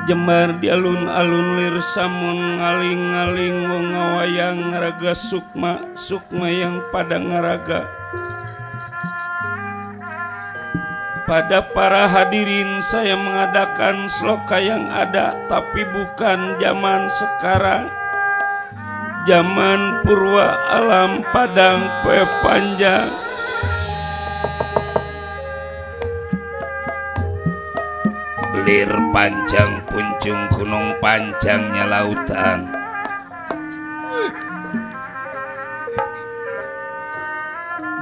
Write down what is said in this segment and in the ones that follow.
Jembar di alun-alun lir samun ngaling-ngaling wong ngawayang ngaraga sukma yang pada ngaraga. Pada para hadirin saya mengadakan sloka yang ada tapi bukan zaman sekarang. Zaman purwa alam padang poe panjang. Lir panjang puncung gunung panjangnya lautan.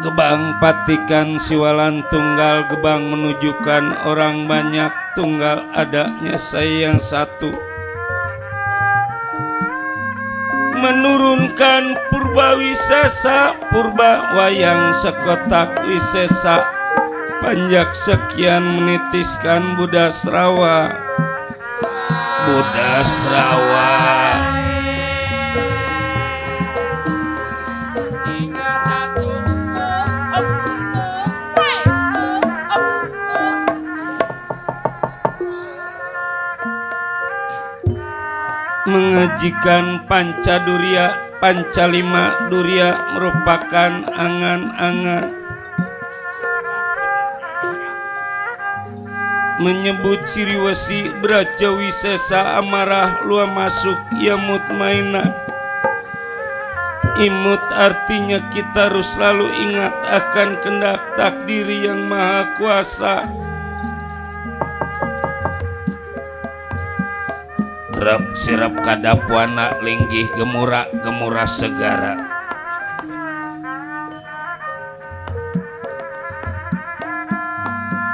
Gebang patikan siwalan tunggal, gebang menunjukkan orang banyak, tunggal adanya saya yang satu. Menurunkan purba wisesa, purba wayang sekotak wisesa. Panjak sekian menitiskan Buddha Srawa. Buddha Srawa mengajikan Pancadurya Pancalima Durya merupakan angan-angan menyebut ciri wasi Brajawi Sesa amarah lua masuk ya mutmainah. Imut artinya kita harus selalu ingat akan kehendak takdir yang maha kuasa. Rep sirap kadapuana linggih gemura gemura segara.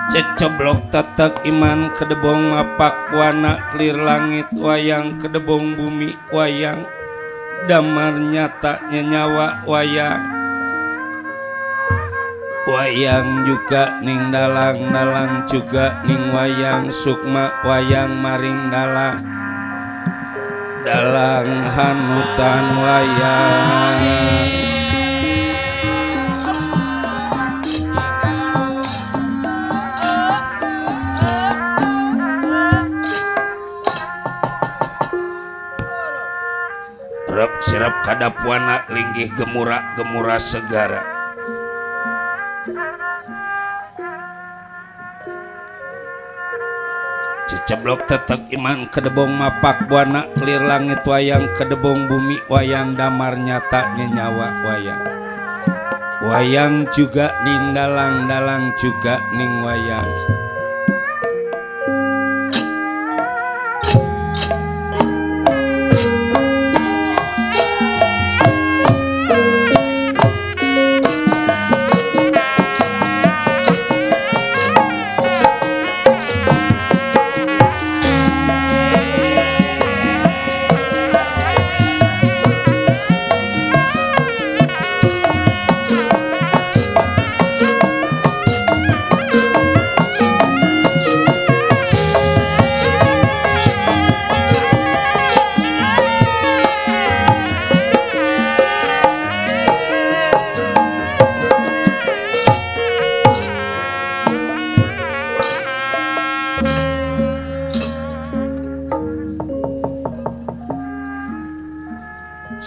Ceceblok tatak iman kedebong mapak puana clear langit wayang kedebong bumi wayang damar nyatanya nyawa wayang. Wayang juga ning dalang juga ning wayang sukma wayang maring dalang hanutan wayang. Rep sirap kadapuana linggih gemura gemura segara. Ceblok tetek iman kedebong mapak buana clear langit wayang kedebong bumi wayang damar nyata nyawa wayang. Wayang juga ning dalang juga ning wayang.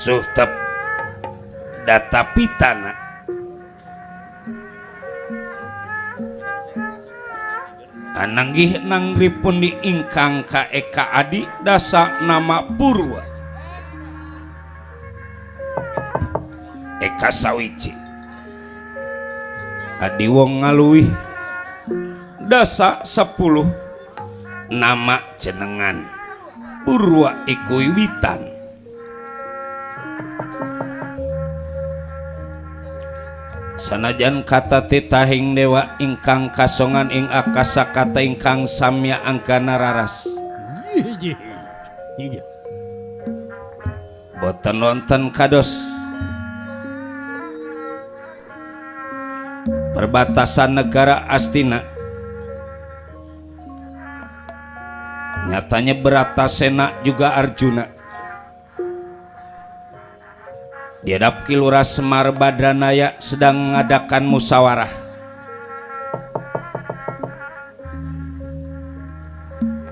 Suhtep data pitana ananggih nangripun di ingkang ka eka adi dasa nama Purwa eka sawici adi wong ngaluih dasa 10 nama jenengan Purwa iku wiwitan. Sanajan kata titahing dewa ingkang kasongan ing akasa kata ingkang samya angkana raras. Boten wonten kados perbatasan negara Astina. Nyatanya Bratasena juga Arjuna. Diadap Kilura Semar Badranaya sedang mengadakan musyawarah.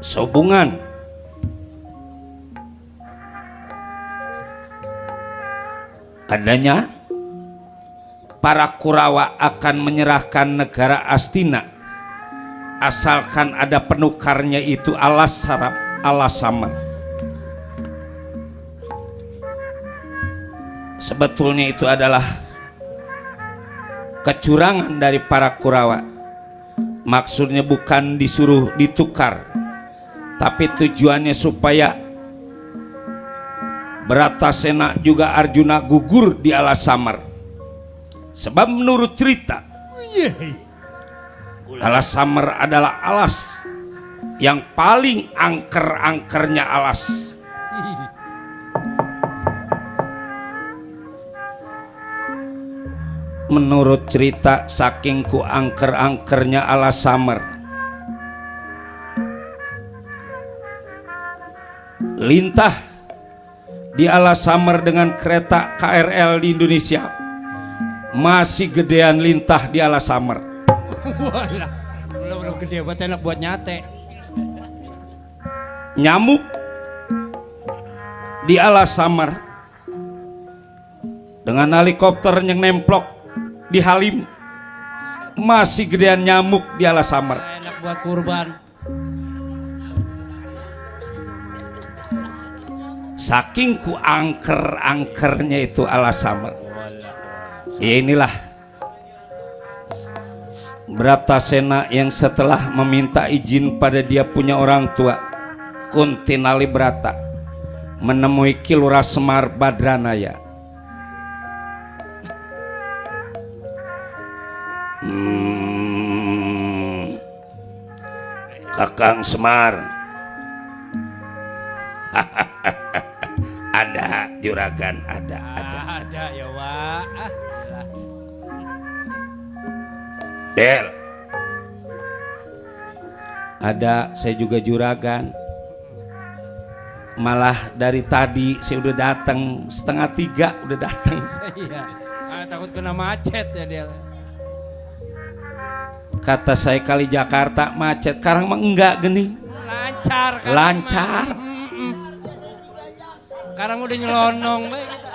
Sehubungan adanya para Kurawa akan menyerahkan negara Astina asalkan ada penukarnya itu alas sarap alas sama. Sebetulnya itu adalah kecurangan dari para Kurawa. Maksudnya bukan disuruh ditukar, tapi tujuannya supaya Bratasena juga Arjuna gugur di alas samar. Sebab menurut cerita alas samar adalah alas yang paling angker-angkernya alas. Menurut cerita saking ku angker-angkernya alas samar, lintah di alas samar dengan kereta KRL di Indonesia masih gedean lintah di alas samar. Walah, belum gede buat enak buat nyate. Nyamuk di alas samar dengan helikopter yang nemplok di Halim, masih gedean nyamuk di alas samar. Enak buat kurban. Saking ku angker-angkernya itu alas samar. Ya inilah Bratasena yang setelah meminta izin pada dia punya orang tua Kuntinali Brata menemui Kilura Semar Badranaya. Kakang Semar, ada juragan, ada. Ada ya Wak. Del, ada, saya juga juragan. Malah dari tadi saya udah datang 2:30 udah datang. Iya. Takut kena macet ya dia. Kata saya kali Jakarta macet, sekarang mah enggak gini. Lancar kan. Lancar. Sekarang udah nyelonong bae kita.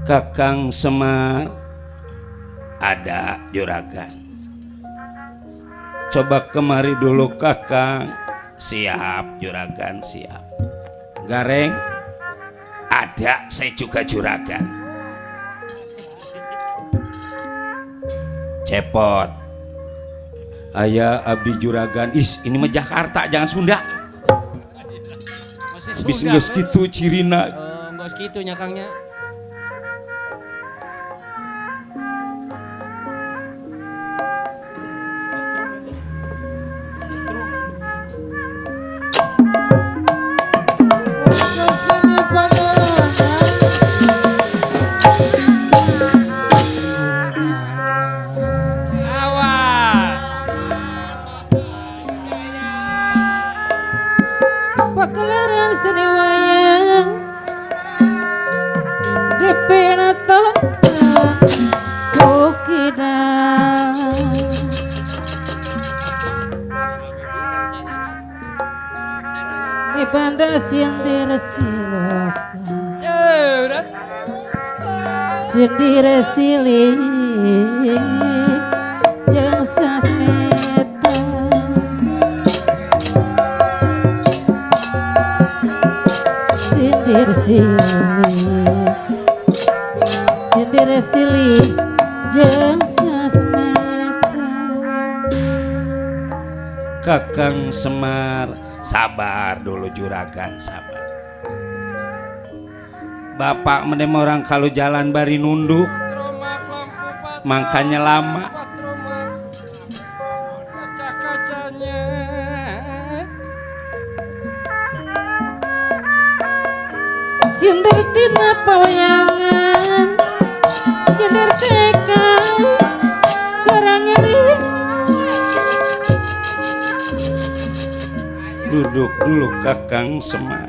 Kakang Semar, ada juragan. Coba kemari dulu Kakang. Siap juragan, siap. Gareng, ada, saya juga juragan. Cepot, ayah abdi juragan. Ini mah Jakarta, jangan Sunda. Masih Bisa Sunda. nggak segitu cirina. Enggak segitu nyakangnya. Pagelaran seni wayang DP naton kukidang di bandas yang diresilokan sindiresili jeung sasmeta sindiresili jeung sasmeta. Kakang Semar, sabar dulu juragan, sabar. Bapak menem orang kalau jalan bari nunduk, makanya lama. Kaca-kacanya. Sindir tina pawayangan, sindir teka kurang nyeri. Duduk dulu Kakang Semar.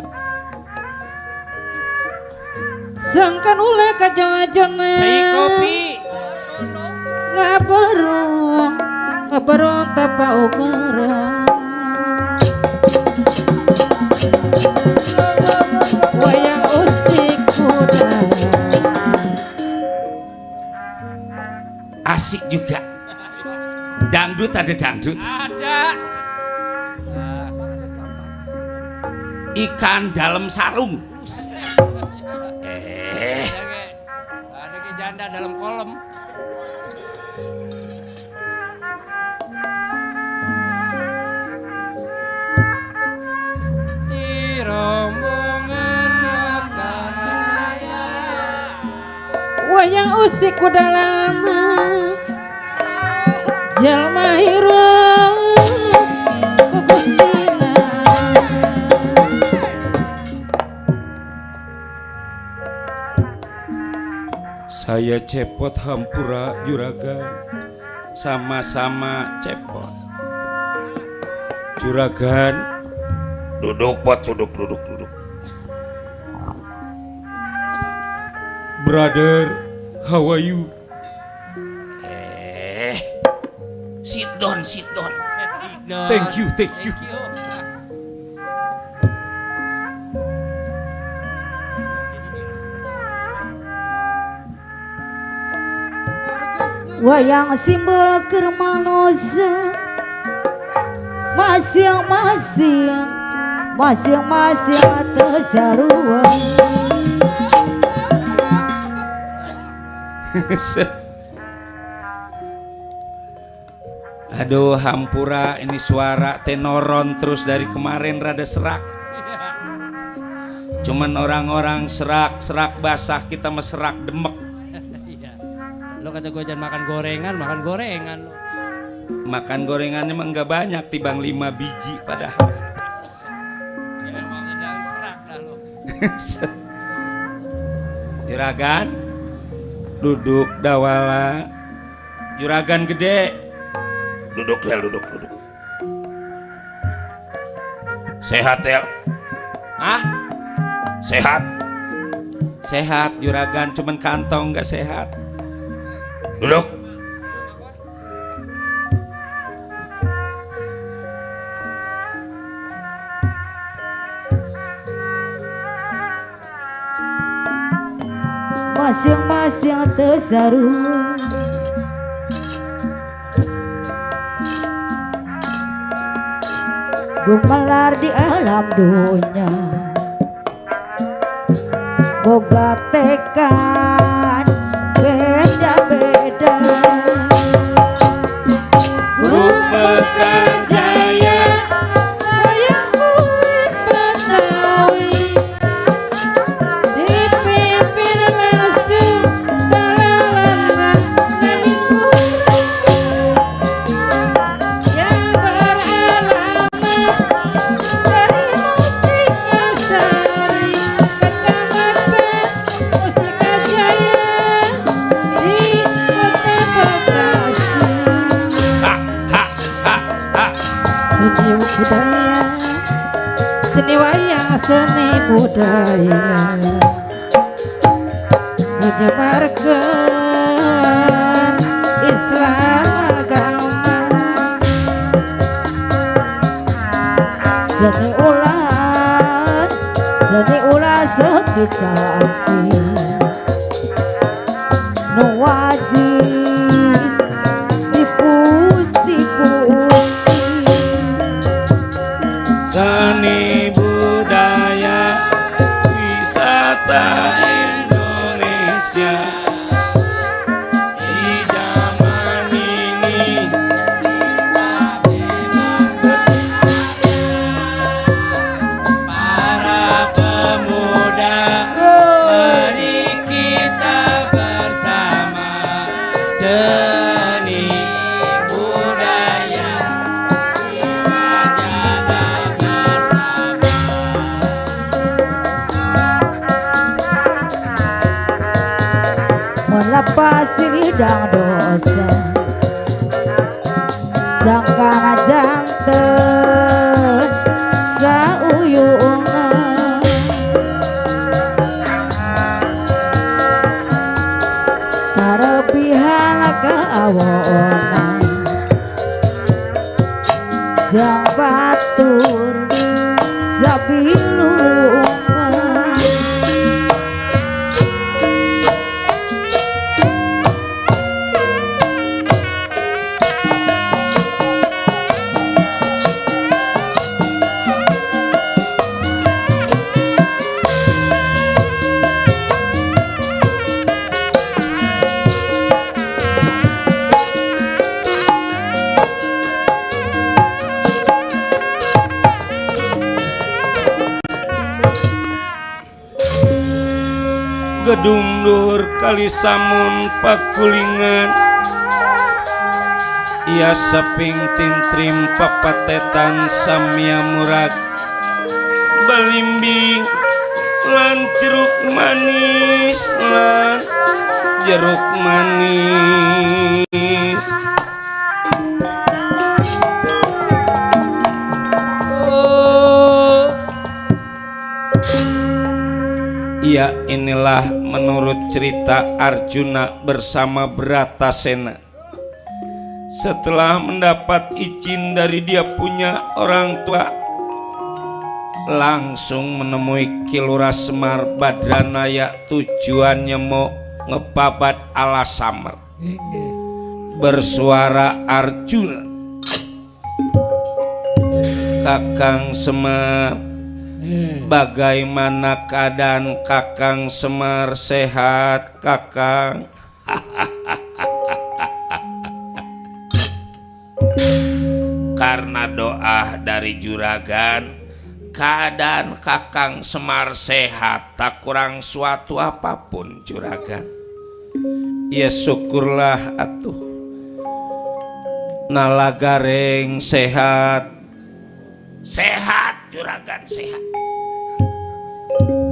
Sangkan ule kajawa-jana Cai kopi. ngabarong tapa ugeran wayang usik kuda Asik juga. Dangdut ada dangdut. Ada. Ikan dalam sarung. Ada ke janda dalam kolam. Di rombongan makan raya. wayang usik kuda lama jalma hirung kugustina. Saya Cepot Hampura juragan. Sama-sama Cepot. Juragan, duduk Pot, duduk. Brother, how are you? Sit down. dong. Thank you. Wayang simbol kermanosa masing-masing tesaruan. Aduh hampura ini suara tenoron terus dari kemarin rada serak. Cuman orang-orang serak basah, kita mah serak demek. Iya. Lo kata gue jangan makan gorengan lo. Makan gorengannya emang nggak banyak, tibang 5 biji padahal. Ya emang udah serak dah lo. Juragan duduk dawala. Juragan gede duduk. Sehat ya? Hah? Sehat juragan, cuman kantong nggak sehat. Duduk. Masing-masing tesaruan. Gumelar di alam dunia, boga tekan beda-beda. Mekar jaya Wayang kulit Betawi dipimpin langsung dalaman Namiku yang beralamat dari Mustika Sari, Kecamatan Mustika Jaya di Kota Bekasi. Seni budaya menyebarkan Islam agama. Seni ulah sepi caci nu wajib dipusti. seni budaya wisata Indonesia di zaman ini para pemuda, mari kita bersama seni budaya kita jaga bersama. Melepas lidang dosa sangkana janten sauyungan. Karebihan keawonan jang batur sabilulungan. Gedung Dur Kali Samun Pakulingan ia seping tintrim papatetan samia murag balimbing lan jeruk manis lan jeruk manis. Ya inilah menurut cerita Arjuna bersama Bratasena. Setelah mendapat izin dari dia punya orang tua, langsung menemui Ki Lurah Semar Badranaya, tujuannya mau ngebabat ala Samer. Bersuara Arjuna, Kakang Semar, bagaimana keadaan Kakang Semar? Sehat Kakang? Karena doa dari juragan, keadaan Kakang Semar sehat, tak kurang suatu apapun juragan. Ya syukurlah atuh. Nalagareng sehat. Sehat juragan, sehat.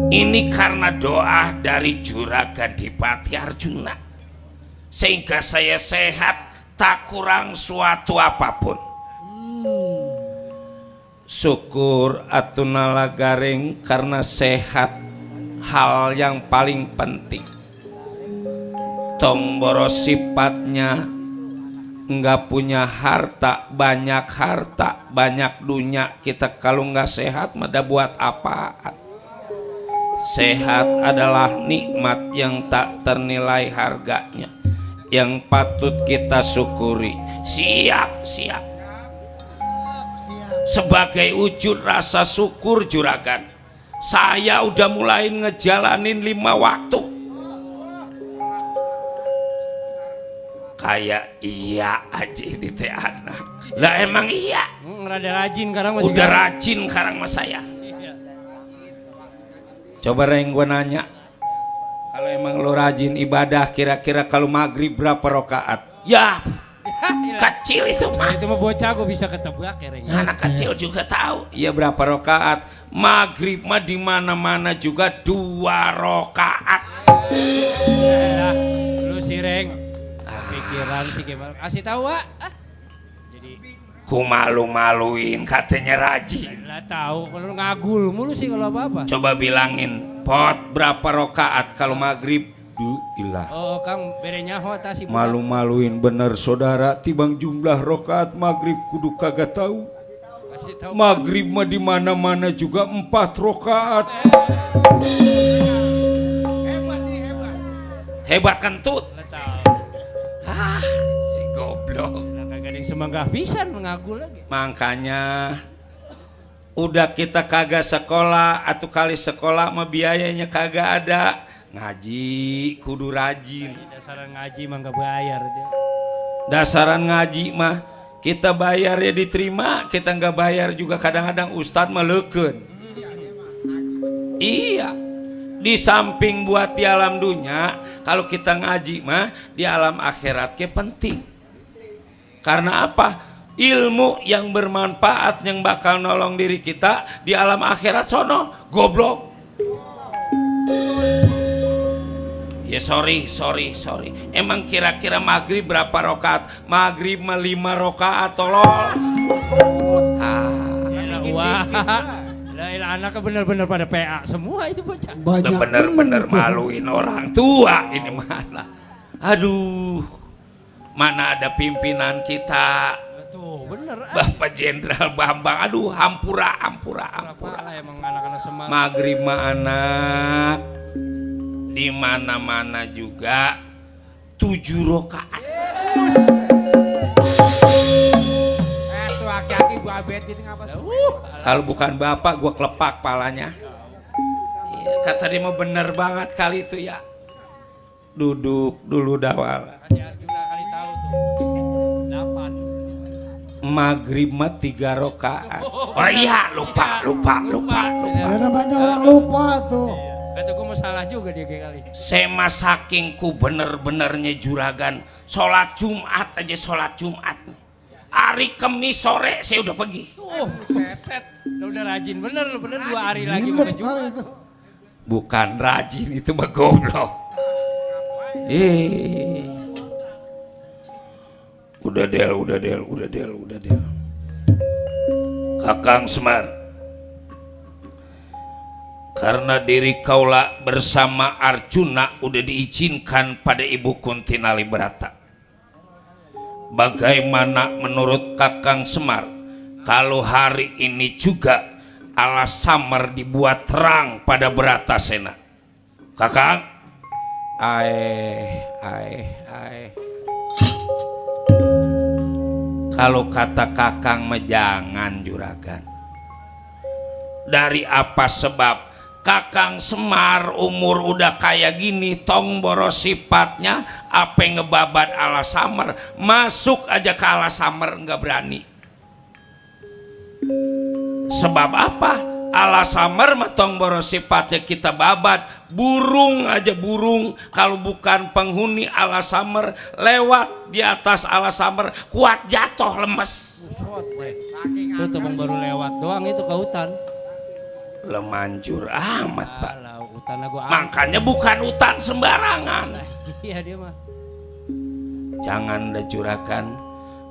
Ini karena doa dari juragan Dipati Arjuna, sehingga saya sehat, tak kurang suatu apapun. Syukur atuh nalagareng karena sehat, hal yang paling penting. Tong boros sifatnya nggak punya harta, banyak dunia. Kita kalau nggak sehat mada buat apaan? Sehat adalah nikmat yang tak ternilai harganya, yang patut kita syukuri. Siap. Sebagai wujud rasa syukur juragan, saya udah mulai ngejalanin 5 waktu. Kayak iya aja ini teh anak. Lah emang iya. Rada rajin sekarang masih. Udah rajin sekarang mas saya. Coba Reng gua nanya, kalau emang lo rajin ibadah, kira-kira kalau maghrib berapa rakaat? Ya kecil itu mah. Itu mah bocah gue bisa ketebak ya Reng. Anak kecil juga tahu. Ya berapa rakaat? Maghrib mah di mana-mana juga 2 rakaat. Lah, lu si Reng. Pikiran sih gimana? Kasih tahu, Wak. Jadi ku malu-maluin katanya rajin. lah tahu kalau lu ngagul mulu sih kalau apa-apa. Coba bilangin, pot berapa rakaat kalau maghrib? Ilah. Oh, Kang berenya hota sih. Malu-maluin bener saudara, tibang jumlah rakaat maghrib kudu kagak tahu. Kasih tahu. Maghrib mah di mana-mana juga 4 rakaat. Hebat kentut. Lah tahu. Si goblok. Lah kagak ada yang semanggah pisan ngagul lagi. Makanya udah kita kagak sekolah, atau kali sekolah mah biayanya kagak ada. Ngaji kudu rajin. Dasaran ngaji mah nggak bayar dia. Dasaran ngaji mah kita bayar ya diterima, kita nggak bayar juga kadang-kadang ustadz meleken. Iya. Di samping buat di alam dunia, kalau kita ngaji mah di alam akhirat ke penting. Karena apa? Ilmu yang bermanfaat yang bakal nolong diri kita di alam akhirat sono, goblok. Ya sorry. Emang kira-kira maghrib berapa rakaat? Maghrib mah 5 rakaat tolol. Wah. Lah anaknya bener-bener pada PA semua itu bocah. Bener-bener maluin orang tua ini mana. Aduh. Mana ada pimpinan kita. Tuh bener. Bapak Jenderal Bambang. Aduh hampura. Lah emang anak-anak semangat. Maghrib mah anak. Di mana-mana juga 7 rakaat. Tuh aki-aki Bu Abed ini ngapa sih? Kalau bukan bapak gua kelepak palanya. Iya, kata dia mah bener banget kali itu ya. Duduk dulu dawal. Kasih Arjuna kali tahu tuh. 8. Maghrib mah 3 rakaat. Oh iya lupa. Ya namanya orang lupa tuh. Kata gue mau salah juga dia kayak kali. Sema sakingku bener-benernya juragan. Sholat Jumat aja sholat Jumat. Hari Kamis sore saya udah pergi. Set. Lu udah rajin bener 2 hari lagi mau ke Jumat. Bukan rajin itu mah goblok. Udah del. Kakang Semar, karena diri kaula bersama Arjuna udah diizinkan pada Ibu Kunti Nalibrata. bagaimana menurut Kakang Semar kalau hari ini juga Alasamar dibuat terang pada Bratasena? Kakang? Kalau kata Kakang mah jangan juragan. Dari apa sebab Kakang Semar umur udah kayak gini, tong boros sifatnya, apa ngebabat Alasamar, masuk aja ke Alasamar nggak berani. Sebab apa? Alasamar mah tong boros sifatnya kita babat, burung aja burung, kalau bukan penghuni Alasamar lewat di atas Alasamar kuat jatuh lemes. Itu teman baru lewat doang itu ke hutan. Lemanjur amat Pak. Gua Makanya bukan hutan sembarangan. Iya dia mah. Jangan dah juragan.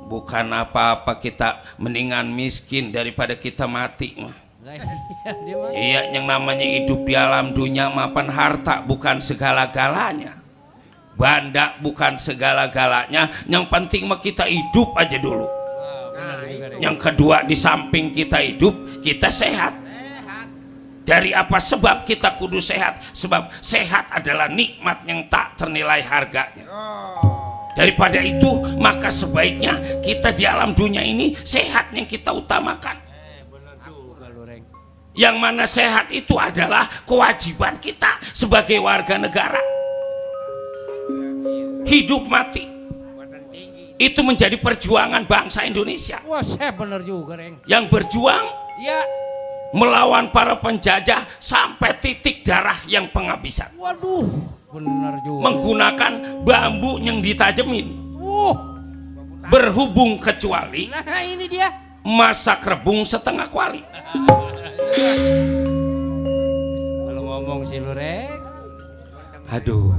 Bukan apa-apa kita mendingan miskin daripada kita mati mah. Iya dia mah. Iya, yang namanya hidup di alam dunia mapan harta bukan segala-galanya. Banda bukan segala-galanya. Yang penting mah kita hidup aja dulu. Yang kedua, di samping kita hidup, kita sehat. Dari apa sebab kita kudu sehat? Sebab sehat adalah nikmat yang tak ternilai harganya. Daripada itu, maka sebaiknya kita di alam dunia ini sehat yang kita utamakan. Yang mana sehat itu adalah kewajiban kita sebagai warga negara. Hidup mati itu menjadi perjuangan bangsa Indonesia. Wah, saya bener juga, Reng. Yang berjuang Ya. melawan para penjajah sampai titik darah yang penghabisan. Waduh, bener juga. Menggunakan bambu yang ditajemin. Berhubung kecuali Nah ini dia. masak rebung setengah kuali. Kalau ngomong si lu, Reng. Aduh.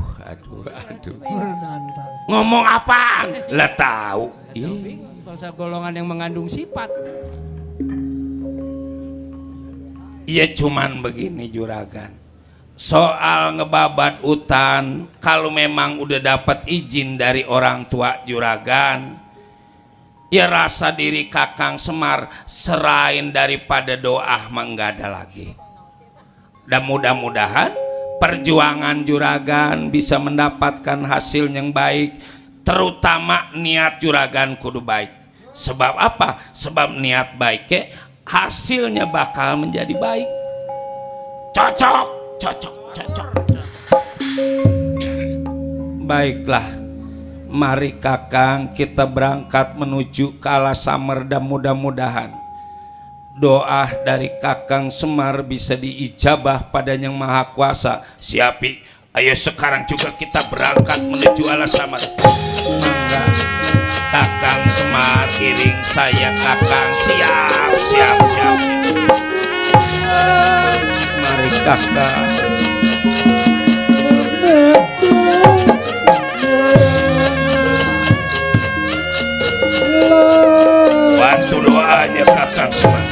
Ngomong apaan? Lah tahu. Bangsa golongan yang mengandung sifat. Iya, cuman begini juragan. Soal ngebabat hutan, kalau memang udah dapat izin dari orang tua juragan, ya rasa diri Kakang Semar serain daripada doa mah nggak ada lagi. Dan mudah-mudahan perjuangan juragan bisa mendapatkan hasil yang baik, terutama niat juragan kudu baik. Sebab apa? Sebab niat baiknya hasilnya bakal menjadi baik. Cocok. Baiklah, mari Kakang kita berangkat menuju ke Alasamar dan mudah-mudahan doa dari Kakang Semar bisa diijabah pada Yang Maha Kuasa. Siapi, ayo sekarang juga kita berangkat menuju Alasamar. Mangga Kakang Semar iring saya Kakang. Siap. Mari Kakang. Bantu doanya Kakang Semar.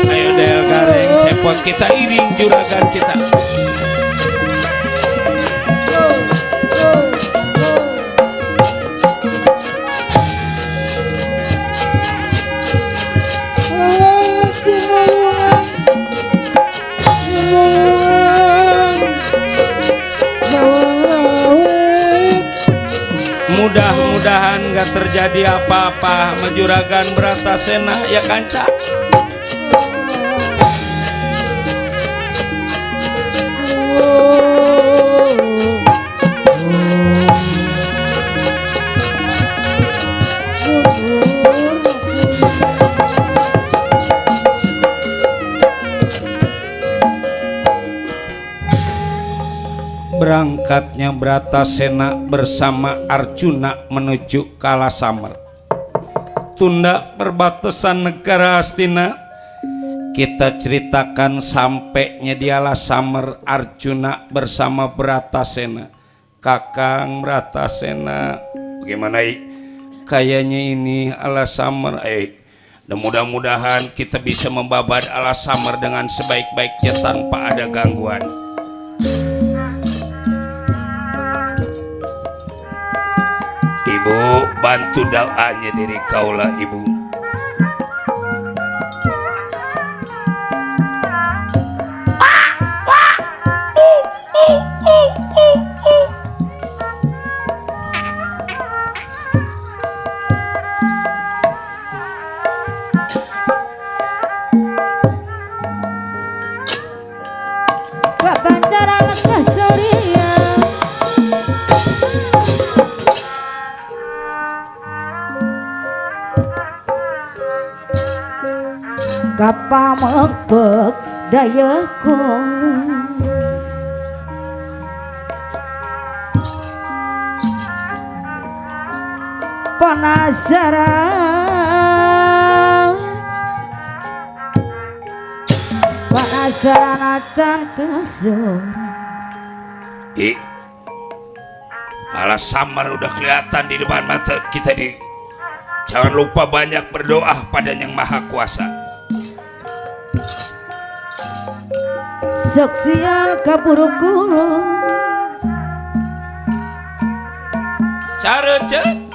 Ayo Del Gareng cepot kita iring juragan kita. Mudah-mudahan gak terjadi apa-apa sama juragan Bratasena ya kanca. Berangkatnya Bratasena bersama Arjuna menuju Alasamar. Tunda perbatasan negara Hastina. Kita ceritakan sampainya di Alasamar Arjuna bersama Bratasena. Kakang Bratasena, bagaimana? Kayaknya ini Alasamar, Dan mudah-mudahan kita bisa membabad alas samar dengan sebaik-baiknya tanpa ada gangguan. Ibu, bantu doanya diri kaulah ibu. Kabanjaran kasoria kapamengpek daya kula penasaran acan kesur Alas samar udah kelihatan di depan mata kita di. Jangan lupa banyak berdoa pada Yang Maha Kuasa. saksian kaburu kula Cara cek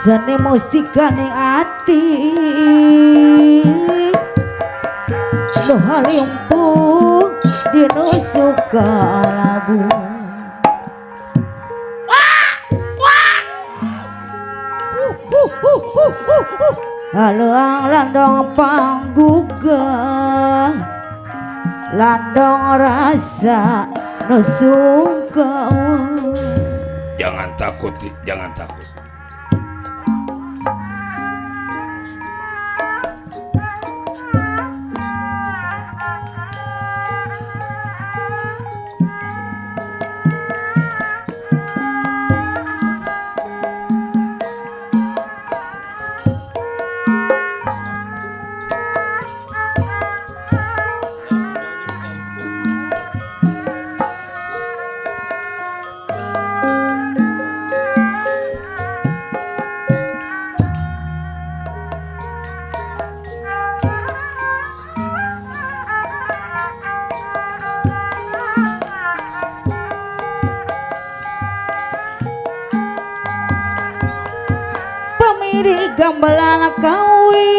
seni mustika ning ati lo halimpung dinusuk kalabu haluang landong panggugang landong rasa nusuk kau. Jangan takut, jangan takut. Pemiri gambalan kawi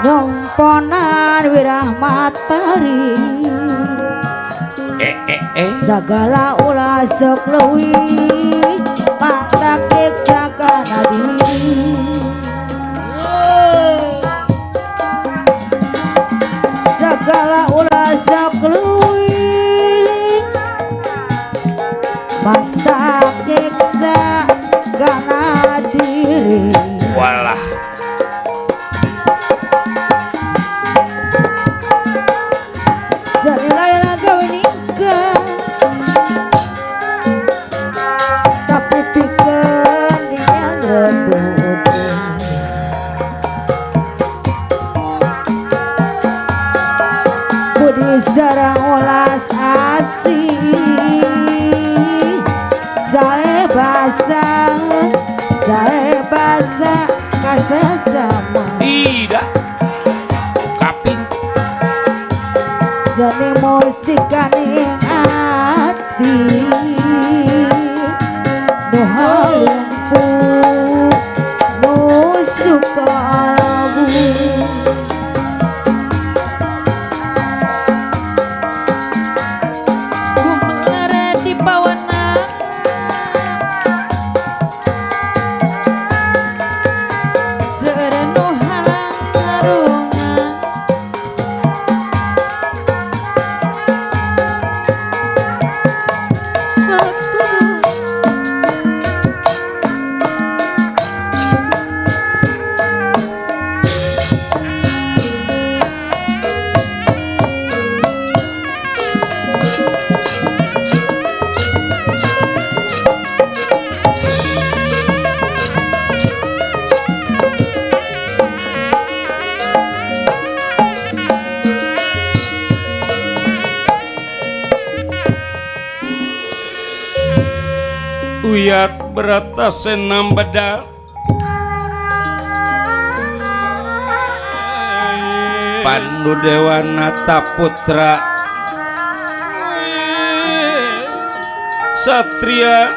nyomponan wirah matahari segala ulah sok leuwih mantak diksa kana diri segala ulah sok leuwih mantak diksa kana diri. Walah. Senilai laga nikah tapi pikeun yang rebut Uyat berata senam bedal Pandu Dewanata Putra Satria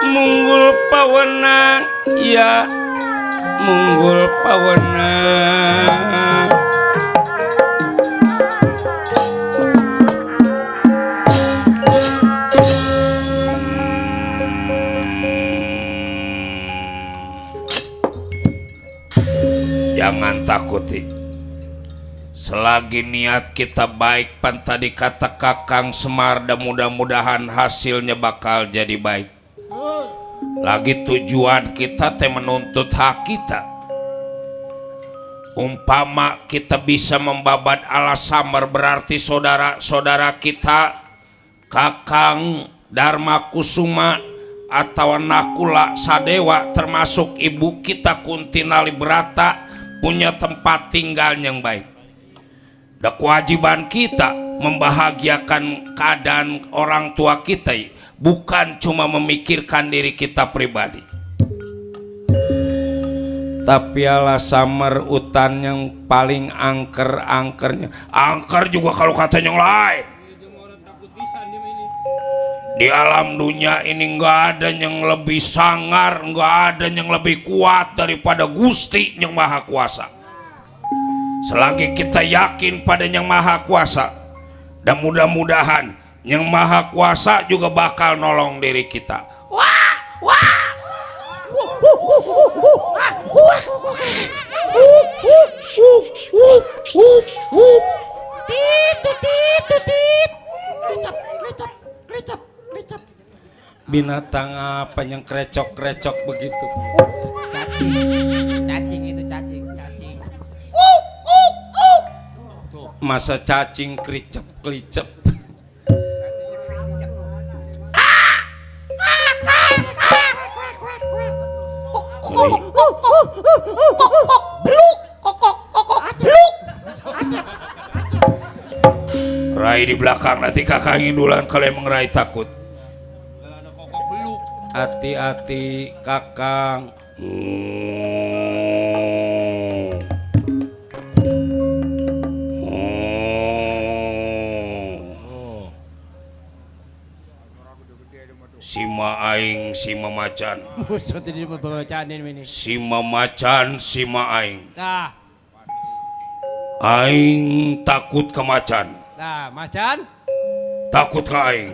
Munggul Pawenang ya Munggul Pawenang jangan takuti selagi niat kita baik pan tadi kata Kakang Semar dan mudah-mudahan hasilnya bakal jadi baik. Lagi tujuan kita teh menuntut hak kita. Umpama kita bisa membabat Alas Samar berarti saudara-saudara kita Kakang Dharma Kusuma atau Nakula Sadewa termasuk ibu kita Kuntinali Brata punya tempat tinggal yang baik. Dan kewajiban kita membahagiakan keadaan orang tua kita, bukan cuma memikirkan diri kita pribadi. Tapi Alas Samar hutan yang paling angker-angkernya. Angker juga kalau kata yang lain. Di alam dunia ini nggak ada yang lebih sangar, nggak ada yang lebih kuat daripada Gusti yang Maha Kuasa. Selagi kita yakin pada yang Maha Kuasa, dan mudah-mudahan yang Maha Kuasa juga bakal nolong diri kita. Wah, wah. Binatang apa yang krecok-krecok begitu? Cacing itu cacing. Masa cacing kricep-kricep. Rai di belakang nanti Kakang Indulan kalau emang Rai takut. Hati-hati Kakang. Sima aing sima macan. Musuh tadi pembacaan ini. Sima macan sima aing. Nah, Aing takut ke macan. nah macan. Takut ke aing.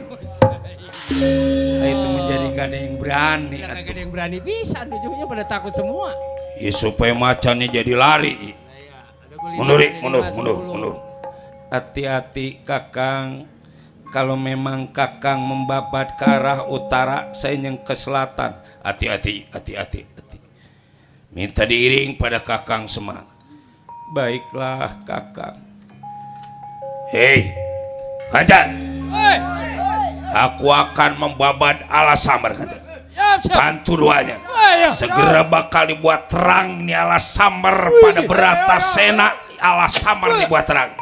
Itu menjadi gak ada yang berani. Gak ada yang berani bisa, ujungnya pada takut semua. Ya supaya macannya jadi lari. Mundur. Hati-hati Kakang. Kalau memang Kakang membabat ke arah utara, saya yang ke selatan. Hati-hati. Minta diiring pada Kakang Semar. Baiklah Kakang. Hei, Kancan. Aku akan membabat Alas Samar, Kancan. Bantu duanya. Segera bakal dibuat terang nih Alas Samar pada berata sena. Alas Samar dibuat terang.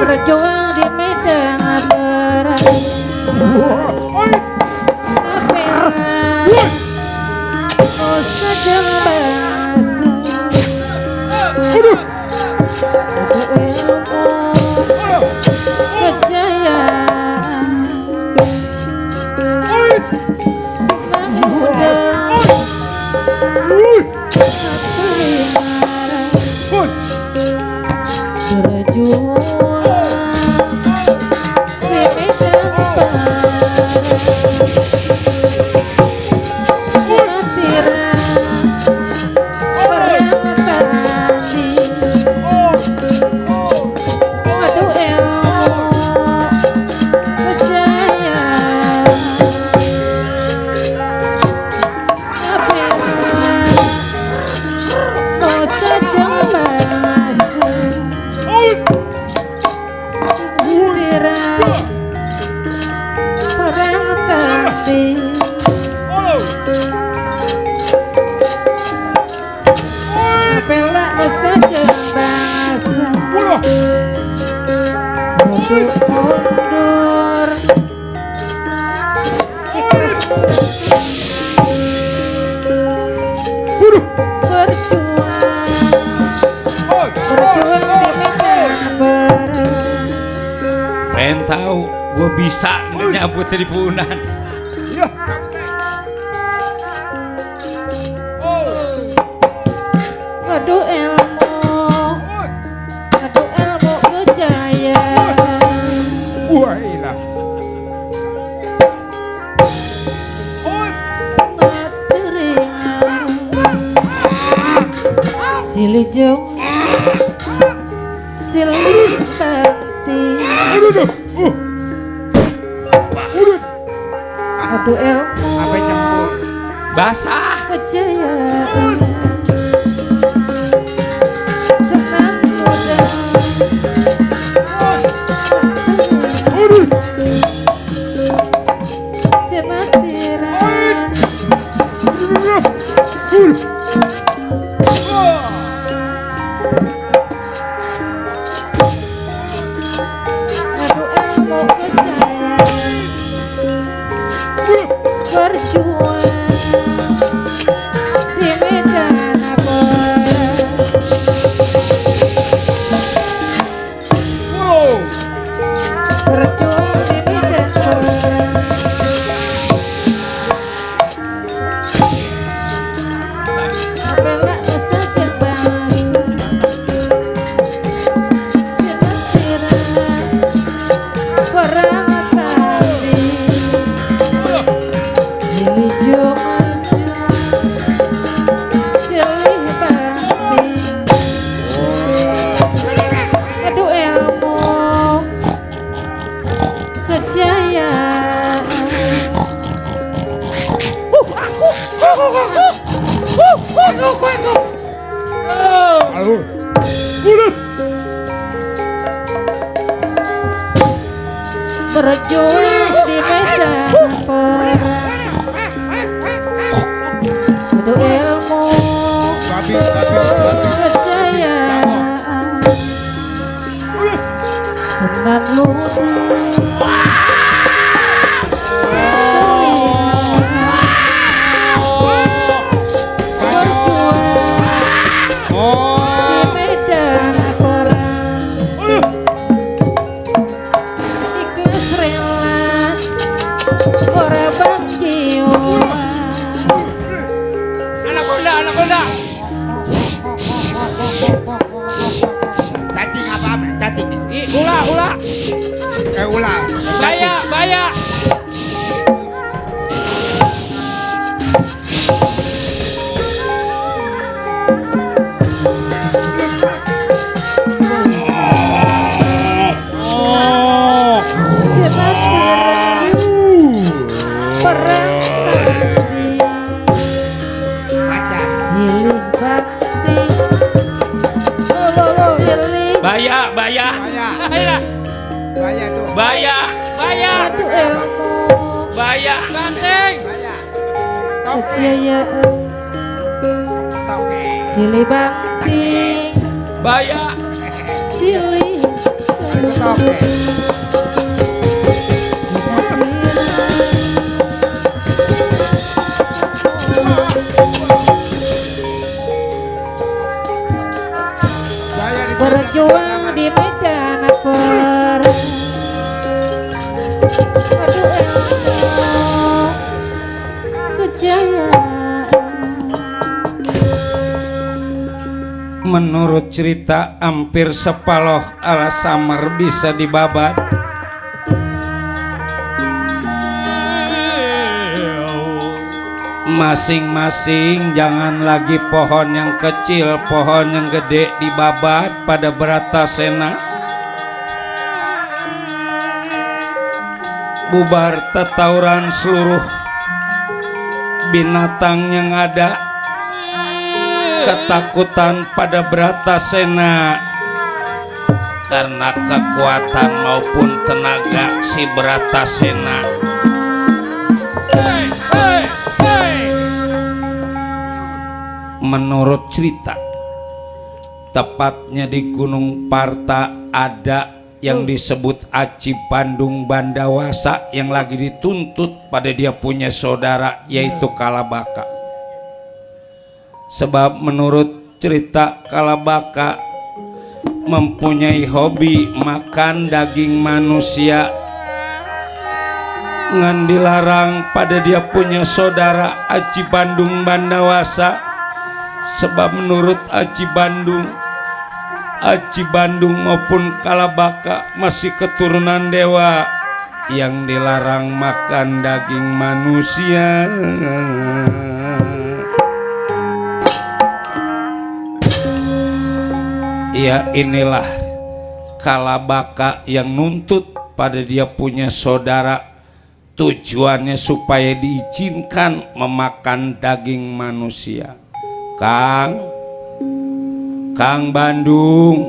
Berjuang di medan berat, oh sedang pengen tahu gue bisa nyabut dari punan. Ngadu ilmu kejayaan. Wah ilah. Silih jauh, silih bakti. Adu ilmu Apa nyembur? Basah. kejayaan. Senang muda, sinatiran. Adu ilmu kejayaan, berjuang di medan perang. Berjuang di medan perang. Bela saja bangsa, sinatiran perang kali. Silih maju, silih bakti. Adu ilmu kejayaan. Berjuang di medan perang. Adu ilmu kejayaan. Senang muda, korban jiwa. Anak bunda, anak bunda. Cacing apa? Cacing. Ula, ula. Ulah. Baya, baya. Sinasiran perang bakti, Macas. siling bakti, siling Baya, baya, Baya. Baya tuh. baya, Baya. adu ilmu, baya. Banteng. Baya. Toke. kejayaan, Toke. silih bakti, Baya. silih Toke. Baya di berjuang di medan perang. Adu ilmu, kejayaan. Menurut cerita hampir sepaloh ala samar bisa dibabat. Masing-masing jangan lagi pohon yang kecil, pohon yang gede dibabat pada Bratasena. Bubar tetauran seluruh binatang yang ada, ketakutan pada Bratasena karena kekuatan maupun tenaga si Bratasena. Menurut cerita, tepatnya di Gunung Parta ada yang disebut Aci Bandung Bandawasa yang lagi dituntut pada dia punya saudara yaitu Kalabaka. Sebab menurut cerita Kalabaka mempunyai hobi makan daging manusia, ngan dilarang pada dia punya saudara Aci Bandung Bandawasa. Sebab menurut Aci Bandung maupun Kalabaka masih keturunan dewa yang dilarang makan daging manusia. Ya inilah Kalabaka yang nuntut pada dia punya saudara, tujuannya supaya diizinkan memakan daging manusia. Kang Bandung,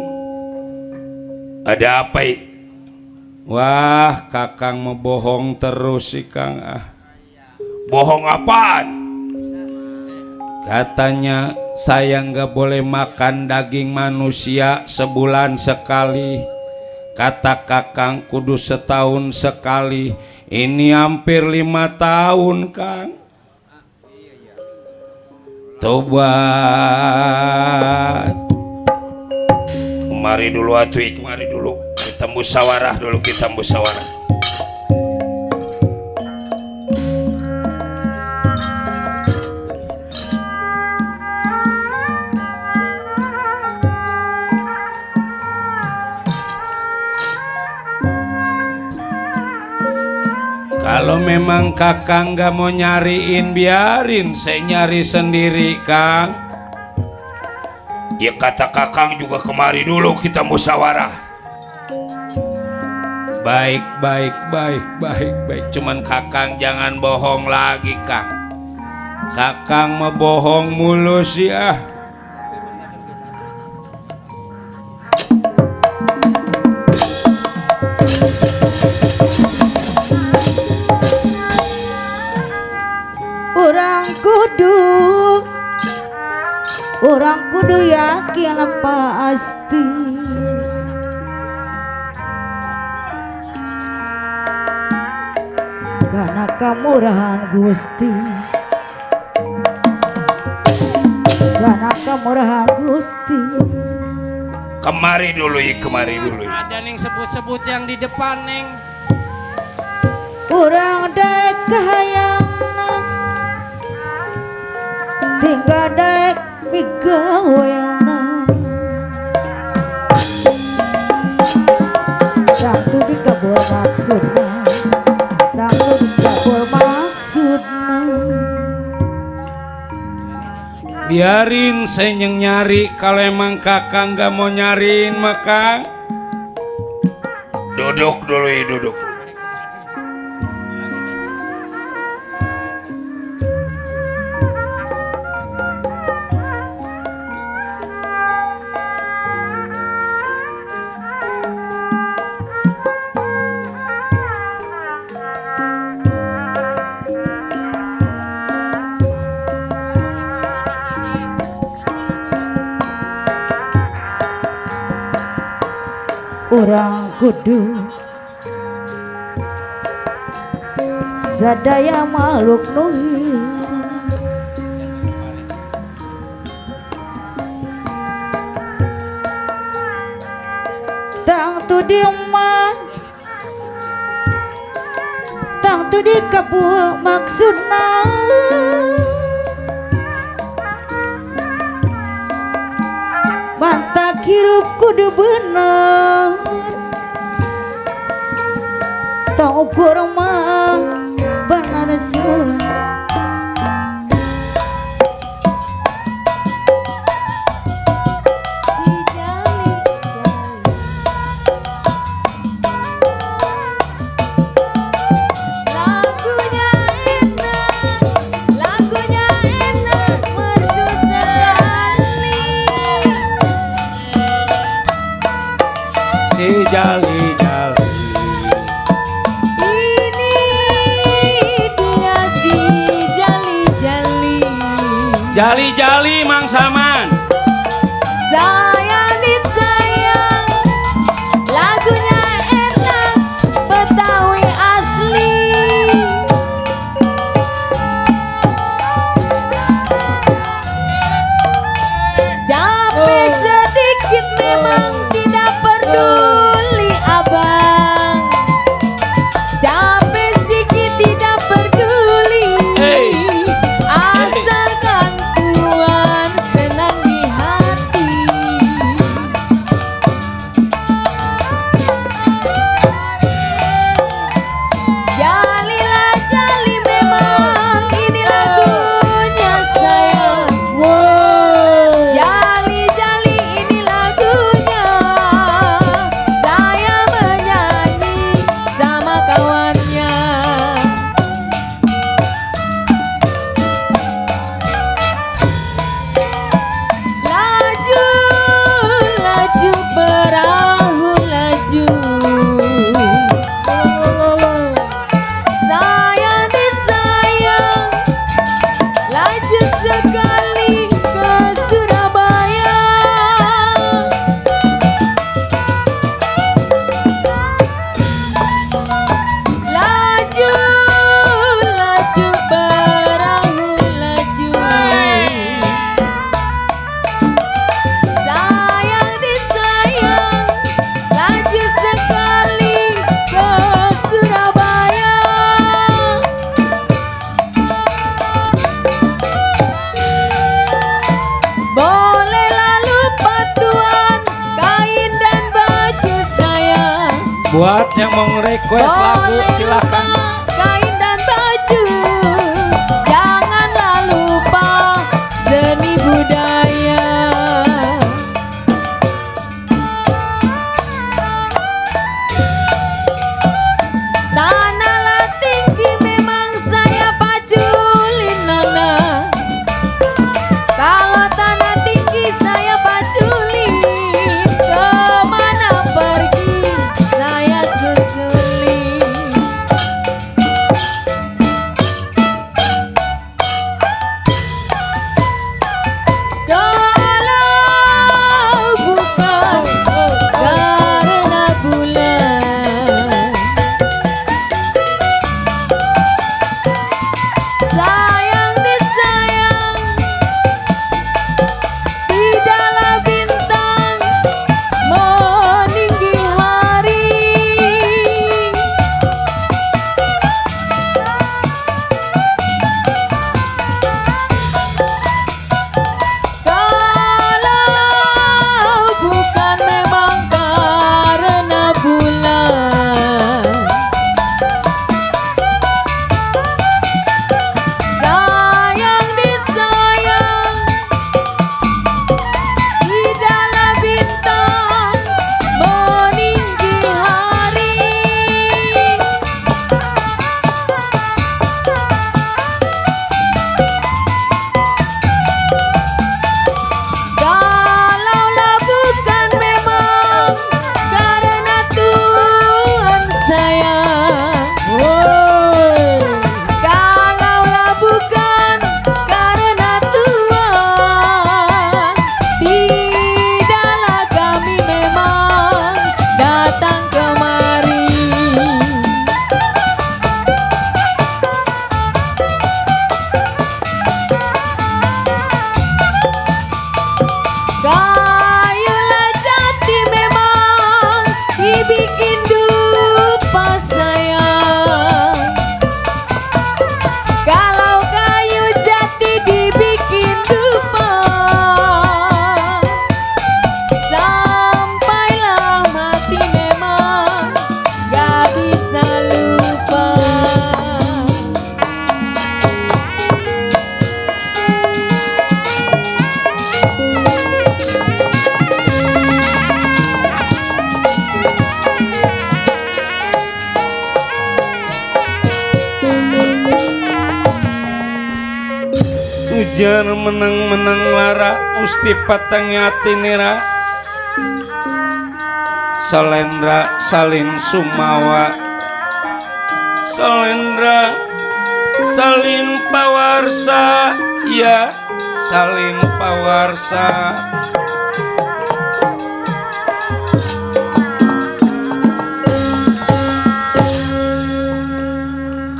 ada apa? Wah, Kakang mau bohong terus sih Kang. Bohong apaan? Katanya saya nggak boleh makan daging manusia sebulan sekali. Kata Kakang kudu setahun sekali. Ini hampir 5 tahun Kang. Tobat. Kemari dulu atuh, kemari dulu. Kita musyawarah dulu, kita musyawarah. Kalau memang Kakang gak mau nyariin, biarin saya nyari sendiri Kang. Ya kata Kakang juga kemari dulu kita musyawarah. Baik. Cuman Kakang jangan bohong lagi Kang. Kakang mah bohong mulu sih ah. Orang kudu yakin pasti karena kemurahan Gusti, karena kemurahan Gusti. Kemari dulu. Ada yang sebut-sebut yang di depan neng. Urang deh kahayangna tinggal dek migawena Tangtu dikabul maksudna Tangtu dikabul maksudna Biarin saya nyari, kalau emang kakak nggak mau nyariin maka duduk dulu ya duduk. Orang kudu sadaya makhluk nuhir tang tu diman tang tu dikabul maksudna mantak hirup kudu bener tau kurma benar surah si jali lagunya enak merdu sekali Si jali Jali Mang Saman. Sayang disayang, lagunya enak, Betawi asli. Capek sedikit memang tidak peduli abang. Capek sedikit tidak peduli. Asalkan Tuhan senang di hati. Jalilah jali memang ini lagunya sayang. Jali jali ini lagunya. Saya menyanyi sama kawannya. Laju, laju perahu laju. Sayang disayang, laju sekali ke Surabaya. Laju, laju perahu laju. Sayang disayang, laju sekali ke Surabaya. Bolehlah lupa Tuhan, kain dan baju sayang. Buat yang mau request lagu Boleh silakan. lupa kain dan baju, janganlah lupa seni budaya. Tanahlah tinggi memang saya paculin nona. Kalau tanah tinggi saya paculin, kemana pergi saya susulin. Jar menang-menang lara Usti patangnya tinira Salendra salin sumawa Salendra salin pawarsa ya salin pawarsa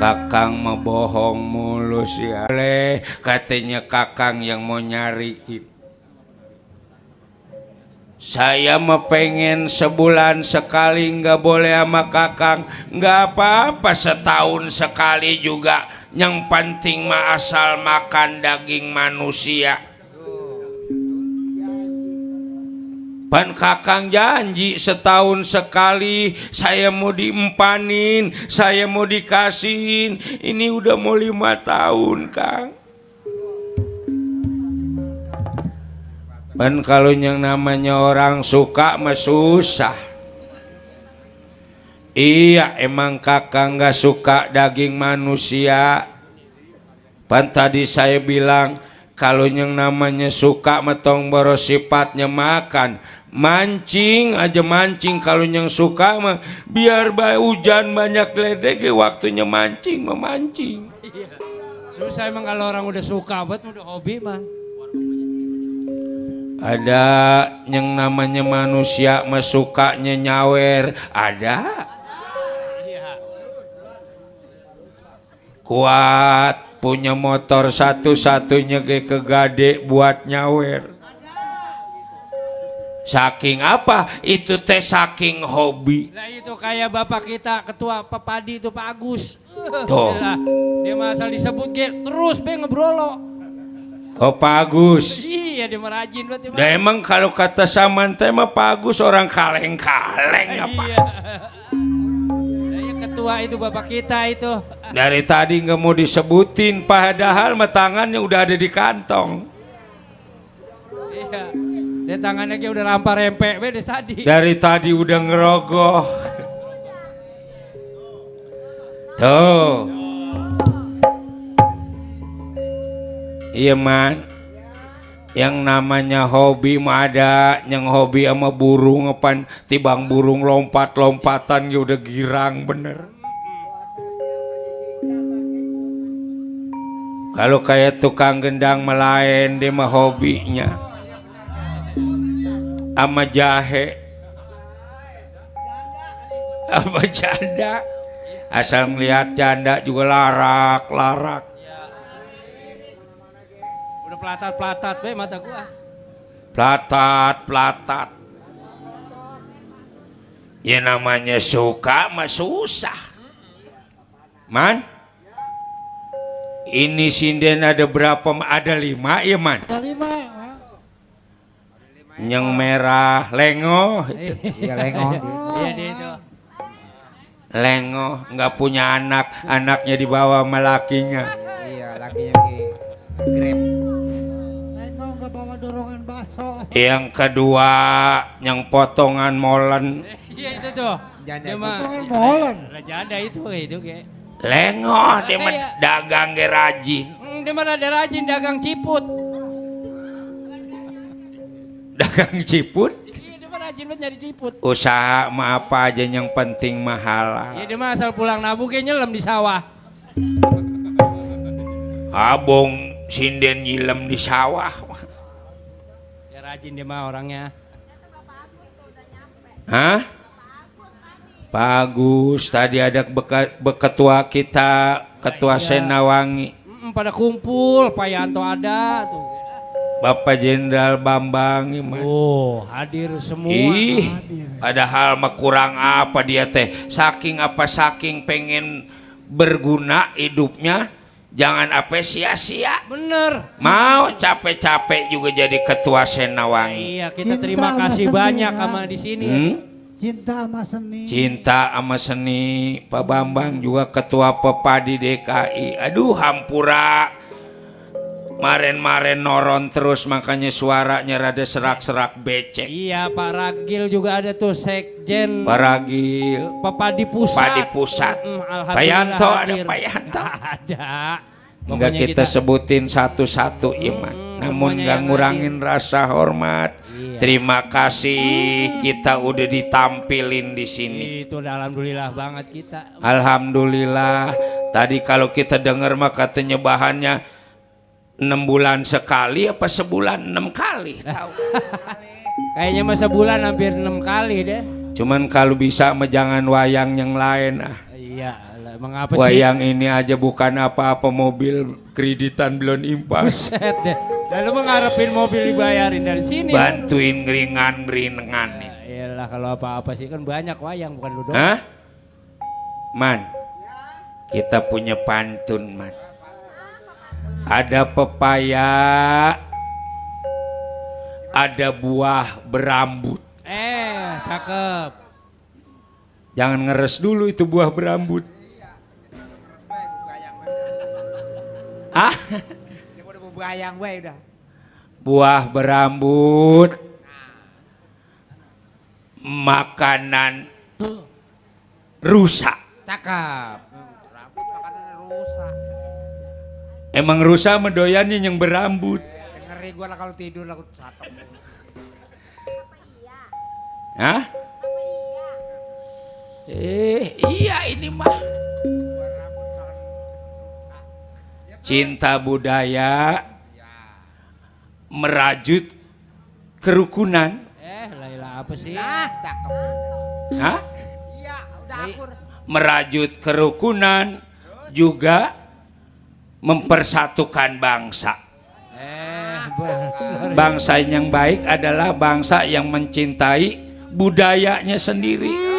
Kakang mebohong mulus ya katanya kakang yang mau nyariin saya mah pengen sebulan sekali nggak boleh sama kakang nggak apa-apa setahun sekali juga yang penting mah asal makan daging manusia pan kakang janji setahun sekali saya mau diempanin saya mau dikasihin ini udah mau 5 tahun Kang pan kalau yang namanya orang suka mah susah iya emang kakang gak suka daging manusia pan tadi saya bilang kalau yang namanya suka metong boros sifatnya makan mancing aja mancing kalau yang suka mah biar hujan banyak ledek waktunya mancing memancing Susah emang kalau orang udah suka buat udah hobi mah. Ada yang namanya manusia mah sukanya nyawer, ada. Kuat punya motor satu-satunya ke kegade buat nyawer. Saking apa? Itu teh saking hobi. Nah itu kayak bapak kita ketua Pepadi itu Pak Agus. Tuh. Dia masal disebut terus be ngebrolo. Oh Pak Agus. Iya dia merajin buat dia. Nah emang kalau kata Saman teh mah Pak Agus orang kaleng-kaleng apa? Iya. Nah, ketua itu bapak kita itu. Dari tadi nggak mau disebutin, padahal mah tangannya udah ada di kantong. Iya. Dia tangannya kayak udah rampar rempek be dari tadi. Dari tadi udah ngerogoh. Tuh. Iya man. Yang namanya hobi mah ada, yang hobi sama burung apa tibang burung lompat-lompatan ya udah girang bener. Kalau kayak tukang gendang melayan dia mah hobinya sama jahe sama janda, asal ngeliat janda juga larak-larak. Udah pelatat-pelatat be mata gua. Pelatat. Ya namanya suka mah susah. Man, ini sinden ada berapa? Ada 5 ya man? Ada 5. Yang merah lengo. Iya lengo. Iya dia itu. Lengo nggak punya anak, anaknya dibawa sama lakinya. Iya lakinya pergi Grab. Lengo nggak bawa dorongan bakso. Yang kedua yang potongan molen. Iya itu tuh. Janda Dia mah Dorongan molen. janda itu kayak. Lengo dia mah Iya. dagang ge rajin. Dia mah ada rajin dagang ciput. Dagang ciput. Iya dia mah rajin banget nyari ciput. Usaha mah apa aja yang penting mahal. Iya dia mah asal pulang nabung kayak nyelam di sawah. Abong sinden nyilem di sawah. Ya rajin dia mah orangnya. Hah? Pak Agus tadi ada beketua kita, ketua Iya. Senawangi. Pada kumpul, Pak Yanto ada tuh. Bapak Jenderal Bambang gimana? Oh, hadir semua. Ih, padahal mah kurang apa dia teh. Saking pengen berguna hidupnya, jangan apa sia-sia. Bener. Mau capek-capek juga jadi ketua Senawangi. Iya, kita Cinta terima sama kasih seni, banyak ya. sama di sini. Cinta sama seni. Cinta sama seni. Pak Bambang juga ketua Pepadi DKI. Aduh hampura. Maren noron terus makanya suaranya rada serak-serak becek. Iya, Pak Ragil juga ada tuh sekjen Paragil. Pepadi Pusat. Padi Pusat. Alhamdulillah Pak Yanto ada hadir. Pak Yanto. Ada. Enggak Pokoknya kita sebutin satu-satu iman. Namun semuanya enggak yang ngurangin rasa hormat. Iya. Terima kasih kita udah ditampilin di sini. Itu udah alhamdulillah banget kita. Alhamdulillah. Tadi kalau kita dengar mah katanya bahannya 6 bulan sekali apa sebulan 6 kali tahu. Kayaknya masa bulan hampir 6 kali deh. Cuman kalau bisa mah jangan wayang yang lain ah. Iya, mengapa sih? Wayang ini aja bukan apa-apa, mobil kreditan belum impas. Set deh. Lalu mengharapin mobil dibayarin dari sini. Bantuin ngeringan-ngeringan nih. Iyalah kalau apa-apa sih kan banyak wayang bukan lu doang. Hah? Man, kita punya pantun man. Ada pepaya, ada buah berambut. Cakep. Jangan ngeres dulu itu buah berambut. Ah, Ini udah bebayang we udah. buah berambut, makanan rusak. Cakep. Rambut makanannya rusak. Emang rusak mendoyannya yang berambut. Ngeri gua lah kalau tidur aku catok. Hah? Iya ini mah. Cinta budaya merajut kerukunan. Laila apa sih? Cakep. Hah? Iya, udah akur. Merajut kerukunan juga mempersatukan bangsa. Benar. Bangsa yang baik adalah bangsa yang mencintai budayanya sendiri.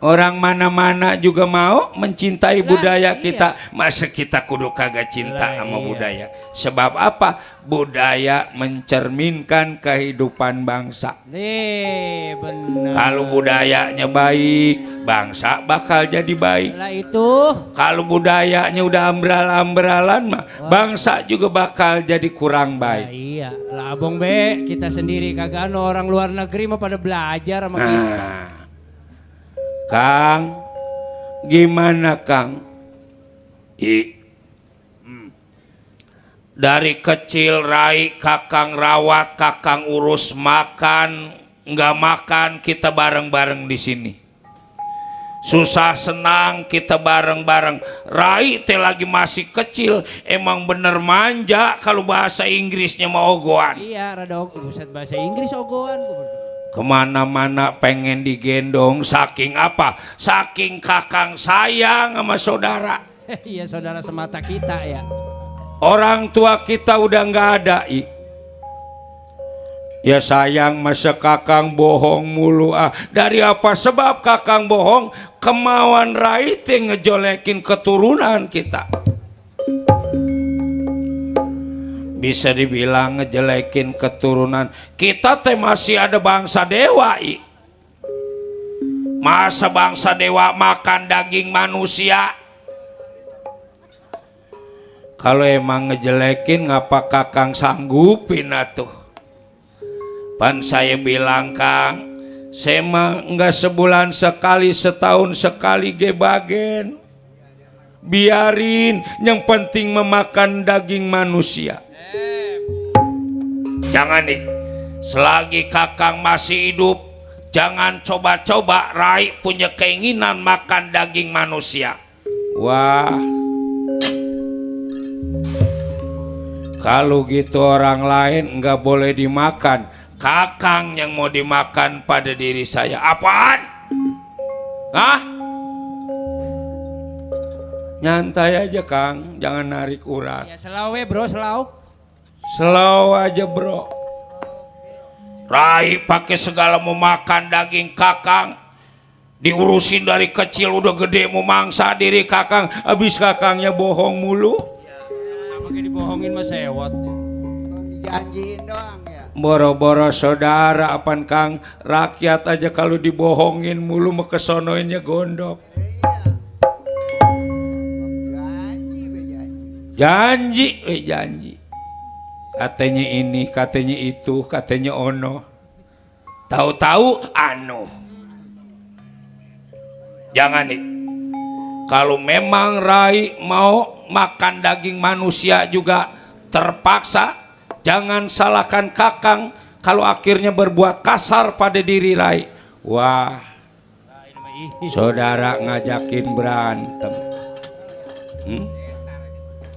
Orang mana-mana juga mau mencintai budaya iya. kita. Masa kita kudu kagak cinta sama iya. budaya? Sebab apa? Budaya mencerminkan kehidupan bangsa. Nih, benar. Kalau budayanya baik, bangsa bakal jadi baik. Lah itu. Kalau budayanya udah ambral-ambralan mah, bangsa juga bakal jadi kurang Nah, baik. iya, lah abang be, kita sendiri kagak ada orang luar negeri mah pada belajar sama kita. Nah, Kang, gimana Kang? Dari kecil Rai kakang rawat, kakang urus makan, nggak makan kita bareng-bareng di sini. Susah senang kita bareng-bareng. Rai teh lagi masih kecil, emang bener manja kalau bahasa Inggrisnya mau ogoan. Iya, rada buset bahasa Inggris ogoan. Kemana-mana pengen digendong, saking apa? Saking kakang sayang sama saudara. Iya, saudara semata kita ya. Orang tua kita udah nggak ada. Ya sayang masa kakang bohong mulu ah. Dari apa sebab kakang bohong? Kemauan Rai teh ngejolekin keturunan kita. Bisa dibilang ngejelekin keturunan. Kita teh masih ada bangsa dewa. Masa bangsa dewa makan daging manusia? Kalau emang ngejelekin ngapa kakang sanggupin atuh? Pan saya bilang Kang, saya mah enggak sebulan sekali, setahun sekali gebagen. Biarin, yang penting memakan daging manusia. Jangan nih, selagi kakang masih hidup, jangan coba-coba Rai punya keinginan makan daging manusia. Wah, kalau gitu orang lain nggak boleh dimakan. Kakang yang mau dimakan pada diri saya. Apaan? Hah? Nyantai aja Kang, jangan narik urat. Ya selau we bro, selau. Slow aja bro. Rai pakai segala mau makan daging kakang, diurusin dari kecil udah gede mau mangsa diri kakang, abis kakangnya bohong mulu. Sama kayak dibohongin mas sewot. Dijanjiin doang ya. Boro-boro saudara apaan Kang, rakyat aja kalau dibohongin mulu mau kesonoinnya gondok. Janji. Katanya ini, katanya itu, katanya ono. Tahu-tahu anu. Jangan nih. Kalau memang Rai mau makan daging manusia juga terpaksa, jangan salahkan Kakang kalau akhirnya berbuat kasar pada diri Rai. Wah, saudara ngajakin berantem.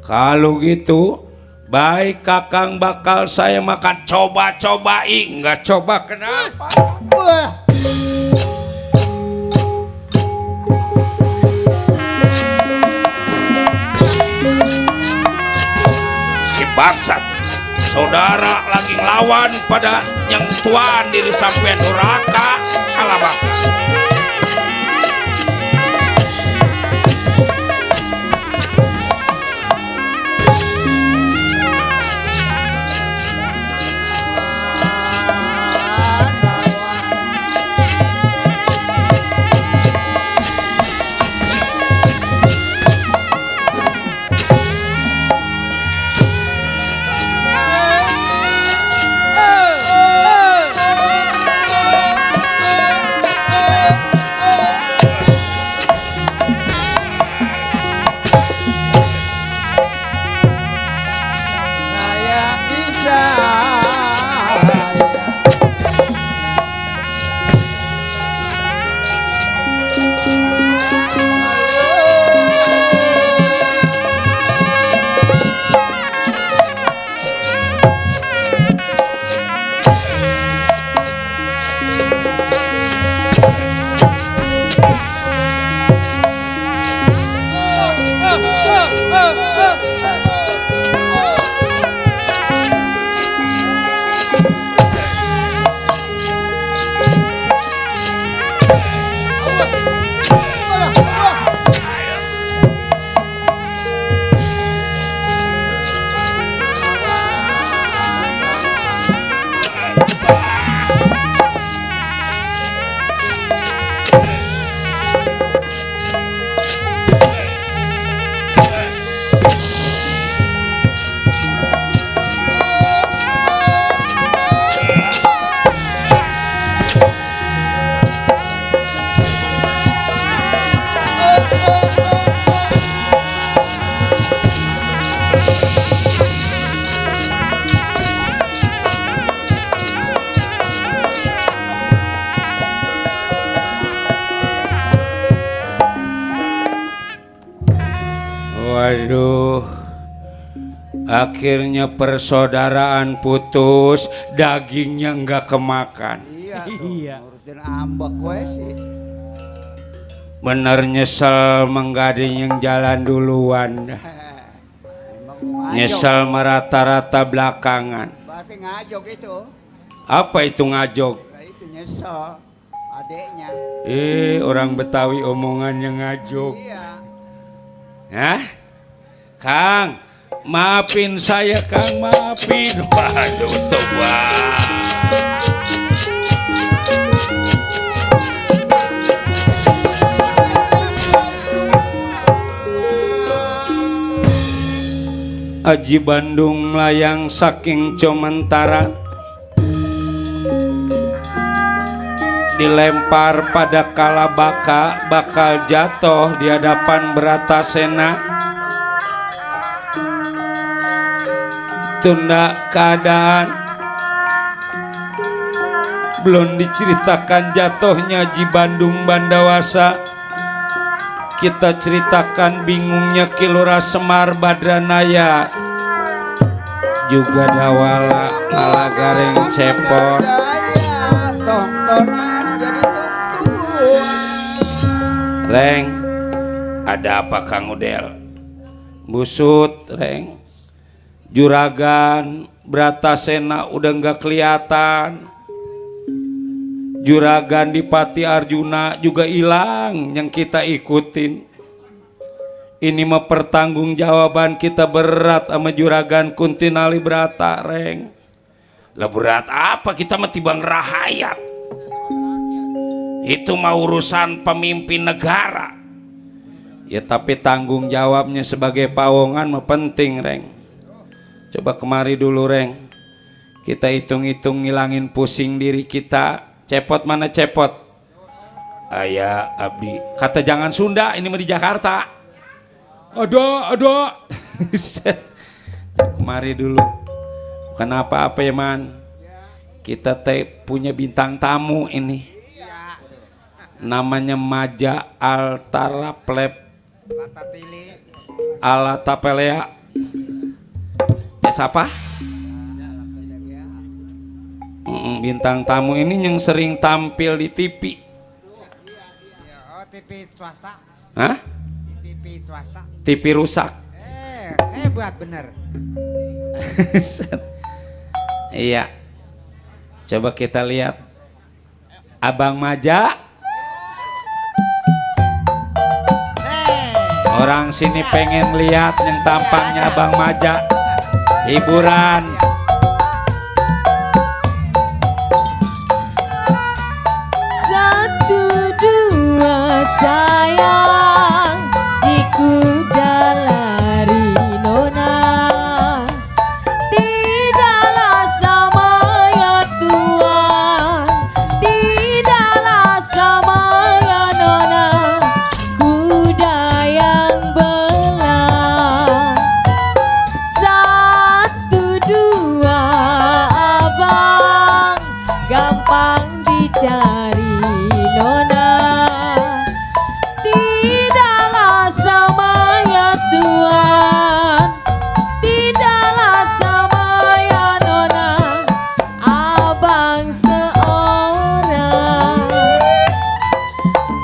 Kalau gitu, baik Kakang bakal saya makan. Coba-cobain, nggak coba kenapa? Si bangsat, saudara lagi ngelawan pada yang tuan diri sampean duraka alabaka. Waduh, akhirnya persaudaraan putus, dagingnya nggak kemakan. Iya. Urutin ambek gue sih. Bener nyesel menggading yang jalan duluan. Nyesel merata-rata belakangan. Berarti ngajok itu. Apa itu ngajok? Nah, itu nyesel adeknya. Orang Betawi omongannya ngajok. Iya. Hah? Kang, maafin saya Kang, maafin. Waduh, toba. Aji Bandung melayang saking Comentara, dilempar pada Kalabaka, bakal jatuh di hadapan Bratasena. Tunda keadaan, belum diceritakan jatuhnya Aji Bandung Bandawasa. Kita ceritakan bingungnya Kilura Semar Badranaya, juga Dawala Malagareng Cepot. Reng, ada apa Kang Udel? Busut, Reng. Juragan Bratasena udah nggak kelihatan. Juragan di Pati Arjuna juga hilang yang kita ikutin. Ini mah pertanggungjawaban kita berat sama Juragan Kuntinali Brata, Reng. Lah berat apa, kita mah tibang rahayat. Itu mah urusan pemimpin negara. Ya tapi tanggung jawabnya sebagai pawongan mah penting, Reng. Coba kemari dulu, Reng. Kita hitung-hitung ngilangin pusing diri kita. Cepot mana Cepot? Aya abdi kata jangan Sunda, ini mah di Jakarta. Ada. Kemari dulu. Kenapa apa ya man? Kita teh punya bintang tamu ini. Namanya Maja Altara Pleb Alatapelea. Ya siapa? Bintang tamu ini yang sering tampil di TV. Oh, TV swasta. Hah? TV swasta. TV rusak. Hebat bener. Iya. Coba kita lihat Abang Maja. Orang sini pengen lihat yang tampangnya Abang Maja. Hiburan. Satu dua sayang, si kuda lari nona. Tidaklah sama ya Tuhan, tidaklah sama ya nona. Kuda yang belah. Satu dua abang, gampang dicari nona. Tidaklah sama ya Tuhan, tidaklah sama ya nona. Abang seorang,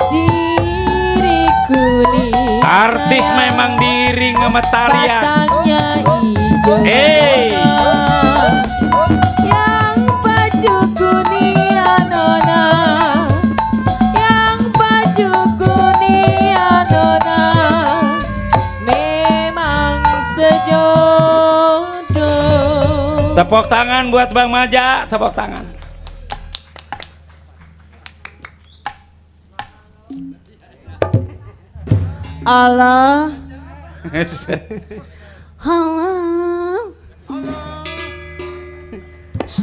sirih kuning. Artis memang diri ngemetarian. Batangnya hijau. Hey. Yang baju kuning ya nona, yang baju kuning ya nona, memang sejodoh. Tepuk tangan buat Bang Maja, tepuk tangan. Allah, Allah.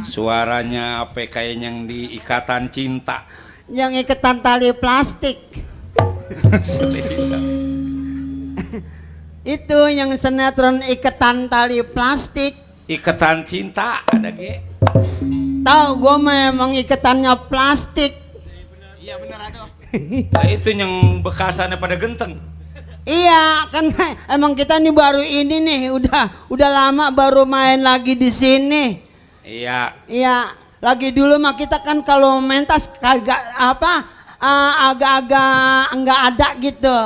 Suaranya apa kayak yang di Ikatan Cinta. Yang iketan tali plastik. Itu yang sinetron iketan tali plastik. Ikatan Cinta ada ge. Tahu gue memang iketannya plastik. Nah, itu yang bekasannya pada genteng. Iya, kan emang kita nih baru ini nih, udah lama baru main lagi di sini. Iya. Iya, lagi dulu mah kita kan kalau mentas kagak apa agak-agak enggak ada gitu.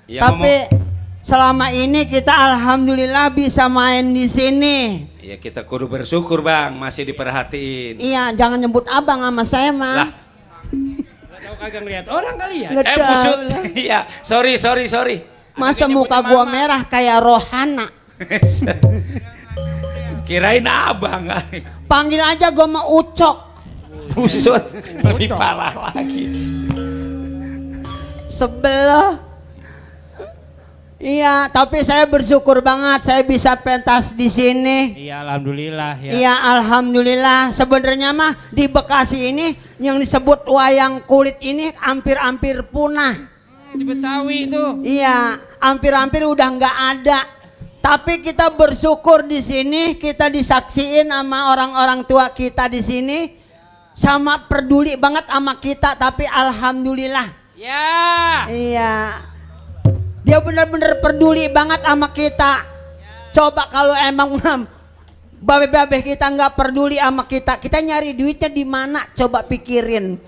Ya, tapi selama ini kita alhamdulillah bisa main di sini. Ya kita kudu bersyukur Bang, masih diperhatiin. Iya, jangan nyebut abang sama saya mah. Lah. Tahu kagak ngeliat orang kali ya? Nggak tahu Maksud, lah. iya, sorry. Masa muka gua merah kayak Rohana. Kirain abang kali. Panggil aja gua mah Ucok. Busut, lebih parah lagi. Sebelah. Iya, tapi saya bersyukur banget saya bisa pentas di sini. Iya, alhamdulillah ya. Iya, alhamdulillah. Sebenarnya mah di Bekasi ini yang disebut wayang kulit ini hampir-hampir punah. Di Betawi itu. Iya, hampir-hampir udah nggak ada. Tapi kita bersyukur di sini kita disaksiin sama orang-orang tua kita di sini, sama peduli banget sama kita. Tapi alhamdulillah. Ya. Iya. Dia benar-benar peduli banget sama kita. Coba kalau emang babe-babe kita nggak peduli sama kita, kita nyari duitnya di mana? Coba pikirin.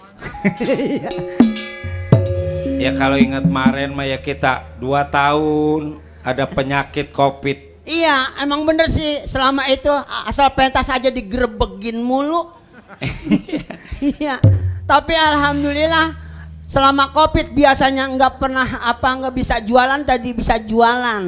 Ya kalau ingat kemarin mah ya kita 2 tahun ada penyakit COVID. Iya, emang bener sih selama itu asal pentas aja digerebegin mulu. Iya. Tapi alhamdulillah selama COVID biasanya nggak bisa jualan, tadi bisa jualan.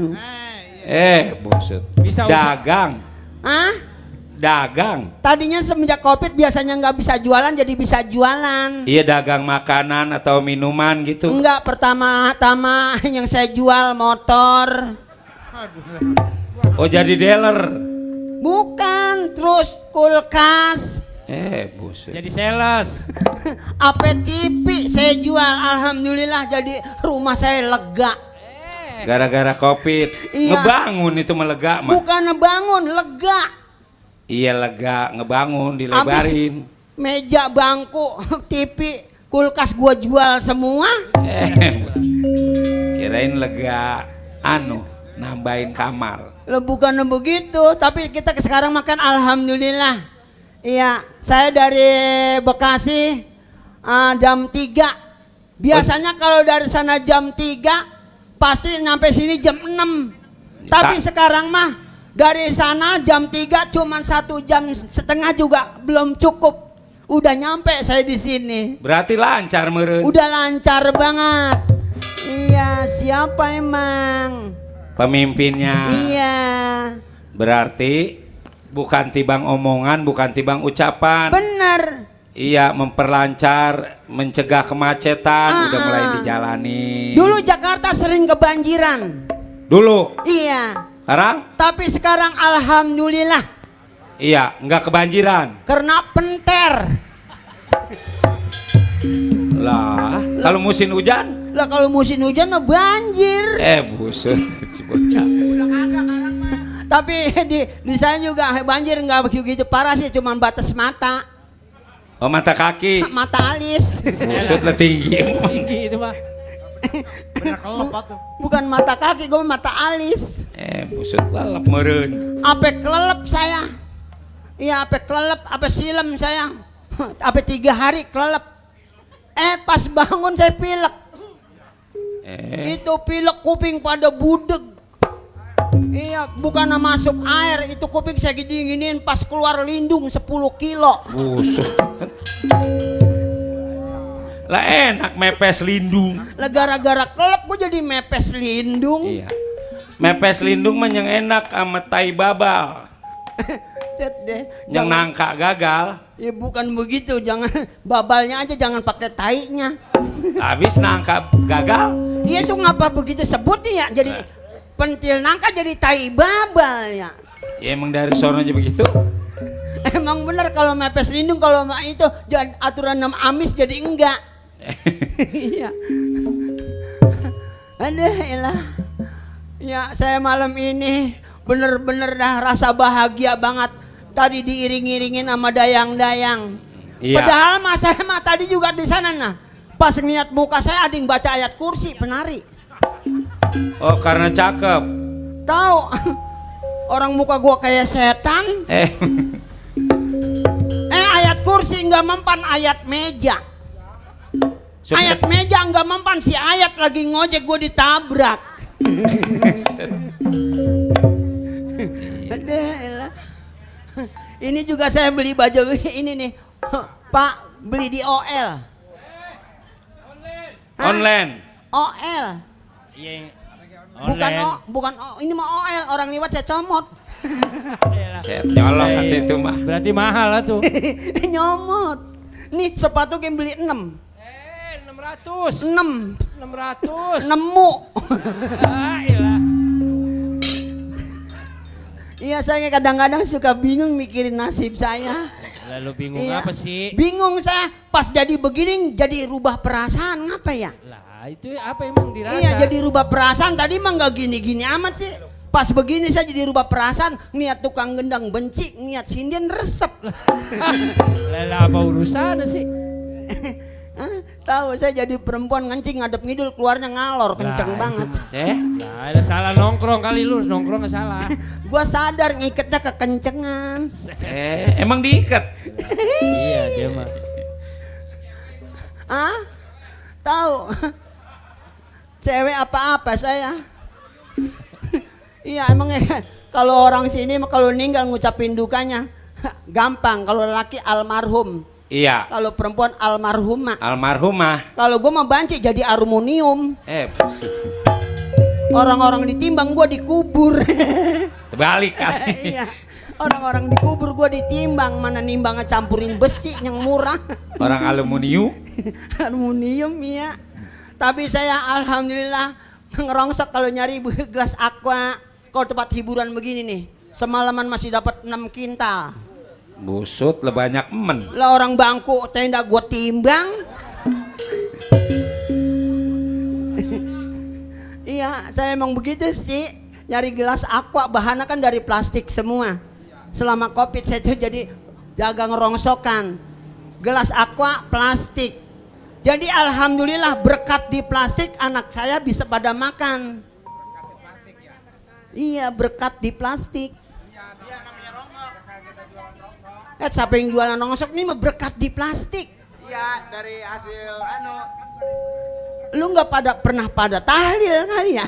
Busut. Bisa dagang. Hah? Dagang. Tadinya semenjak COVID biasanya nggak bisa jualan, jadi bisa jualan. Iya, dagang makanan atau minuman gitu. Enggak, pertama-tama yang saya jual motor. Oh, jadi dealer. Bukan, terus kulkas. Buset. Jadi sales. Apa TV saya jual, alhamdulillah jadi rumah saya lega. Gara-gara Covid. Iya. Ngebangun itu melega mah. Bukan bangun, lega. Iya lega, ngebangun, dilebarin. Meja, bangku, TV, kulkas gua jual semua. Kirain lega nambahin kamar. Lo bukan begitu, tapi kita sekarang makan alhamdulillah. Iya, saya dari Bekasi jam 3. Biasanya kalau dari sana jam 3 pasti nyampe sini jam 6. Tapi sekarang mah dari sana jam 3 cuman 1 jam setengah juga belum cukup. Udah nyampe saya di sini. Berarti lancar meureun. Udah lancar banget. Iya, siapa emang? Pemimpinnya. Iya. Berarti bukan tibang omongan, bukan tibang ucapan. Bener. Iya, memperlancar, mencegah kemacetan, udah mulai dijalani. Dulu Jakarta sering kebanjiran. Dulu. Iya. Sekarang? Tapi sekarang alhamdulillah. Iya, nggak kebanjiran. Karena penter. Lah, kalau musim hujan? Lah kalau musim hujan mah banjir. Busut, si bocah. Tapi di sana juga banjir nggak begitu parah sih, cuman batas mata. Oh, mata kaki. Mata alis. Busut lah tinggi. Tinggi itu mah. Bener kelepot tuh. Bukan mata kaki, gue mata alis. Busut lalap meureun. Ape kelelep saya. Iya, ape kelelep, ape silem saya. Ape 3 hari kelelep. Pas bangun saya pilek. Itu pilek kuping pada budeg. Iya, bukan masuk air, itu kuping saya gini-giniin, pas keluar lindung 10 kilo. Busut. Lah enak mepes lindung. Lah gara-gara kelep gue jadi mepes lindung. Iya. Mepes lindung mah yang enak sama tai babal. Cet deh. Yang nangka gagal. Ya bukan begitu, jangan babalnya aja, jangan pakai tainya. Habis nangka gagal. Iya tuh ngapa begitu sebutnya ya, jadi pentil nangka jadi tai babal ya. Ya emang dari sono aja begitu. Emang bener kalau mepes lindung, kalau itu jangan aturan 6 amis jadi enggak. Iya. Aduh elah. Ya saya malam ini bener-bener dah rasa bahagia banget. Tadi diiring-iringin sama dayang-dayang. Iya. Padahal mas saya mah tadi juga di sana nah. Pas ngeliat muka saya ada yang baca ayat kursi penari. Oh, karena cakep. Tahu? Orang muka gua kayak setan. Ayat kursi nggak mempan, ayat meja. Ayat meja nggak mempan, si ayat lagi ngojek gue ditabrak. Ini juga saya beli baju ini nih, Pak, beli di OL. Online. OL. Iya. Bukan ini mah OL, orang liwat saya comot. Set nyolong hati itu mah. Berarti mahal lah tuh. Nyomot. Nih sepatu yang beli 6. 600. 6. 600. Nemu. Iyalah. Iya, saya kadang-kadang suka bingung mikirin nasib saya. Lalu bingung Iya. apa sih? Bingung saya, pas jadi begini jadi rubah perasaan, ngapa ya? Lah itu apa emang dirasa? Iya, jadi rubah perasaan, tadi mah nggak gini-gini amat sih. Pas begini saya jadi rubah perasaan, niat tukang gendang benci, niat sinden resep. Lah apa urusan sih? Tahu saya jadi perempuan ngencing ngadep ngidul, keluarnya ngalor kenceng banget. Nah, ada salah nongkrong kali lu, nongkrong nggak salah. Gua sadar ngiketnya kekencengan. Emang diikat. Iya dia mah. Tahu? Cewek apa-apa saya. Iya emang kalau orang sini kalau meninggal ngucapin dukanya gampang, kalau laki almarhum. Iya. Kalau perempuan almarhumah. Almarhumah. Kalau gue mah banci jadi aluminium. Busut. Orang-orang ditimbang gue dikubur. Terbalik kan. Iya. Orang-orang dikubur gue ditimbang, mana nimbangnya campurin besi yang murah. Orang aluminium. Aluminium iya. Tapi saya alhamdulillah ngerongsok kalau nyari gelas aqua. Kalau tempat hiburan begini nih, semalaman masih dapat 6 kintal. Busut le banyak men. Lah orang bangku tenda gua timbang. Iya, saya emang begitu sih. Nyari gelas aqua bahannya kan dari plastik semua. Selama Covid saya tuh jadi jaga ngerongsokan. Gelas aqua plastik. Jadi alhamdulillah berkat di plastik anak saya bisa pada makan. Iya, berkat di plastik. Siapa yang jualan rongsok ini mah berkat di plastik. Iya, dari hasil Lu nggak pernah pada tahlil kali ya?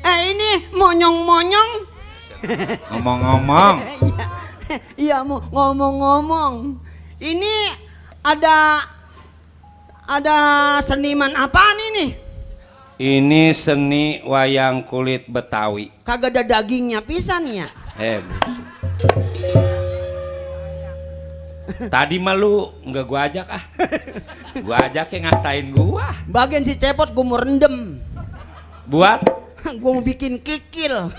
Ini monyong-monyong. Ngomong-ngomong. Iya mau ngomong-ngomong. Ini ada seniman apaan ini? Ini seni wayang kulit Betawi. Kagak ada dagingnya pisan ya. Buset. Tadi mah lu nggak gua ajak ah. Gua ajak yang ngatain gua. Bagian si cepot gua mau rendem. Buat Gua mau bikin kikil.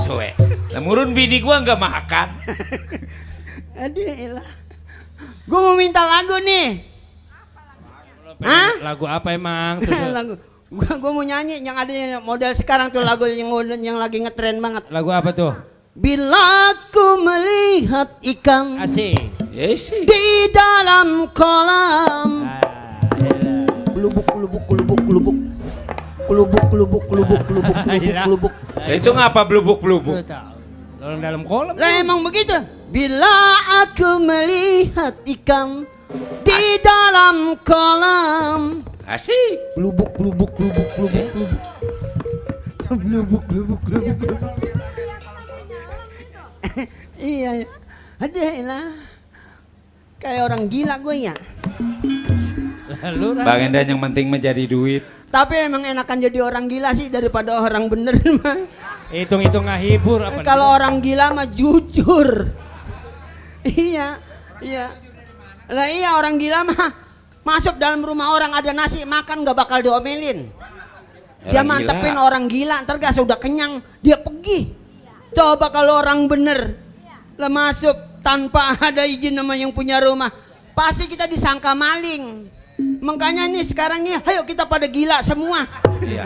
suwe. Lemurun bini gua nggak makan. Aduh lah. Gua mau minta lagu nih. Hah? Lagu apa emang? Lagu. Gua mau nyanyi yang ada model sekarang tuh lagu yang lagi ngetren banget. Lagu apa tuh? Bila aku melihat ikan Asik. Yes sih. di dalam kolam. Kulubuk kulubuk kulubuk kulubuk. Kulubuk kulubuk kulubuk kulubuk kulubuk kulubuk. Itu ngapa blubuk-blubuk? Orang dalam kolam. Lah emang begitu. Bila aku melihat ikan di dalam kolam. Asik. Kulubuk kulubuk kulubuk kulubuk kulubuk. Kulubuk kulubuk kulubuk kulubuk. Iya ya. Ada lah. Kayak orang gila gue ya. Lalu Bang Endan yang penting menjadi duit. Tapi emang enakan jadi orang gila sih daripada orang bener mah. hitung-hitung ngahibur apa? Kalau orang gila mah jujur. Iya, iya. Lah iya orang gila mah masuk dalam rumah orang ada nasi makan nggak bakal diomelin. Dia Orang mantepin gila. orang gila, ntar gak sudah kenyang dia pergi. Coba kalau orang bener lah masuk tanpa ada izin sama yang punya rumah, pasti kita disangka maling. Makanya nih sekarang nih, ayo kita pada gila semua. Iya.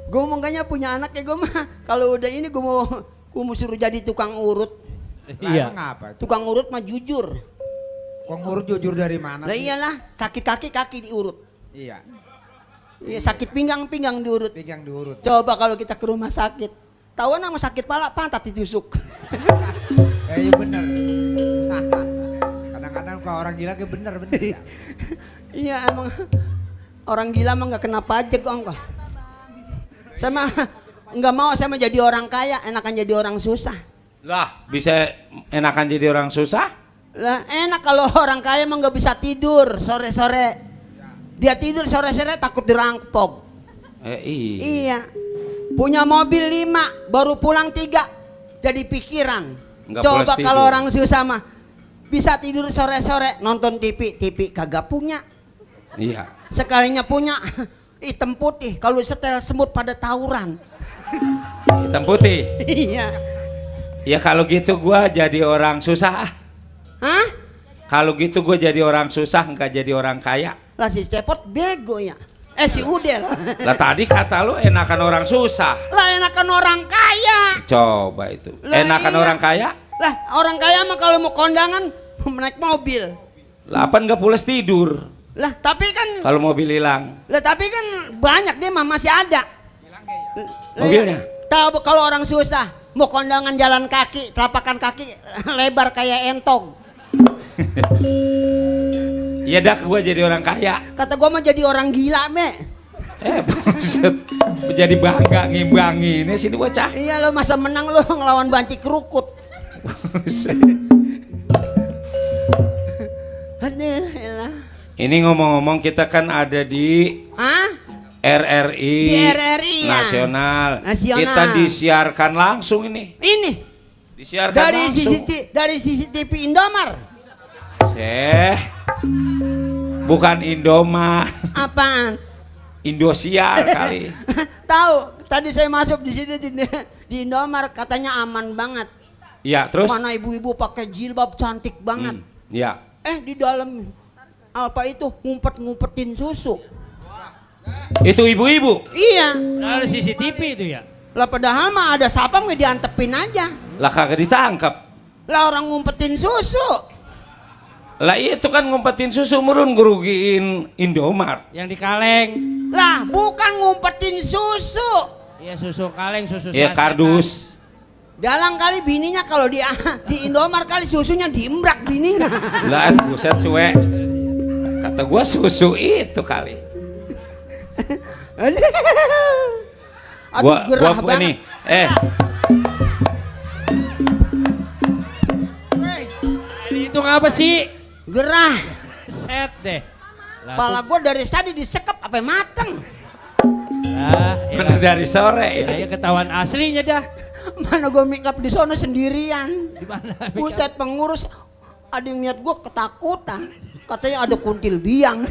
Gue makanya punya anak ya gue mah kalau udah ini gue mau suruh jadi tukang urut. Iya. Ngapa? Tukang urut mah jujur. Kok ngurut jujur dari mana Lah sih? iyalah, sakit kaki diurut. Iya, Iya, sakit pinggang diurut. pinggang diurut. Coba kalau kita ke rumah sakit, tahuan sama sakit pala pantat ditusuk. Iya bener. Kadang-kadang kalau orang gila kayak bener ya. Iya emang orang gila mah nggak kena pajak kok. Saya mah nggak mau, saya mah jadi orang kaya, enakan jadi orang susah. Lah, bisa enakan jadi orang susah? Lah enak kalau orang kaya mah nggak bisa tidur sore-sore. Dia tidur sore-sore takut dirampok. Iya. Iya. Punya mobil 5, baru pulang 3. Jadi pikiran. Nggak Coba pulas kalau tidur. orang susah mah bisa tidur sore-sore nonton TV kagak punya. Iya. Sekalinya punya hitam putih, kalau setel semut pada tawuran. Hitam putih. Iya. Ya kalau gitu gua jadi orang susah. Hah? Kalau gitu gua jadi orang susah, nggak jadi orang kaya. Lah si Cepot bego ya. Si Udel. Lah tadi kata lu enakan orang susah. Lah enakan orang kaya. Coba itu. Lah Enakan iya. orang kaya? Lah orang kaya mah kalau mau kondangan naik mobil. Lah apa nggak pulas tidur? Lah tapi kan Kalau mobil hilang. Lah tapi kan banyak dia mah masih ada. Lah, Mobilnya? Tahu kalau orang susah mau kondangan jalan kaki, telapakan kaki lebar kayak entong. Iya dah gua jadi orang kaya. Kata gua mah jadi orang gila, Me. Buset. Jadi bangga ngimbanginnya sini bocah. Iya lo masa menang lo ngelawan banci kerukut. Buset. Aduh, elah. Ini ngomong-ngomong kita kan ada di Hah? RRI, Di RRI ya. Nasional. Nasional. Kita disiarkan langsung ini. Ini Disiarkan dari langsung. CCTV Indomar. Bukan Indoma, Apaan? Indosiar kali. Tahu Tadi saya masuk di sini di Indomaret katanya aman banget. Iya, terus? Mana ibu-ibu pakai jilbab cantik banget. Iya. Di dalam Alfa itu ngumpet-ngumpetin susu. Itu ibu-ibu. Iya. Ada CCTV itu ya? Lah padahal mah ada sapam nggak diantepin aja. Lah kagak ditangkap. Lah orang ngumpetin susu. Lah itu kan ngumpetin susu murun ngerugiin Indomart. Yang di kaleng. Lah bukan ngumpetin susu. Iya susu kaleng, susu Ya saset. kardus. Dalang kali bininya kalau di Indomaret kali susunya diembrak bininya. Lah buset suwe. Kata gua susu itu kali. Aduh gerah gua banget. nih. Itu ngapa sih? Gerah. Set deh. Lah, Pala gua dari tadi disekep apa mateng. Mana dari sore ya. Ya ketahuan aslinya dah. Mana gua make up di sono sendirian. Di mana? Buset pengurus ada yang niat gua ketakutan. Katanya ada kuntil biang.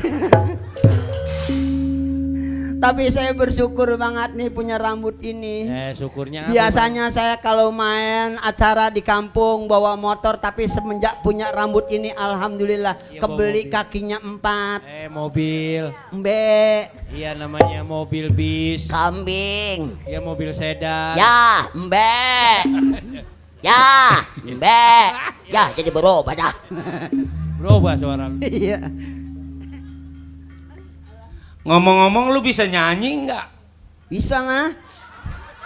Tapi saya bersyukur banget nih punya rambut ini. Syukurnya apa, Biasanya saya kalau main acara di kampung bawa motor, tapi semenjak punya rambut ini alhamdulillah Iya, kebeli bawa mobil. kakinya 4. mobil. Mbe, Iya namanya mobil bis. kambing. Iya mobil sedan. Ya, mbe. Ya, mbe. Ya, jadi berubah dah. Berubah suara lu. Iya. Ngomong-ngomong lu bisa nyanyi nggak? Bisa lah.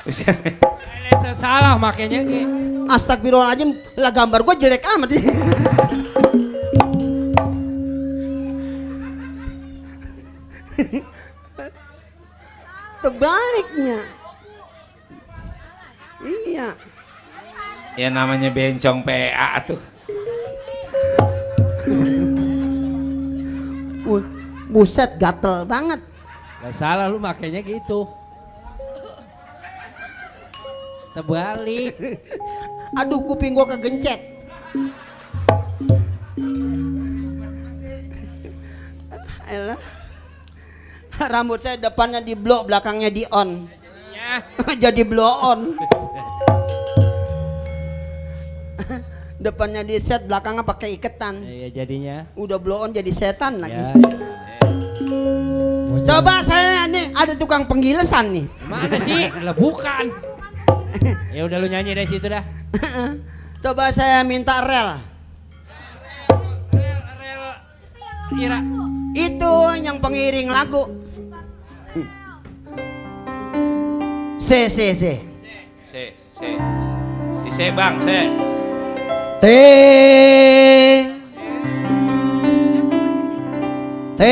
Bisa. Itu salah makanya Ki. Astagfirullahaladzim, lah gambar gua jelek amat. Tebaliknya. Iya. Ya namanya bencong PA tuh. Buset gatel banget. Gak salah lu makanya gitu. Terbalik. Aduh kuping gua kegencet. Elah. Rambut saya depannya di blow, belakangnya di on. Ya. Jadi blow on. Depannya di set, belakangnya pakai iketan. Iya jadinya. Udah blow on jadi setan lagi. Ya. Coba saya nih ada tukang penggilesan nih. Mana sih? Lah bukan. Ya udah lu nyanyi dari situ dah. Coba saya minta rel. Rel Ira. Itu yang pengiring lagu. C. Se. Di se bang, se. T. T.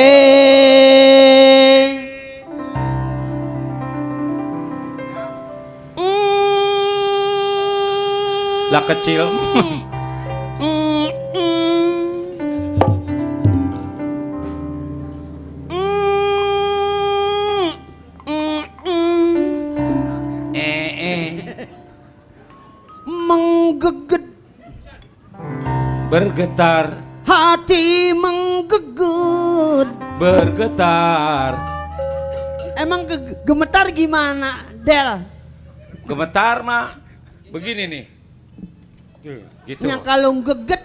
Lah kecil. Menggeget Bergetar, hati menggegut. bergetar. Emang gemetar gimana, Del? Gemetar mah begini nih. Gitu. Yang kalau geget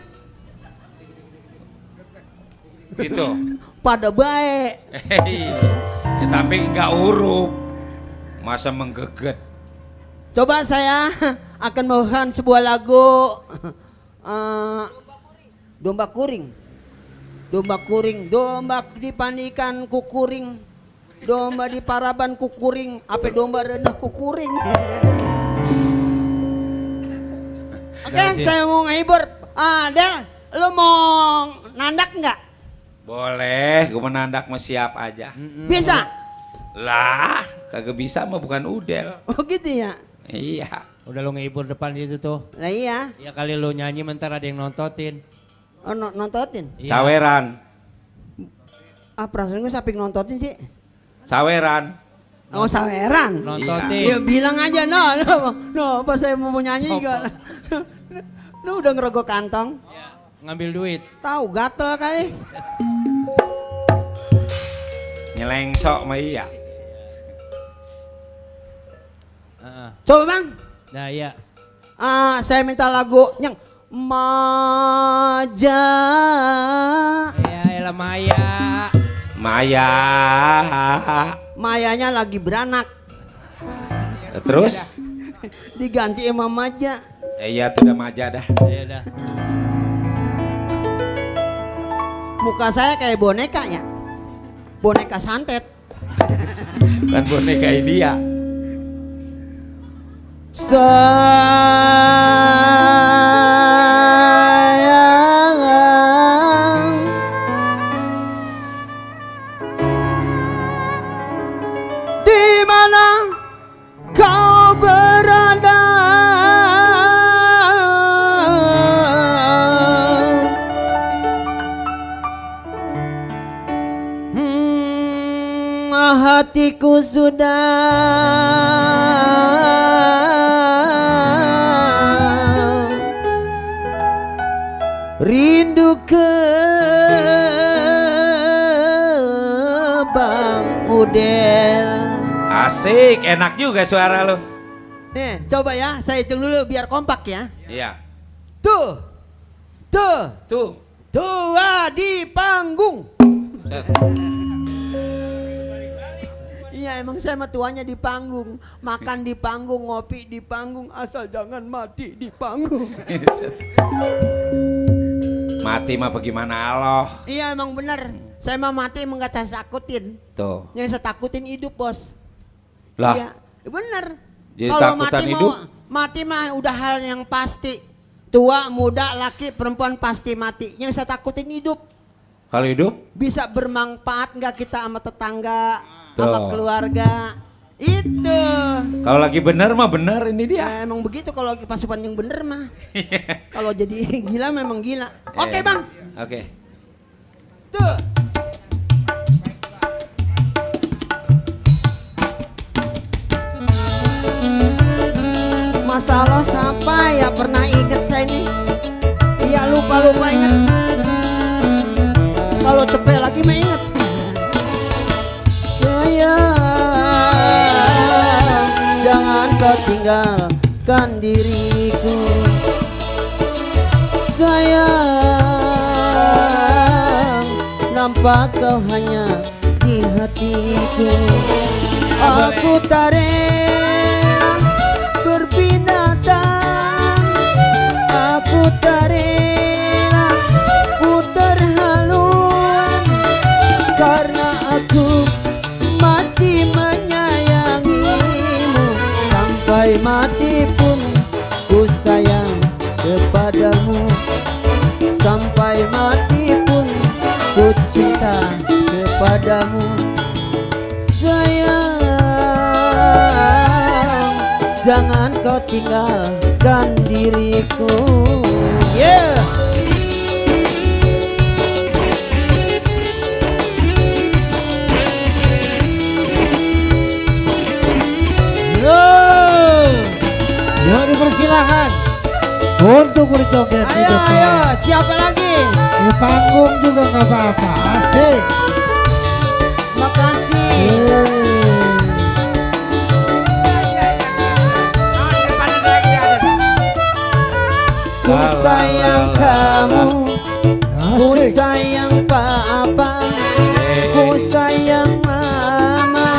Gitu. pada baik. Ya, tapi nggak urup. Masa menggeget. Coba saya akan membawakan sebuah lagu domba kuring. Domba kuring, domba dipandikan kukuring. Domba di paraban kukuring, apa domba rendah kukuring. Oke, saya mau ngehibur. Del, lu mau nandak nggak? Boleh, gue menandak mah siap aja. Bisa? Lah, kagak bisa mah bukan udel. Oh gitu ya? Iya. Udah lu ngehibur depan itu tuh. Lah iya. Ya kali lu nyanyi mentar ada yang nontotin. Oh, nontotin? Iya. Caweran. Perasaan gue saping nontotin sih. Saweran. Oh, saweran. Nontotin. Ya bilang aja no, pas saya mau nyanyi juga. Lu udah ngerogoh kantong. Ngambil duit. Tahu gatel kali. Nyelengsok mah iya. Coba bang. Nah iya. Saya minta lagu yang Maja. Ya elah Maya. Maya. Mayanya lagi beranak. Terus? Diganti sama Maja. Iya tuh udah Maja dah. Iya dah. Muka saya kayak boneka ya. Boneka santet. Kan boneka India. Sayang, di mana kau berada? Hatiku sudah rindu ke Bang Udel. Asik, enak juga suara lo. Nih, coba ya, saya hitung dulu biar kompak ya. Iya. Tuh, Tuh. tua di panggung. Set. Iya, emang saya mah tuanya di panggung. Makan di panggung, ngopi di panggung, asal jangan mati di panggung. Mati mah bagaimana Allah. Iya, emang bener. Saya mah mati emang gak saya takutin. Tuh. Yang saya takutin hidup, bos. Lah. Iya, bener. Jadi Kalau takutan mati hidup? mati mah udah hal yang pasti. Tua, muda, laki, perempuan pasti mati. Yang saya takutin hidup. Kalau hidup? Bisa bermanfaat nggak kita sama tetangga, Tuh. sama keluarga. Itu. Kalau lagi benar mah benar ini dia. Emang begitu kalau lagi pasukan yang bener mah. Kalau jadi gila memang gila. Oke, Bang. Oke. Tuh. Masalah siapa ya pernah inget saya ini. Iya lupa inget. Kalau cepet lagi mah inget. Sayang, jangan kau tinggalkan diriku. Sayang, nampak kau hanya di hatiku. Aku tak rela berbinatang, aku tak rela ku terhaluan, karena aku masih menyayangimu. Sampai mati pun ku sayang kepadamu. Sampai mati pun ku cinta kepadamu. Sayang, jangan kau tinggalkan diriku. Yeah. Yuk dipersilakan untuk berjoget di Ayo, depan. ayo, siapa lagi? Di panggung juga nggak apa-apa. Asik. Makasih. Ku sayang kamu, ku Asik. sayang papa, ku sayang mama,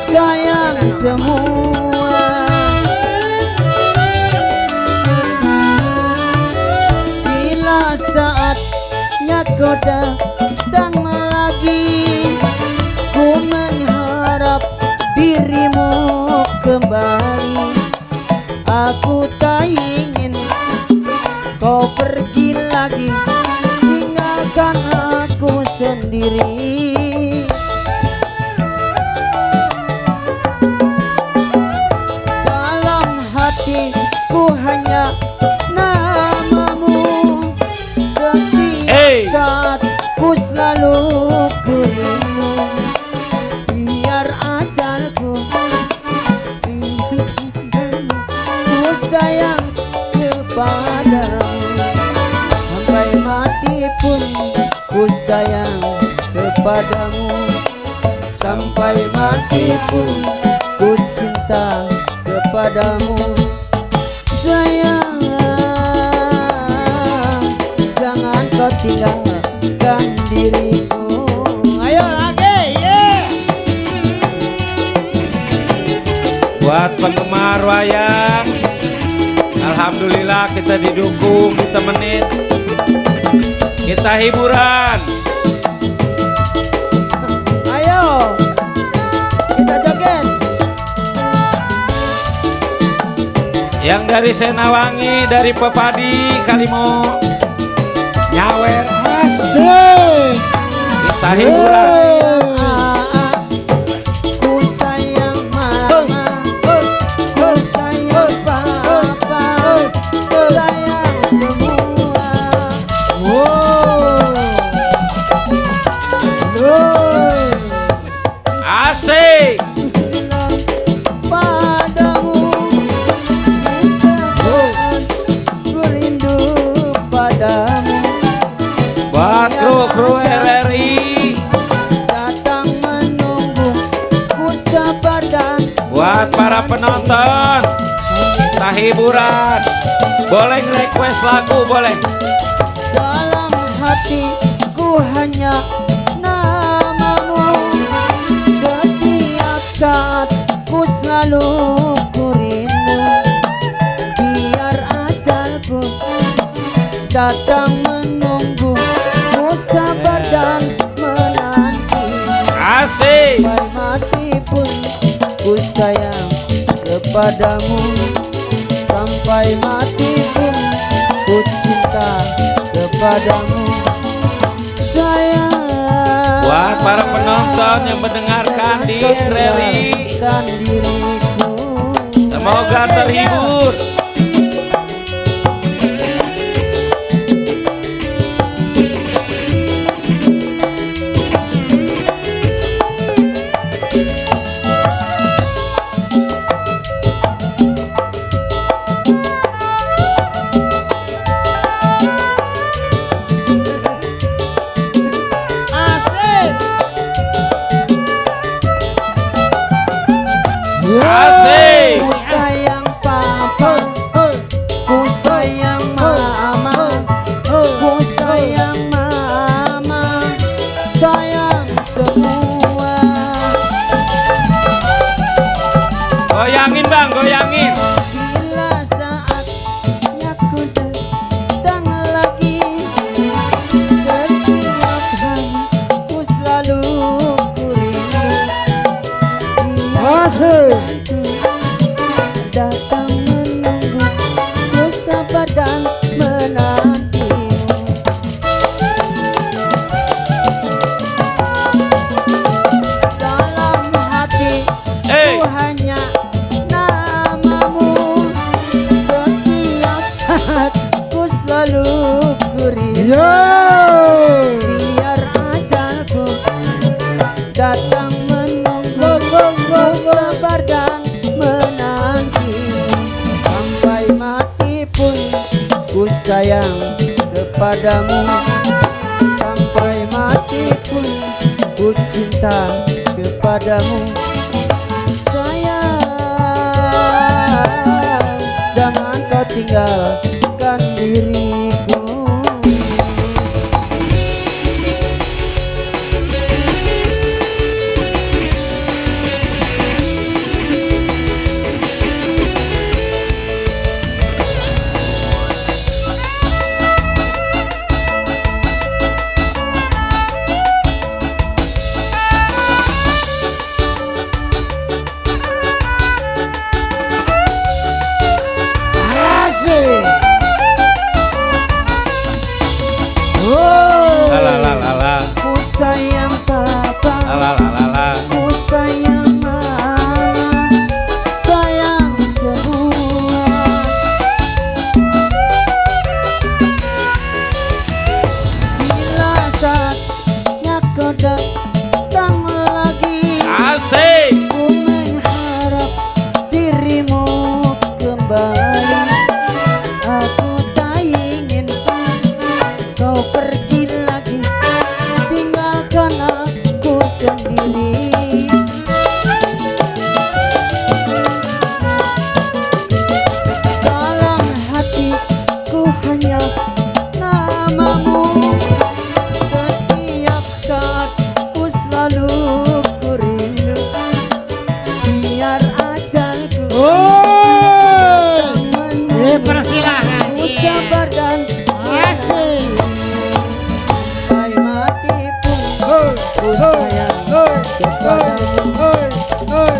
sayang semua. Bila saatnya kau datang lagi, ku mengharap dirimu kembali. Aku tak ingin kau pergi lagi, tinggalkan aku sendiri. Dalam hatiku hanya namamu. Setiap saat ku selalu ku rindu. Biar ajalku ku sayang kepadamu. Sampai mati pun ku sayang kepadamu. Sampai mati pun ku cinta kepadamu. kepadamu. Sayang, jangan kau tinggalkan diriku. Ayo lagi, yeah. Buat penggemar wayang, alhamdulillah kita didukung, ditemenin, kita hiburan. Ayo, kita joget. Yang dari Senawangi, dari Pepadi, Kalimo, Nyawer, Asik. kita hiburan. Ku sayang mama, ku sayang papa, ku sayang semua. Asik. Padamu, ku rindu padamu. Buat kru RRI, Datang menunggu, ku sabar dan buat para penonton, kita hiburan. Boleh request lagu, boleh. dalam hatiku hanya namamu. Setiap saat ku selalu ku rindu. Biar ajalku datang menunggu, ku sabar dan menanti. Asik. Sampai mati pun ku sayang kepadamu. Sampai mati pun ku cinta kepadamu. Sayang, Buat para penonton yang mendengarkan di RRI, tinggalkan diriku. semoga terhibur. Asik. Asik. Ku sayang papa, ku sayang mama, ku sayang mama, sayang semua. Goyangin bang, goyangin. Bila saatnya ku datang lagi, setiap hari ku selalu ku rindu. Datang menunggu, ku sabar dan menantimu. Dalam hati Hey. ku hanya namamu. Setiap saat ku selalu ku rindu. Biar ajalku datang menunggu, ku sabar dan menanti. Sampai mati pun ku sayang kepadamu. Sampai mati pun ku cinta kepadamu. Sayang, jangan kau tinggalkan diriku. Asik.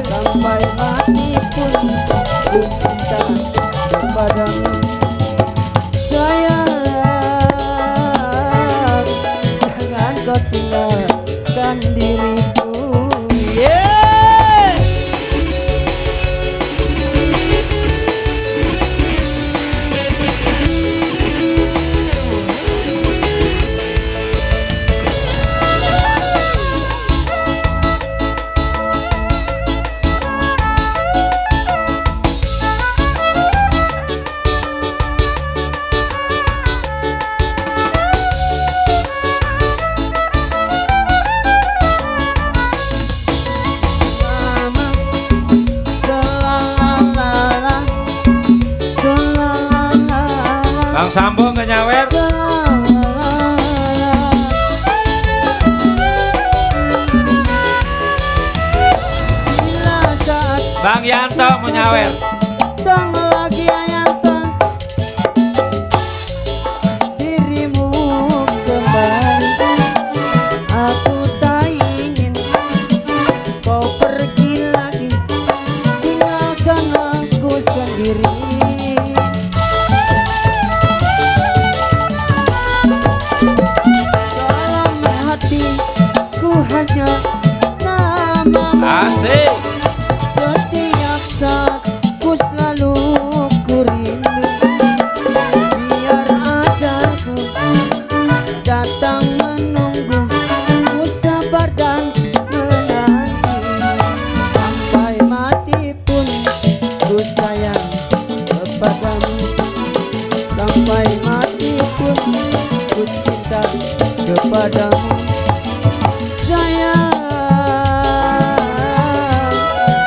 sampai mati pun ku cinta kepadamu sayang, jangan kau tinggalkan diriku. Bang Sambo nggak nyawer. Bang Yanto mau nyawer. Dang lagi Yanto, dirimu kembali. Aku tak ingin kau pergi lagi, tinggalkan aku sendiri. Dalam hatiku hanya namamu. Asik. Setiap saat ku selalu ku rindu, biar ajalku datang menunggu, ku sabar dan menanti, sampai mati pun ku sayang kepadamu, sampai mati pun ku cinta kepadamu sayang,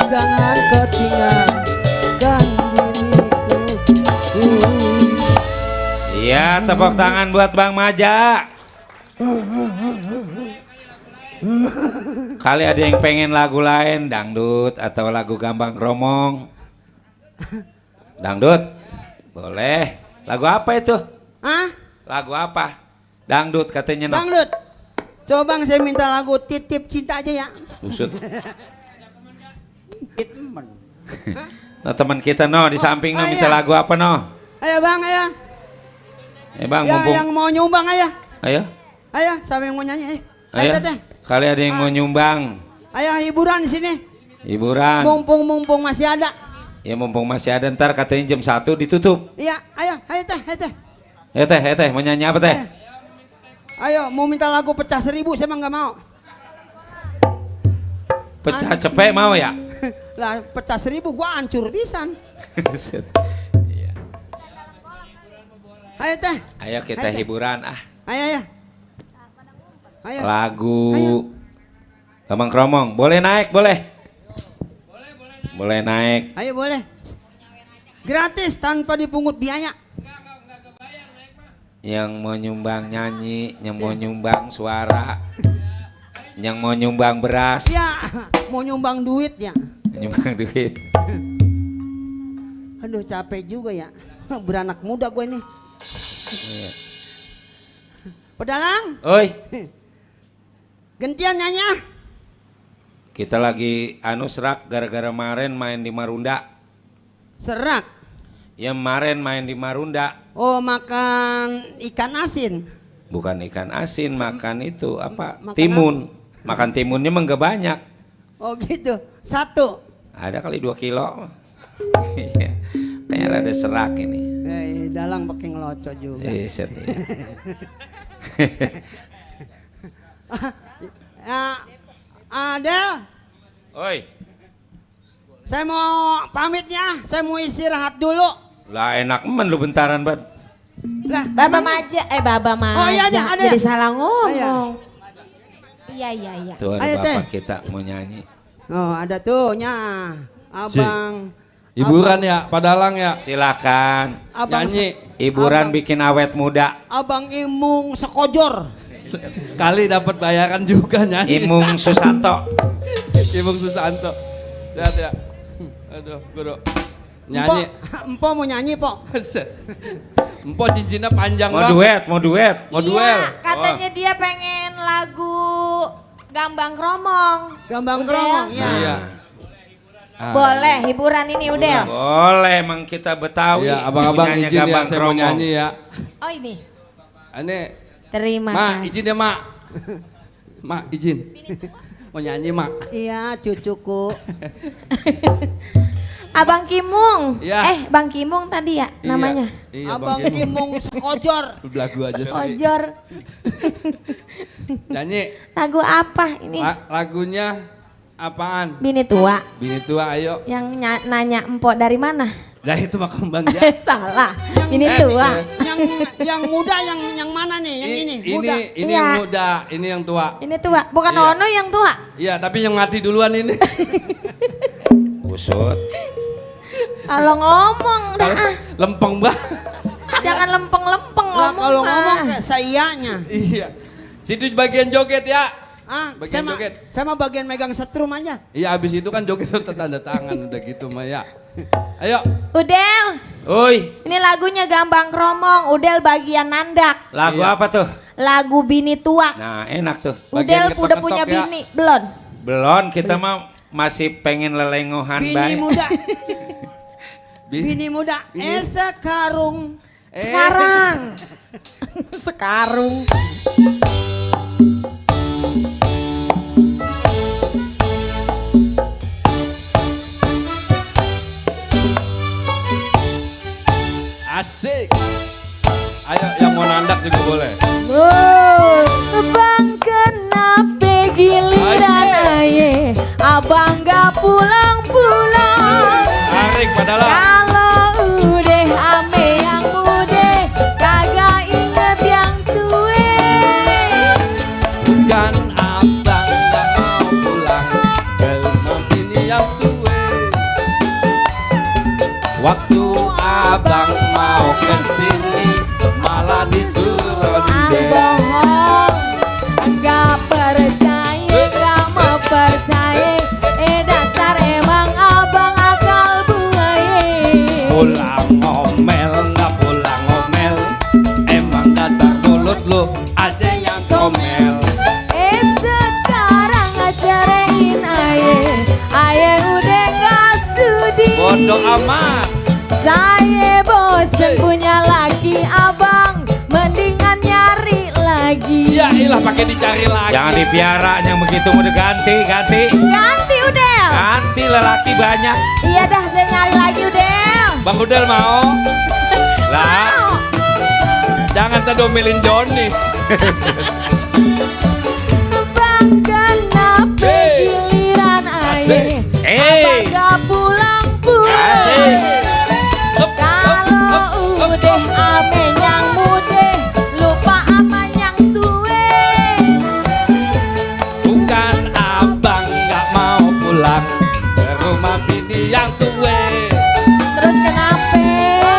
jangan kau tinggalkan diriku. Iya, tepuk tangan buat Bang Maja. Kali ada yang pengen lagu lain, dangdut atau lagu Gambang Kromong. Dangdut, boleh. Lagu apa itu? Ah, Lagu apa? Dangdut katanya. No. Dangdut. Coba Bang, saya minta lagu Titip Cinta aja ya. Usut. Temen. Nah teman kita no di samping no Oh, minta iya. lagu apa no? Ayo Bang, ayo. Bang Ya, mumpung. yang mau nyumbang ayo. Ayo. Ayo, siapa yang mau nyanyi? Ayo. Teteh. Kali ada yang mau nyumbang Ayo hiburan di sini. hiburan. Mumpung masih ada. Ya mumpung masih ada, ntar katanya jam 1 ditutup. Iya, ayo teh, ayo teh. Teh, mau nyanyi apa teh? Ayo, mau minta lagu pecah 1000, saya mah nggak mau. Pecah cepet mau ya? Lah, pecah 1000 gua hancur pisan. Iya. Ayo teh. Ayo kita Ayo, teh. hiburan ah. Ayo. Ayo. Lagu Ayo. Gambang Kromong, boleh naik, boleh? Boleh naik. Ayo boleh. Gratis tanpa dipungut biaya. Yang mau nyumbang nyanyi, yang mau nyumbang suara, yang mau nyumbang beras, Ya, mau nyumbang duit ya. nyumbang duit. Aduh capek juga ya. Beranak muda gue nih. Pedalang, Oi, gantian nyanyi ah. kita lagi serak gara-gara kemarin main di Marunda. Serak. Ya kemarin main di Marunda. Oh, makan ikan asin. Bukan ikan asin, makan itu apa? Makan Timun. Makan timunnya mah nggak banyak. Oh gitu. 1. Ada kali 2 kilo. Iya. Kayaknya ada serak ini. Dalang pakai ngelocok juga. Set, iya. Adel, Oi, saya mau pamit ya. Saya mau istirahat dulu. lah enak men lu bentaran banget. Lah, Baba Maja, Baba Maja. Oh, iya, ada. Jadi salah ngomong. Iya. Iya. Tuh ada Ayo, bapak Teh. kita mau nyanyi. Oh, ada tuh nya. Abang. Hiburan ya, padalang ya. Silakan. Abang, Nyanyi. Hiburan Abang. bikin awet muda. Abang Imung sekojor. Kali dapat bayaran juga nyanyi. Imung Susanto. Imung Susanto. Lihat ya. Aduh, guru. Nyanyi. Empo mau nyanyi, Po. Empo cincinnya panjang Mau banget. duet, mau duet. Mau duel. Iya, katanya dia pengen lagu Gambang Kromong. Gambang Udel. Kromong, ya. Iya. Ah, Boleh hiburan ini Udel. Boleh, emang kita Betawi. Iya, abang-abang Punyanya izin ya, Gambang saya mau Kromong. nyanyi ya. Oh ini. Ini, Terima Mak, kasih. izin ya, Mak. Mak, izin. Mau nyanyi, Mak. Iya, cucuku. Abang Kimung. Iya. Bang Kimung tadi ya namanya. Iya, Abang Bang Kimung sekojor. Lagu aja sih. Ojor. Nyanyi. Lagu apa ini? Lagunya apaan? Bini tua. Bini tua, ayo. Yang nanya empok dari mana? Dah itu mah kembang ya. Salah. Bini tua. yang muda yang mana nih? Yang ini, muda. Ini Iya. yang muda, ini yang tua. Ini tua. Bukan Iya. Ono yang tua. Iya, tapi yang mati duluan ini. Usut. Kalau ngomong dah. Lempeng banget. Jangan lempeng-lempeng Lah ngomong. kalau mah. ngomong kayak sayanya. Iya. Situ bagian joget ya. Saya Bagian mah joget. saya mah bagian megang setrum aja. Iya, abis itu kan joget tuh tanda tangan udah gitu mah ya. Ayo. Udel, Oi, ini lagunya Gambang Kromong. Udel bagian nandak. lagu Iya. apa tuh? Lagu bini tua. Nah, enak tuh. Udel bagian udah ketok-ketok punya ya. bini, belum? Belum, kita mah masih pengen lelengohan Bini baik. muda, Bini. bini muda. Sekarung. Sekarang. Sekarung. Asik. Ayo yang mau nandak juga boleh. Oh, bang kenapa giliran aye, abang gak pulang-pulang. Tarik padahal. Kalau udah ame yang muda, kagak inget yang tua. Bukan abang gak mau pulang ke rumah bini yang tua. Waktu abang mau kesini malah disuruh Ah dia. bohong, gak percaya, gak mau percaya. Dasar emang abang akal buaya. Pulang ngomel nggak pulang ngomel, emang dasar mulut lu aja yang ngomel. Sekarang ngacarain aye udah gak sudi. Bodoh amat. Saya bosen punya laki abang, mendingan nyari lagi. Ya ilah pakai dicari lagi. Jangan dipiara yang begitu udah ganti. Ganti Udel. Ganti lelaki banyak. Iya dah saya nyari lagi Udel. Bang Udel mau? Lah, Mau. jangan terdomelin Johnny. Bang kenapa Hey. giliran aye, Hey. abang gak pulang-pulang. Asik. Kalau udah ame yang muda, lupa ama yang tua. Bukan abang nggak mau pulang ke rumah bini yang tua. Terus kenapa?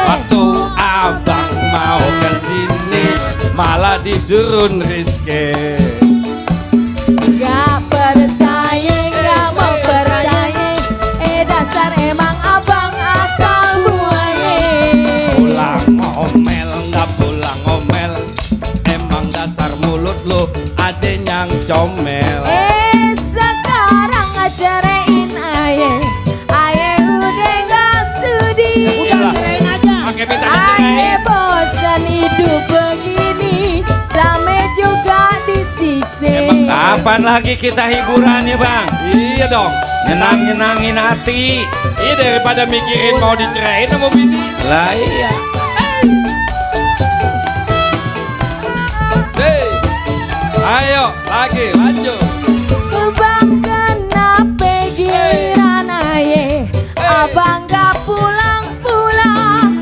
Waktu abang mau kesini malah disuruh Rizky. Gak percaya, gak mau percaya. Dasar emang abang akal buaya. Pulang ngomel nggak pulang ngomel, emang dasar mulut lu ada yang comel. Sekarang ngacarain aye udah gak sudi. Iyalah. Kirain aja. Pakai minta Aye dicerain. bosan hidup begini, sampai juga disiksa. Emang Kapan lagi kita hiburannya, Bang? Iya dong. Nyenangin hati. Iya daripada mikirin mau dicerain sama bini. Lah iya. Hey. Ayo lagi lanjut. Bang kenapa giliran aye, abang gak pulang-pulang.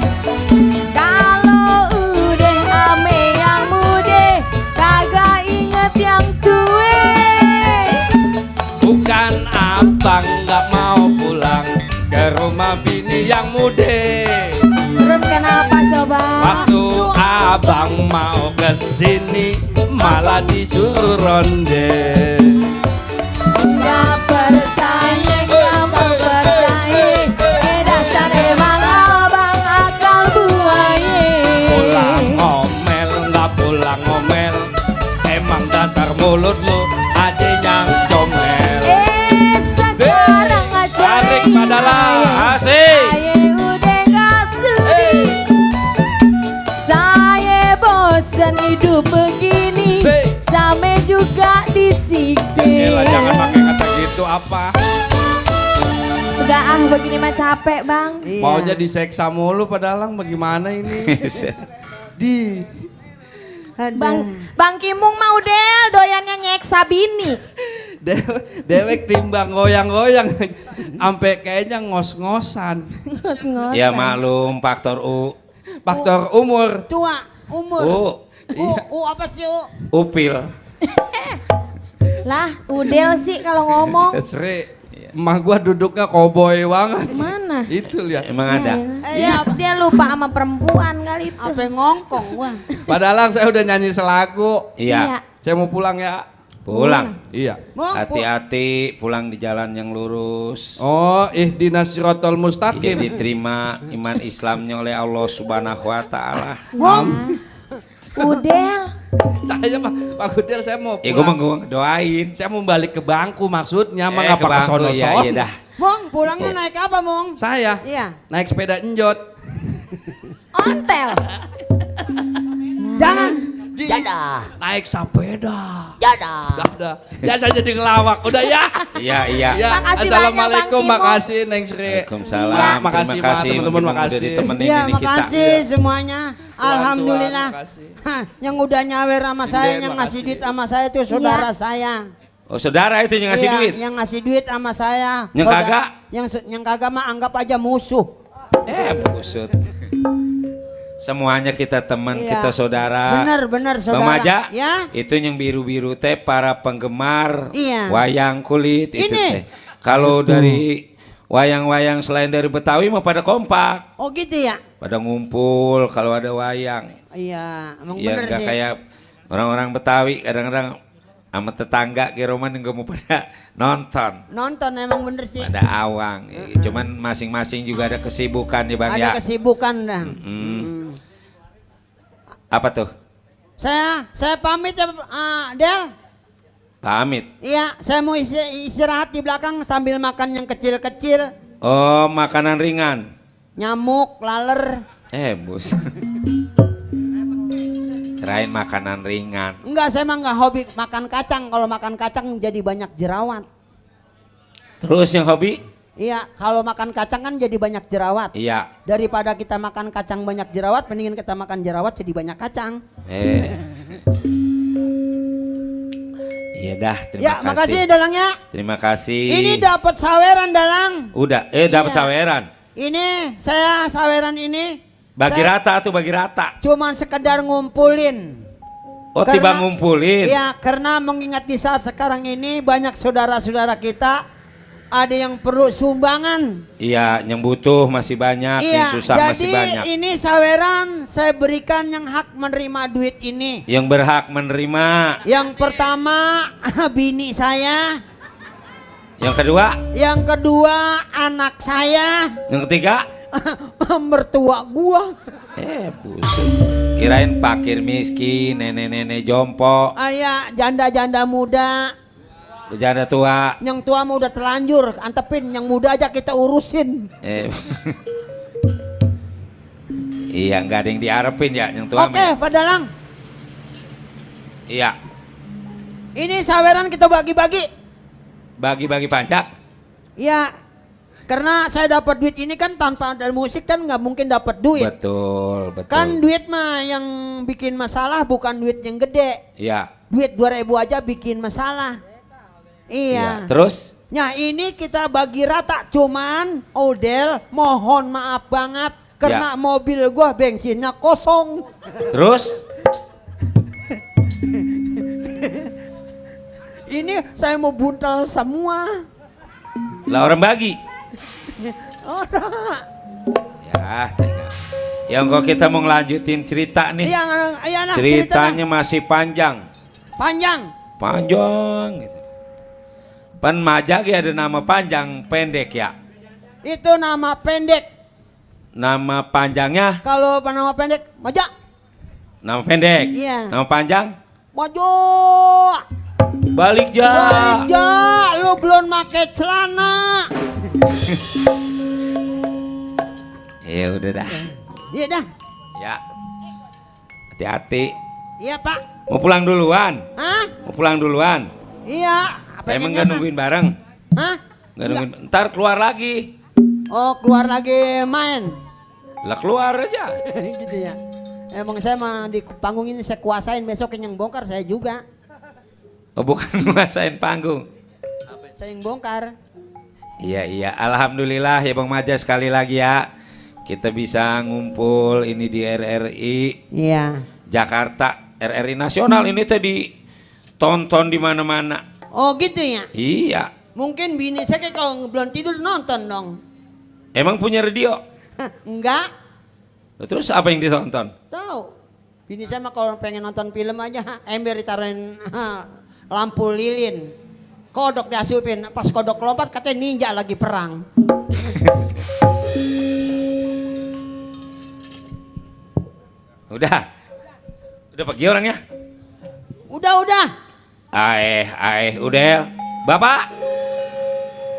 Kalau udah ame yang muda, kagak inget yang tua. Bukan abang nggak mau pulang ke rumah bini yang muda. Terus kenapa coba? Waktu abang mau kesini malah disuruh ronde. Gak percaya, gak mau percaya. Dasar emang abang akal buaya. Pulang ngomel nggak pulang ngomel, emang dasar mulut lu ada yang Padalah. Asik. Saya udah gak sudi. Saya bosan hidup begini. Sama juga disiksa. Gila, jangan pakai kata gitu apa. Udah begini mah capek bang. Iya. Maunya diseksa mulu padahal bagaimana ini? Di Bang Kimung mau del doyannya nyeksa bini. dewek timbang goyang-goyang sampai kayaknya ngos-ngosan. Ngos-ngos. Ya maklum faktor U. Faktor umur. Tua, umur. Apa sih Upil. Lah udel sih kalau ngomong. Sri, emak gua duduknya koboi banget. Mana? Itu lihat. Emang ada. Dia lupa sama perempuan kali itu. Apa ngongkong gua? Padahal saya udah nyanyi selagu. Iya. Saya mau pulang ya. Pulang. Iya. Hati-hati pulang di jalan yang lurus. Oh, ihdinas siratal Iya mustaqim. diterima iman Islamnya oleh Allah Subhanahu wa taala. Udel. Saya mah Pak Gudel saya mau Ya gue pulang. mau doain. Saya mau balik ke bangku maksudnya, mah ngapa ke ke bangku, sono ya, iya dah. Mong, pulangnya naik apa, Mong? Saya Iya. naik sepeda enjot. Ontel. Jangan. Jadah. Naik sepeda. Jadah. Udah. Ya saya jadi ngelawak. Udah ya. Iya iya. Ya, Makasih assalamualaikum, banyak, Bang Kimo. makasih Neng Sri. Waalaikumsalam. Ya, Terima makasih, kasih Pak, teman-teman, Bang Kimo makasih. udah ditemenin Ya, ini kita. makasih semuanya. Alhamdulillah. makasih. Hah, yang udah nyawer sama saya, yang ngasih makasih. duit sama saya itu saudara saya. Oh saudara itu yang ngasih Iya, duit. yang ngasih duit sama saya. Yang kagak? Yang kagak mah anggap aja musuh. Busut. Semuanya kita teman, Iya. kita saudara. Bener saudara. Bang Maja, Ya. itu yang biru-biru teh para penggemar Iya. wayang kulit itu Ini. teh. Kalau dari wayang-wayang selain dari Betawi mah pada kompak, Oh gitu ya? pada ngumpul kalau ada wayang. Iya, emang Ya bener nggak sih. kayak orang-orang Betawi kadang-kadang sama tetangga ke Roman nggak mau pada nonton. Nonton emang bener sih. Ada awang, cuman masing-masing juga ada kesibukan ya Bang ya. Ada kesibukan dah. Apa tuh? Saya pamit ya, Del. Pamit. Iya, saya mau istirahat di belakang sambil makan yang kecil-kecil. Oh, makanan ringan. Nyamuk, laler. Bus. Kirain makanan ringan. Enggak, saya mah enggak hobi makan kacang. Kalau makan kacang jadi banyak jerawat. Terus yang hobi? Iya, kalau makan kacang kan jadi banyak jerawat. Iya. Daripada kita makan kacang banyak jerawat, mendingan kita makan jerawat jadi banyak kacang. Iya dah, terima Ya, kasih. makasih Dalangnya. Terima kasih. Ini dapat saweran Dalang. Udah, dapat Iya. saweran. Ini saya saweran ini Bagi saya rata tuh, bagi rata. cuman sekedar ngumpulin. Oh, tiba ngumpulin. Iya, karena mengingat di saat sekarang ini banyak saudara-saudara kita ada yang perlu sumbangan. Iya, yang butuh masih banyak, yang susah jadi masih banyak. ini saweran saya berikan yang hak menerima duit ini. Yang berhak menerima. Yang pertama bini saya, Yang kedua, yang kedua anak saya, yang ketiga. mertua gua. Busuk. Kirain fakir miskin, nenek-nenek jompo, Ayah janda-janda muda, janda tua. yang tua mah udah terlanjur, antepin yang muda aja kita urusin. Iya, nggak ada yang diarepin ya, yang tua. Oke, Pak Dalang. Iya, Ini saweran kita bagi-bagi. bagi-bagi pajak. Ya, karena saya dapat duit ini kan tanpa ada musik kan nggak mungkin dapat duit. Betul, betul. Kan duit mah yang bikin masalah bukan duit yang gede. Iya. Duit 2.000 aja bikin masalah. Iya. Terus? Nah ini kita bagi rata, cuman Odel mohon maaf banget karena mobil gua bensinnya kosong. Terus? Ini saya mau buntal semua. Lah orang bagi. Orang. Ya, tengok. Yang kok kita mau ngelanjutin cerita nih. Iya, nah, Ceritanya masih panjang. panjang. Panjang gitu. Pan Majak ya ada nama panjang, pendek ya. Itu nama pendek. Nama panjangnya, Kalau nama pendek, Maja. nama pendek. Iya. Nama panjang, Maju. balik ja. Balik ja, lu belum pakai celana. Ya udah dah. Iya dah. Ya. Hati-hati. Iya Pak. Mau pulang duluan? Hah? Mau pulang duluan? Iya. Emang gak nungguin bareng? Hah? Gak nungguin. Ntar keluar lagi. Oh keluar lagi main. Lah keluar aja. Gitu ya. Emang saya mah di panggung ini saya kuasain, besok yang bongkar saya juga. Oh bukan nguasain panggung. Saya yang bongkar. Iya. Alhamdulillah ya Bang Maja sekali lagi ya. Kita bisa ngumpul ini di RRI Iya. Jakarta. RRI Nasional ini tadi tonton di mana-mana. Oh gitu ya. Iya. Mungkin bini saya kayak kalau belum tidur nonton dong. Emang punya radio? Enggak. Terus apa yang ditonton? Tahu. Bini saya mah kalau pengen nonton film aja ember ditaruhin lampu lilin. Kodok diasupin, pas kodok lompat katanya ninja lagi perang. Udah pergi orangnya? Udah. Udel. Bapak,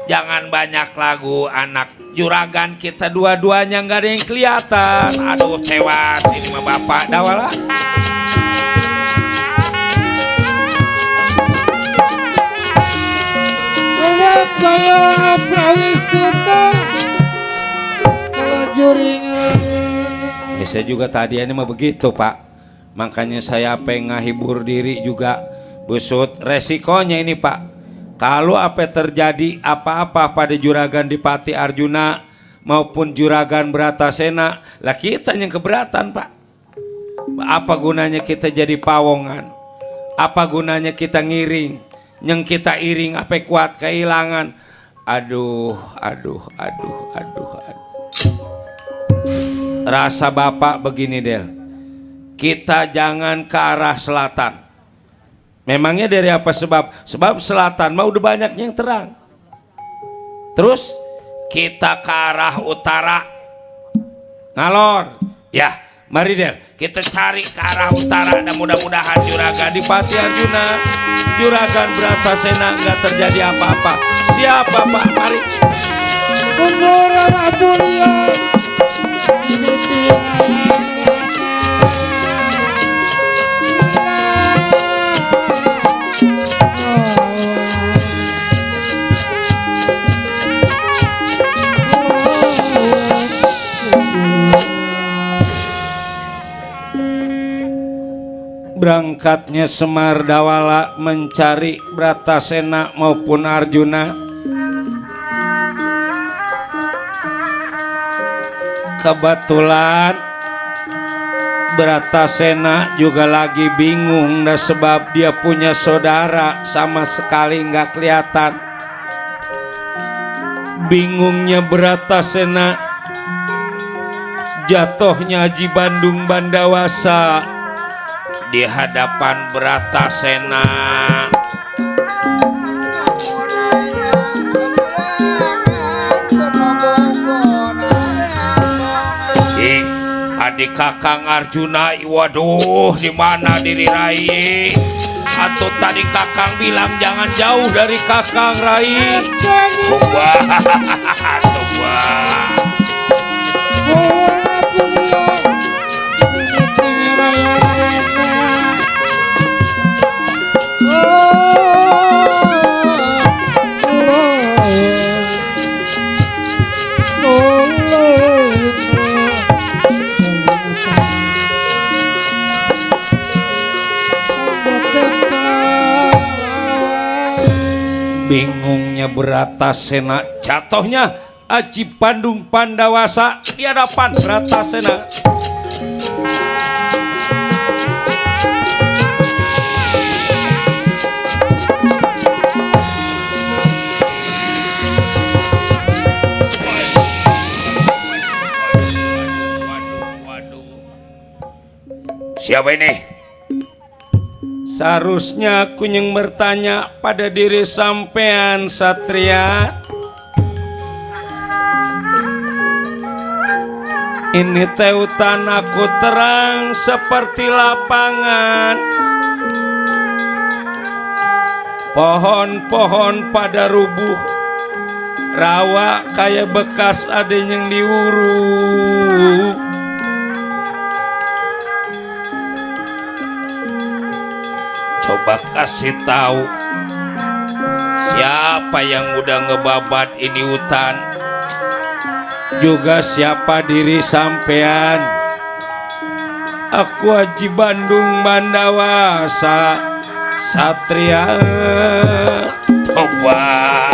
jangan banyak lagu anak juragan kita dua-duanya nggak ada yang kelihatan. Aduh tewas ini mah bapak dawala. Saya juga tadi ini mah begitu Pak. Makanya saya pengen ngahibur diri juga. Busut resikonya ini Pak. Kalau apa terjadi apa-apa pada juragan Dipati Arjuna maupun juragan Bratasena, lah kita yang keberatan Pak. Apa gunanya kita jadi pawongan? Apa gunanya kita ngiring? Yang kita iring apa kuat kehilangan? Aduh. Rasa bapak begini Del, kita jangan ke arah selatan. Memangnya dari apa sebab? Sebab selatan mah udah banyak yang terang. Terus kita ke arah utara ngalor. Ya mari Del, kita cari ke arah utara dan mudah-mudahan juragan Dipati Arjuna, juragan Bratasena nggak terjadi apa-apa. Siapa Pak? Mari. Berangkatnya Semar Dawala mencari Bratasena maupun Arjuna. Kebetulan Bratasena juga lagi bingung dah sebab dia punya saudara sama sekali nggak kelihatan. Bingungnya Bratasena, jatuhnya Haji Bandung Bandawasa di hadapan Bratasena. Adik Kakang Arjuna, waduh di mana diri Rai? Atau tadi Kakang bilang jangan jauh dari Kakang Rai? Bingungnya Bratasena, jatuhnya Haji Bandung Pandawasa di hadapan Bratasena. Siapa ini? Seharusnya aku yang bertanya pada diri sampean Satria. Ini teutan aku terang seperti lapangan. Pohon-pohon pada rubuh, rawa kayak bekas ada yang diuruk. Coba kasih tahu siapa yang udah ngebabat ini hutan, juga siapa diri sampean. Aku Haji Bandung Bandawasa Satria Tobat.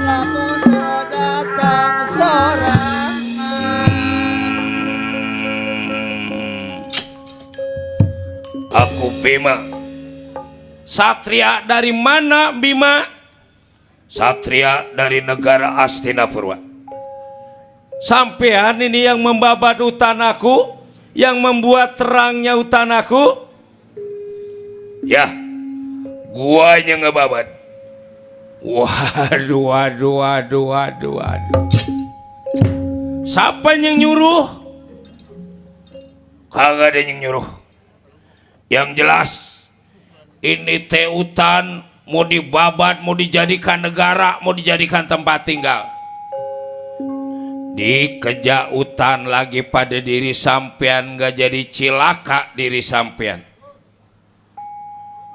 Lamun datang sorangan. Aku Bima. Satria dari mana Bima? Satria dari negara Astinapurwa. Sampean ini yang membabat hutan aku, yang membuat terangnya hutan aku. Ya, gua yang ngebabat. Waduh. Siapa yang nyuruh? Kagak ada yang nyuruh. Yang jelas, ini teh hutan mau dibabat, mau dijadikan negara, mau dijadikan tempat tinggal. Dikeja hutan lagi pada diri sampean, gak jadi cilaka diri sampean.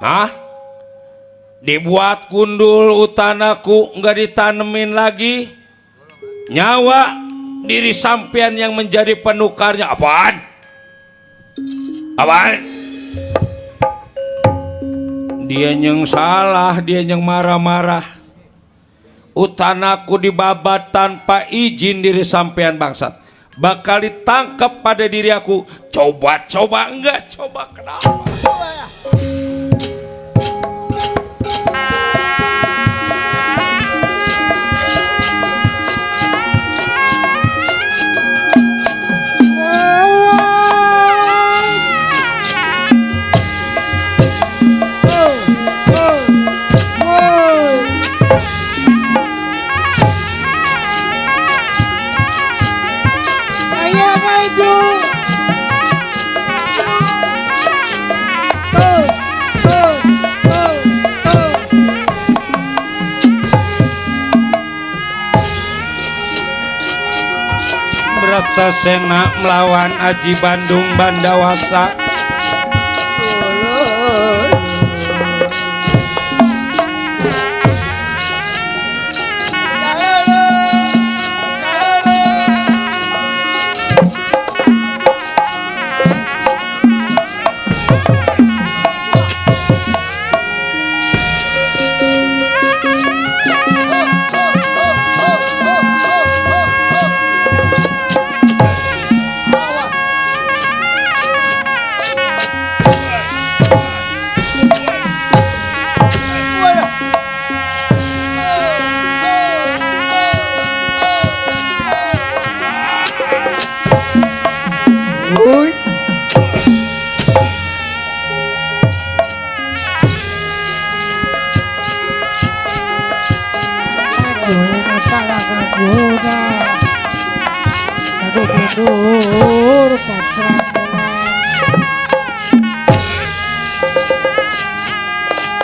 Hah? Dibuat gundul hutan aku, gak ditanemin lagi. Nyawa diri sampean yang menjadi penukarnya. Apaan? Dia yang salah, dia yang marah-marah. Hutan aku dibabat tanpa izin diri sampean bangsat. Bakal ditangkap pada diri aku. Coba enggak, coba kenapa? Bratasena melawan Haji Bandung Bandawasa.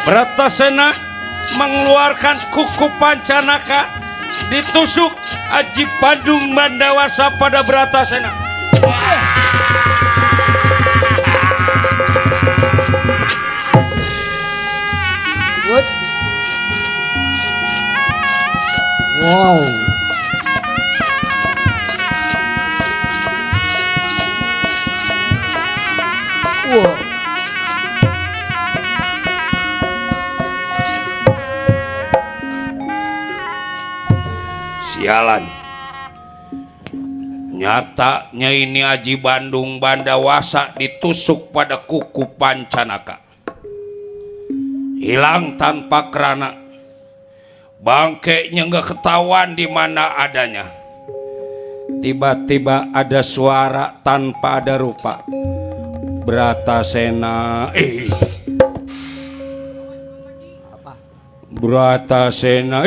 Bratasena mengeluarkan kuku pancanaka, ditusuk Haji Bandung Bandawasa pada Bratasena. Wow. Wow. Sialan. Nyatanya ini Haji Bandung Bandawasa ditusuk pada kuku pancanaka. Hilang tanpa kerana. Bangkainya nggak ketahuan di mana adanya. Tiba-tiba ada suara tanpa ada rupa. Bratasena. Bratasena.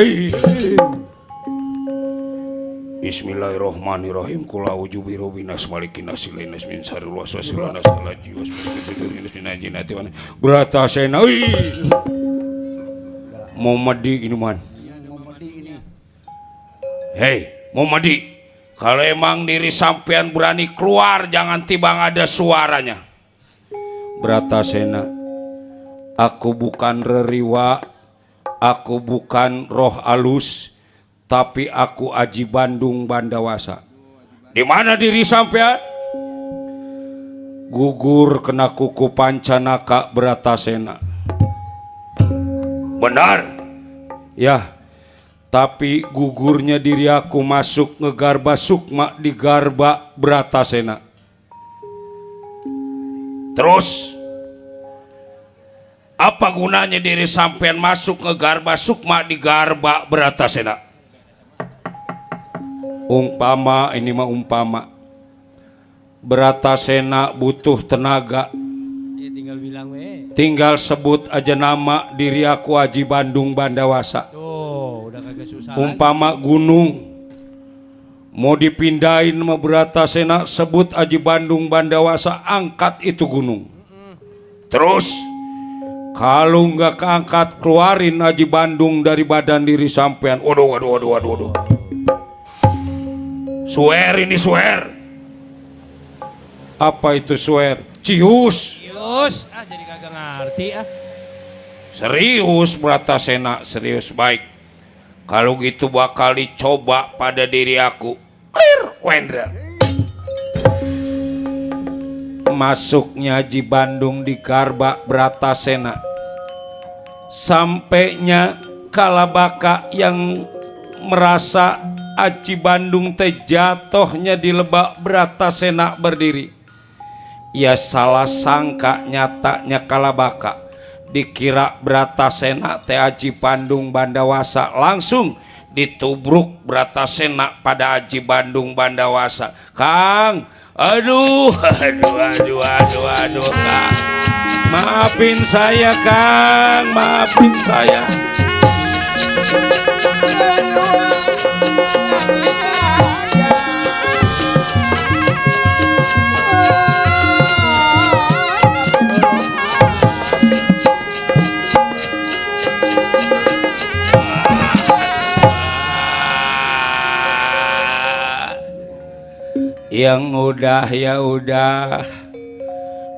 Bismillahirrahmanirrahim. Qul a'udzu birabbinas malikin nas ilahin nas min syarril waswasil khannas Bratasena. Mau madi ini man. Hei, mau madi. Kalau emang diri sampean berani keluar, jangan tiba ada suaranya. Bratasena, aku bukan reriwa, aku bukan roh alus, tapi aku Aji Bandung Bandawasa. Di mana diri sampean? Gugur kena kuku Pancanaka Bratasena. Benar? Ya, tapi gugurnya diri aku masuk ngegarba sukma di Garba Bratasena. Terus apa gunanya diri sampean masuk ngegarba sukma di Garba Bratasena? Umpama, ini mah umpama, Bratasena butuh tenaga. Ya tinggal bilang Tinggal sebut aja nama diri aku Aji Bandung Bandawasa. Tuh, udah kagak susah. Umpama gunung mau dipindahin sama Bratasena, sebut Aji Bandung Bandawasa, angkat itu gunung. Terus kalau nggak keangkat, keluarin Aji Bandung dari badan diri sampean. Waduh. Swear ini swear. Apa itu swear? Cius. Yus, jadi kagak ngerti ah. Serius Bratasena, serius. Baik, kalau gitu bakal dicoba pada diri aku. Wendra. Masuknya Aji Bandung di Garba Bratasena, sampainya Kalabaka yang merasa Aji Bandung teh jatohnya di lebak Bratasena berdiri. Ia salah sangka nyatanya Kalabaka, dikira Bratasena teh Aji Bandung Bandawasa, langsung ditubruk Bratasena pada Aji Bandung Bandawasa. Kang, aduh Kang, maafin saya Kang, maafin saya. Yang udah ya udah,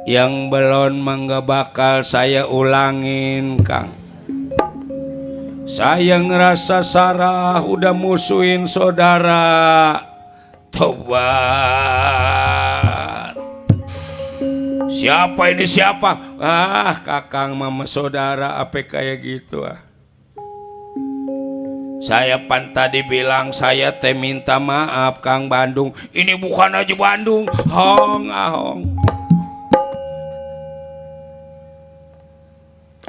yang belum mangga bakal saya ulangin Kang. Saya ngerasa Sarah udah musuhin saudara. Tobat. Siapa ini siapa? Kakang mama saudara apa kayak gitu ah. Saya pan tadi bilang saya teh minta maaf Kang Bandung. Ini bukan Aji Bandung. Hong.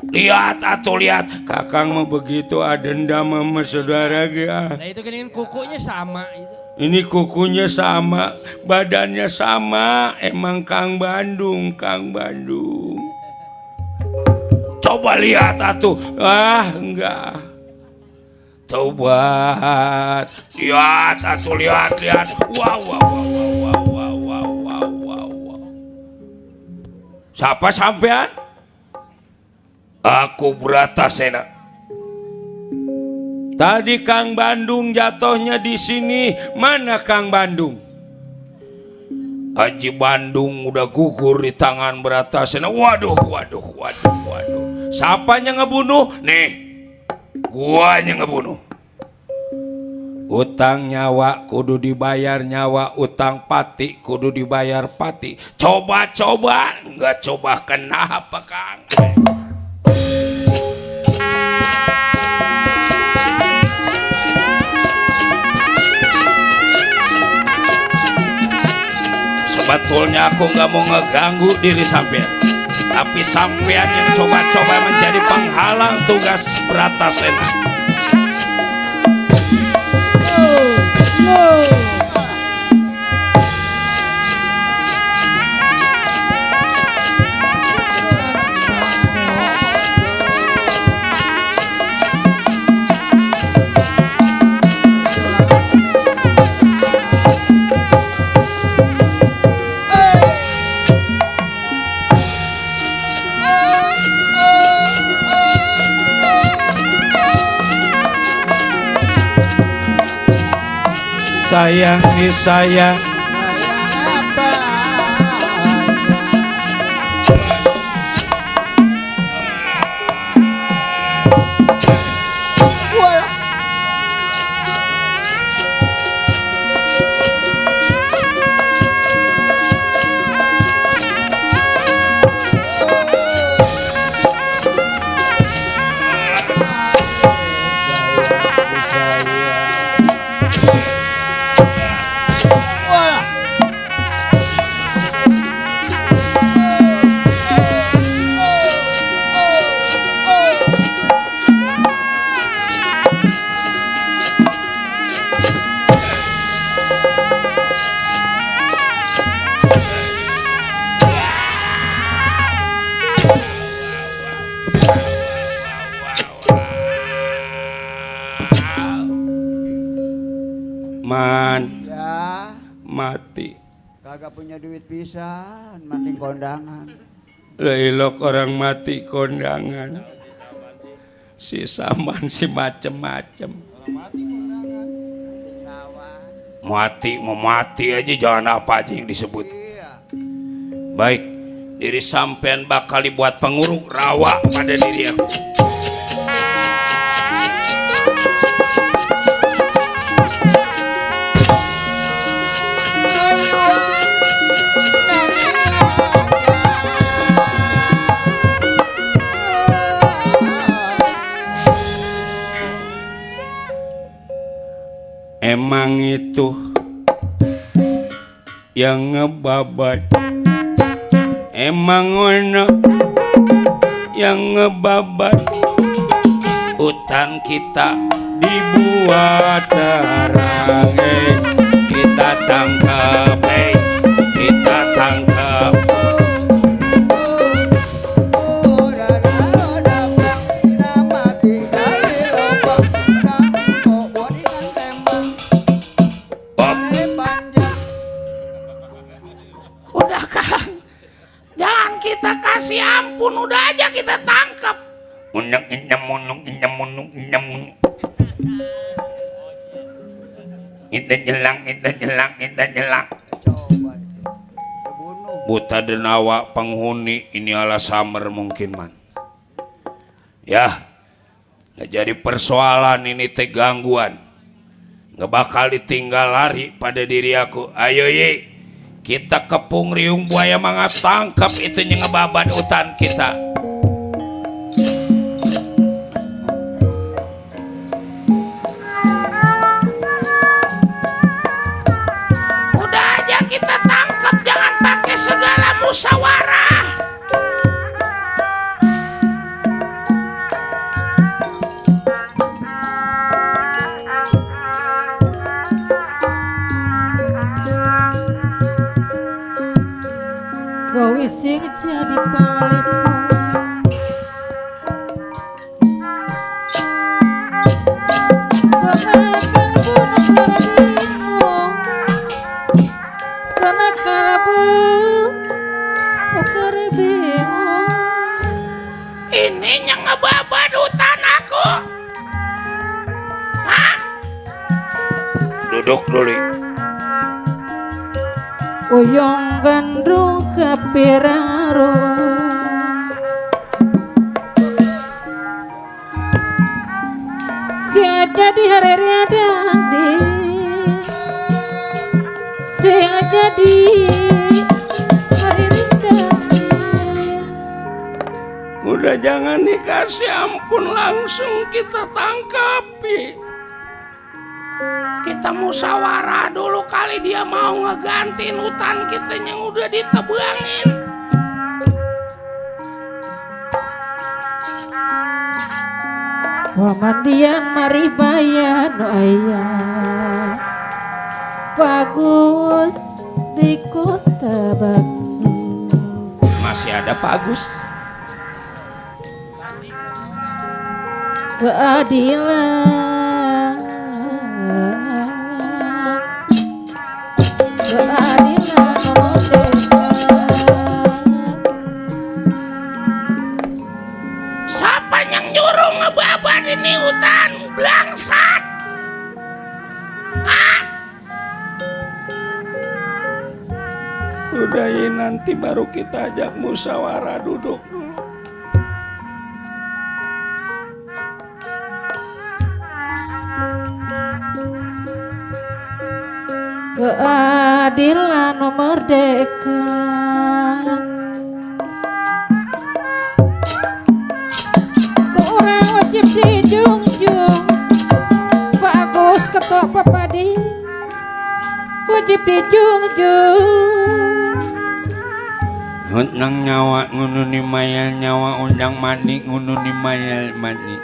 Lihat atuh lihat. Kakang mah begitu dendam sama saudara gak. Nah itu kan kukunya sama itu. Ini kukunya sama, badannya sama. Emang Kang Bandung. Coba lihat atuh. Enggak. Tobat. Lihat atuh lihat. Wow. Siapa sampean? Aku Bratasena. Tadi Kang Bandung jatuhnya di sini. Mana Kang Bandung? Aji Bandung udah gugur di tangan Bratasena. Waduh. Siapanya ngebunuh? Nih. Guanya ngebunuh. Utang nyawa kudu dibayar nyawa, utang pati kudu dibayar pati. Coba nggak coba kenapa Kang? Sebetulnya aku nggak mau ngeganggu diri sampean, tapi sampean yang coba-coba menjadi penghalang tugas Bratasena. sayangi saya. Man Ya, mati. kagak punya duit pisan, mending kondangan. Leilok orang mati kondangan. Si saman si macem-macem. Mati mau mati aja jangan apa aja yang disebut. Baik, diri sampean bakal dibuat penguruk rawa pada diri aku. Emang itu yang ngebabat, emang ono yang ngebabat. Hutan kita dibuat terang, kita tangkap, kita tangkap. Udah Kang, jangan kita kasih ampun, udah aja kita tangkap. Unuk inyam unuk inyam unuk inyam. Kita jelang, kita jelang, kita jelang. Buta denawa penghuni ini ala samer mungkin man. Ya, nggak jadi persoalan ini teh gangguan. Nggak bakal ditinggal lari pada diri aku. Ayo ye, kita kepung riung buaya mangga tangkap itu yang ngebabat hutan kita. Udah aja kita tangkap, jangan pakai segala musyawarah. Kau isi jadi paliku. Karena kalabu ini yang ngebabat hutan aku. Hah? Duduk dulu. Uyong gandrung kapiraro siaja di hari adandi siaja di hari adandi. Udah jangan dikasih ampun, langsung kita tangkapi. Kita musyawarah dulu kali dia mau ngegantiin hutan kita yang udah ditebangin. Pamandian mari bayan aya bagus di kota Batu. Masih ada Pak Agus. Keadilan keadilan Siapa yang nyuruh ngebabat ini hutan blangsat? Hah? dulu daya, nanti baru kita ajak musyawarah, duduk dulu. Keadilan merdeka, kurang wajib dijunjung. Pak Agus Ketua Papadi wajib dijunjung. Hut nang nyawa ngununi mayal nyawa, undang mani ngununi mayal mani.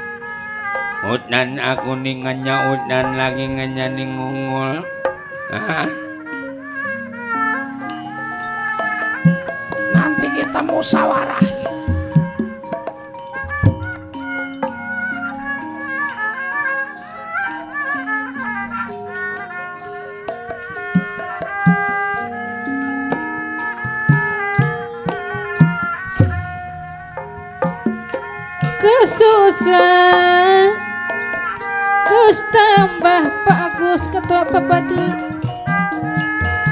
Hut nan aku ninganya udan lagi nganyani ngungul. Nanti kita musyawarah. Kesusah Gus tambah Pak Agus Ketua Papadi,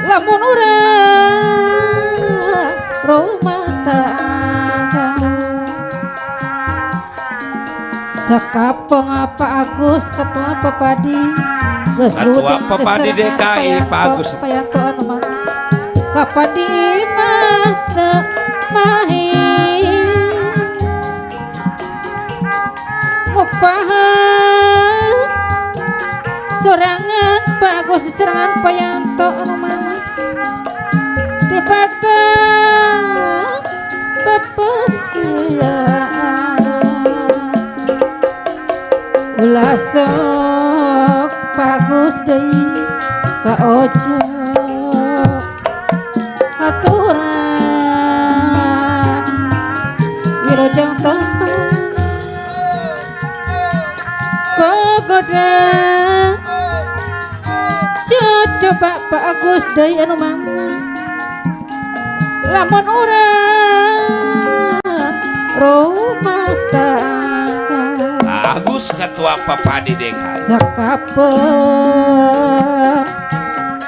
lamun urang rumah tangga sekapeng Pak Agus Ketua Papadi, geus Ketua Papadi DKI Pak Agus Payanto anu mah kapadi mah teu mahir ngupahan sorangan Pak Agus diserangan Payanto anu mana tibata pepesiaan ulah sok Pak Agus deui ka ojo aturan wilujeng tempat kogoda coba Pak Agus deui anu mangga lamun urang rumah tangga Agus Ketua Papadi DKI sakapeng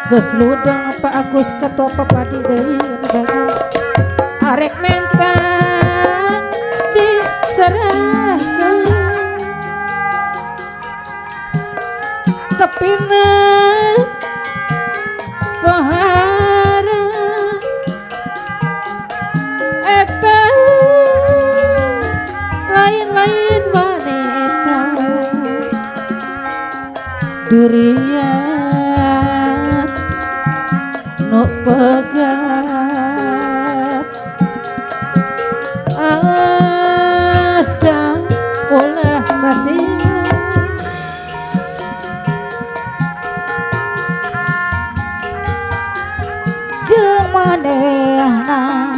geus ludeng Pak Agus Ketua Papadi deui arek menta diserahkeun tepina pahara eta lain-lain wanita durian nu pegat asa ulah masih manehna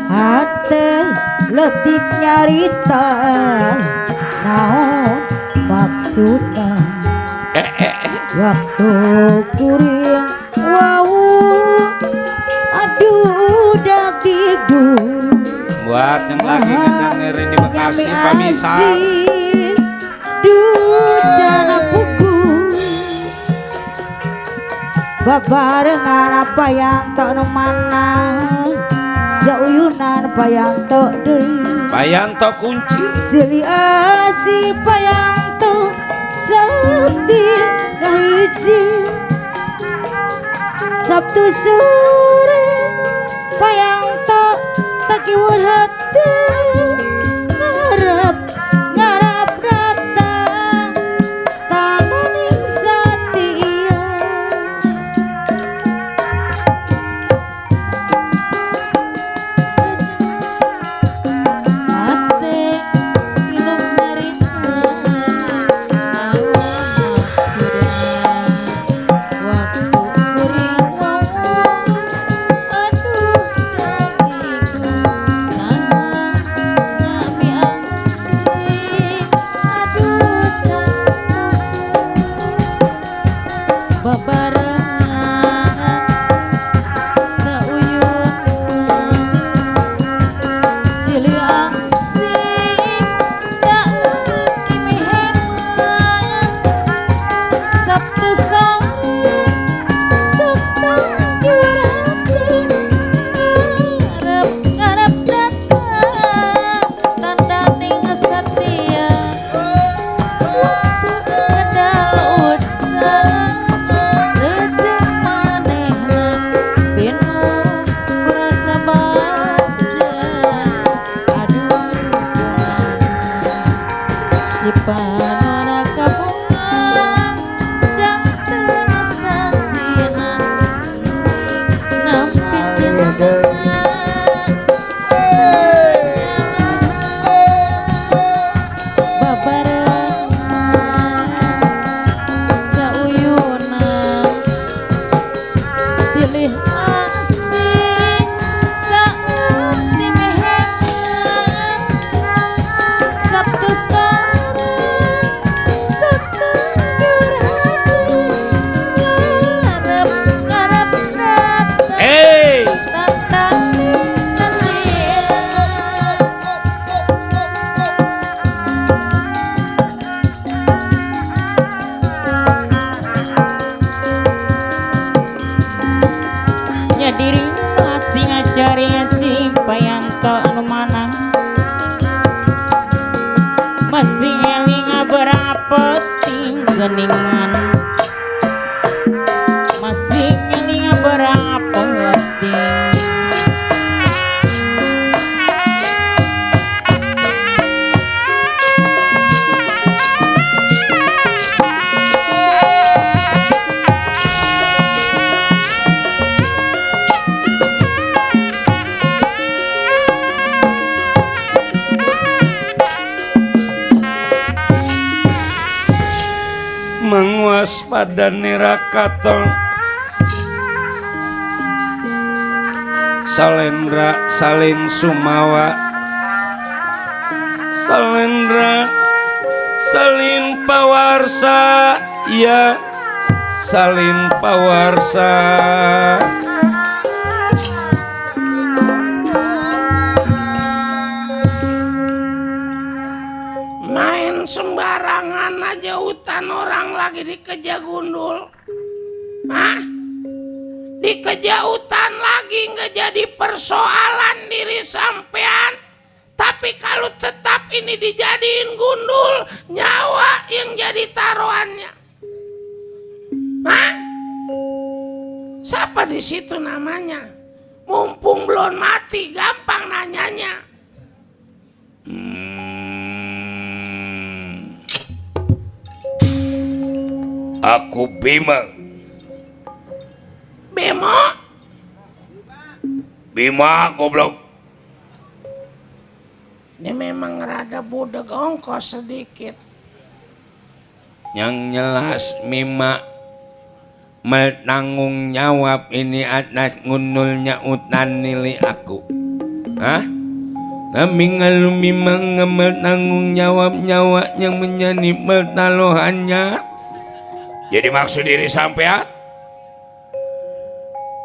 hate letik nyarita naon maksudna waktu kuring wau aduh dagdung buat yang lagi ngedengerin di Bekasi pamisah dujana pugu babarengan Payanto nu mana sauyunan Payanto deui Payanto kunci silih si Payanto sakti kahiji Sabtu sore Payanto takiwur hati ngarap datang tananing satia Mangwaspada nerakaton Salendra salin sumawa Salendra salin pawarsa ya salin pawarsa main sembarangan aja hutan orang lagi dikejar gundul. Hah? Dikejar hutan lagi nggak jadi persoalan diri sampean. Tapi kalau tetap ini dijadiin gundul, nyawa yang jadi taruhannya. Hah? Siapa di situ namanya? Mumpung belum mati, gampang nanyanya. Aku Bima. Bima? Bima goblok. Ini memang rada budeg ongkos sedikit. Yang jelas Mima tanggung jawab ini atas ngunulnya utan nili aku. Hah? Kami ngalu Mima ngemel tanggung jawab nyawanya menjadi pertaruhannya. Jadi maksud diri sampean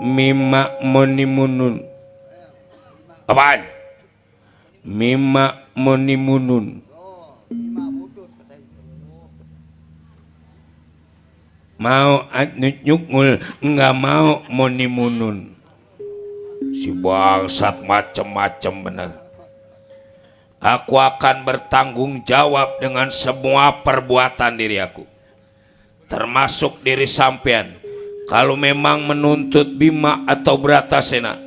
Mima monimunun. Apaan? Mima monimunun. Mau atnut nyukul, enggak mau monimunun. Si bangsat macem-macem bener. Aku akan bertanggung jawab dengan semua perbuatan diri aku. Termasuk diri sampean. Kalau memang menuntut Bima atau Bratasena,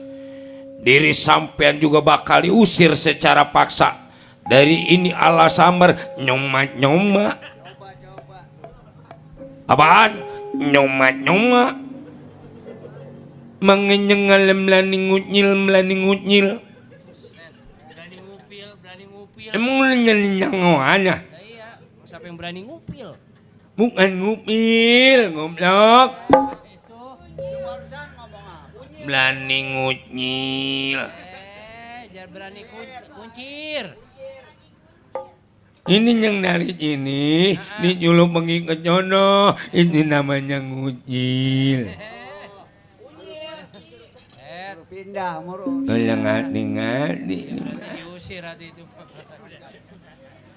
diri sampean juga bakal diusir secara paksa. Dari ini ala samar nyoma-nyoma. Apaan? Nyoma-nyoma. Mengenyengal melani ngunyil. Berani ngupil. Emang nyali-nyangawanya? Iya, siapa yang berani ngupil? Bukan ngupil, goblok. Berani ngunyil. Jangan berani kuncir. Ini yang dari ini, dijuluk pergi ke jono, ini namanya ngunyil. Pindah murun. Kalau ngerti. Diusir hati itu.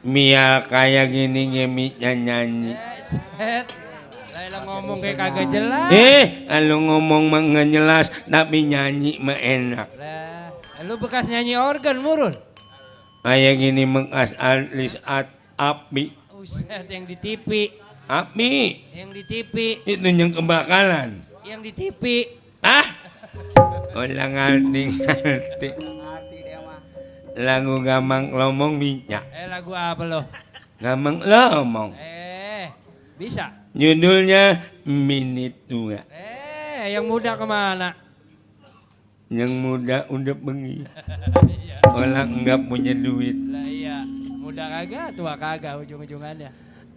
Mia kayak gini ngemitnya nyanyi. Set. Laila ngomong kayak kagak jelas. Kalau ngomong mah nggak jelas, tapi nyanyi mah enak. Lah, lu bekas nyanyi organ murun. Kayak gini mengas alis api. Uset yang di TV. Api. Yang di TV. Itu yang kebakaran. Yang di TV. Ulang ngerti. Lagu gamang lomong minyak. Lagu apa lo? Gamang lomong. Bisa. Judulnya Minit 2. Yang muda kemana? Yang muda udah pergi. Orang enggak punya duit. Lah iya, muda kagak, tua kagak ujung-ujungannya.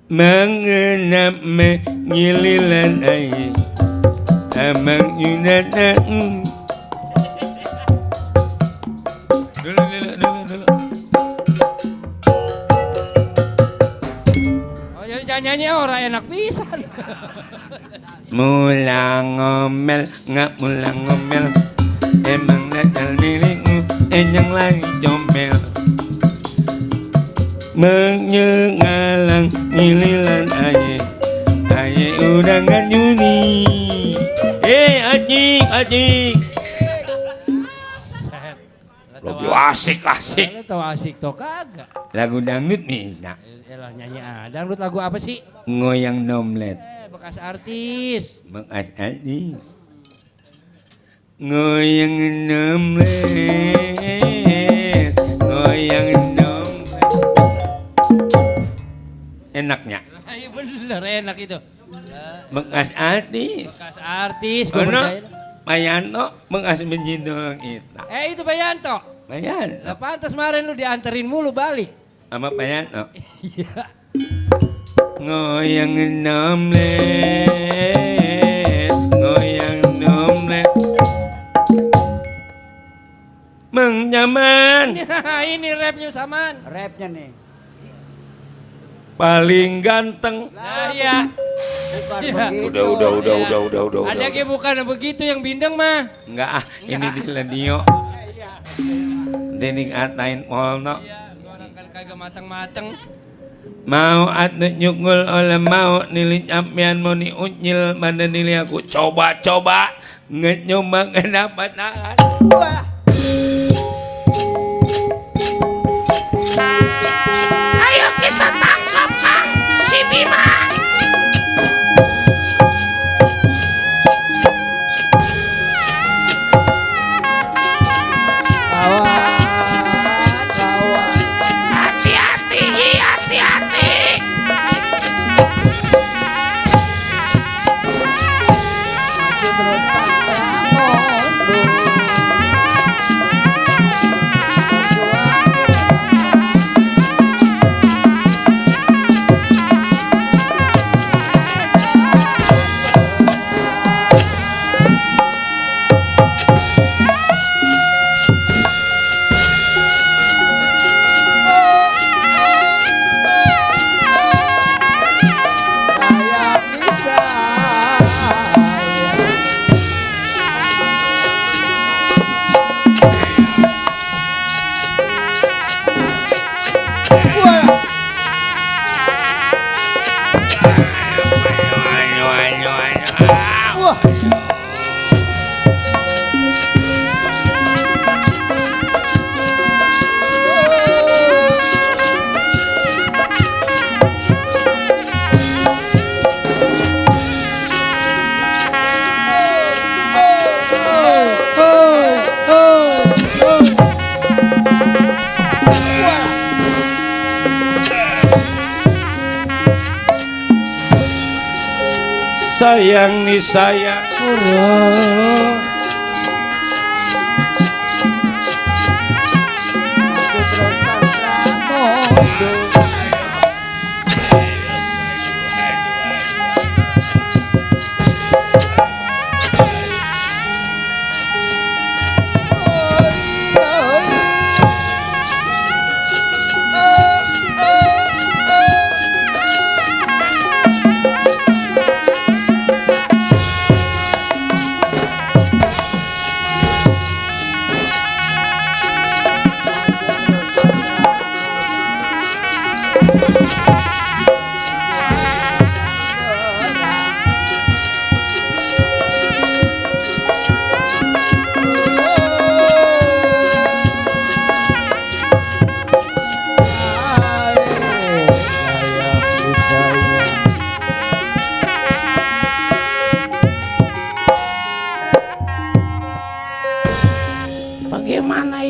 Mengenap menyililan air. Amang yunatan. Dulu. Oh jadi jangan nyanyi orang enak pisan. Mula ngomel, nggak mula ngomel. Emang nakal dirimu, yang lagi comel. Menyengalang ngililan aye. Aye udah nggak nyuri. Acik. Lebih asik. Lu tau asik tau kagak? Lagu dangdut nih, nak. Elah nyanyi dangdut lagu apa sih? Ngoyang domlet. Bekas artis. Bekas artis. Ngoyang domlet. Enaknya. Iya bener enak itu. Bekas artis. Bekas artis. Ono Payanto bekas menjindol kita. Itu Payanto. Payanto. Lah pantas kemarin lu dianterin mulu balik. Sama Payanto. Iya. Ngoyang nomlet, ngoyang nomlet. Mang Nyaman Ini rapnya saman. Rapnya nih. paling ganteng. Nah, iya. Bukan Iya. begitu. Udah. Ada yang bukan begitu yang bindeng mah. Enggak ini di Lenio. Dening atain molno. Iya, orang kan kagak mateng-mateng. Mau atu nyukul oleh mau nilai ampian mau ni unyil mana nilai aku coba nggak nyoba nggak dapat nahan. Ayo kita tangkap Kang si Bima. Hati-hati, hati-hati. Sayang nih saya bagaimana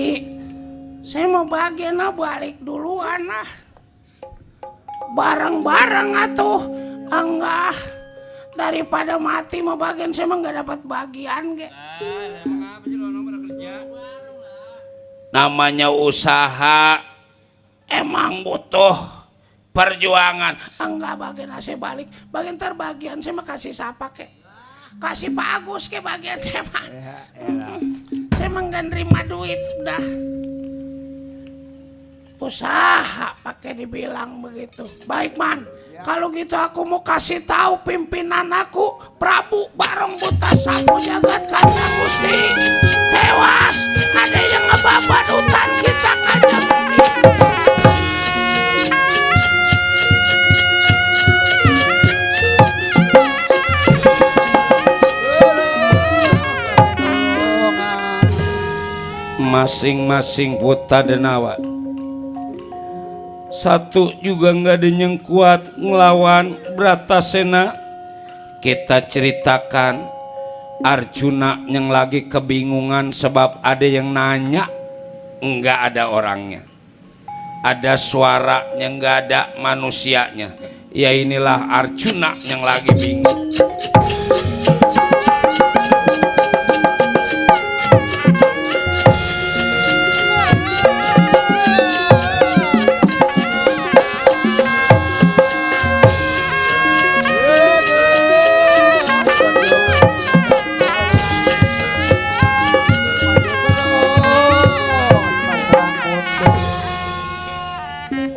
saya mau bagian balik duluan bareng-bareng atuh enggak daripada mati mau bagian saya mah nggak dapat bagian namanya usaha emang butuh perjuangan enggak bagian saya balik bagian terbagian saya mah kasih siapa kasih Pak Agus bagian saya mah saya mah nggak nerima duit udah usaha pakai dibilang begitu. Baik man, kalau gitu aku mau kasih tahu pimpinan aku Prabu Barong Buta Sapu Jagat Kanjeng Gusti tewas ada yang ngebabat hutan kita Kanjeng Gusti. Masing-masing buta denawa satu juga nggak ada yang kuat ngelawan Bratasena. Kita ceritakan Arjuna yang lagi kebingungan sebab ada yang nanya nggak ada orangnya, ada suaranya nggak ada manusianya. Ya inilah Arjuna yang lagi bingung.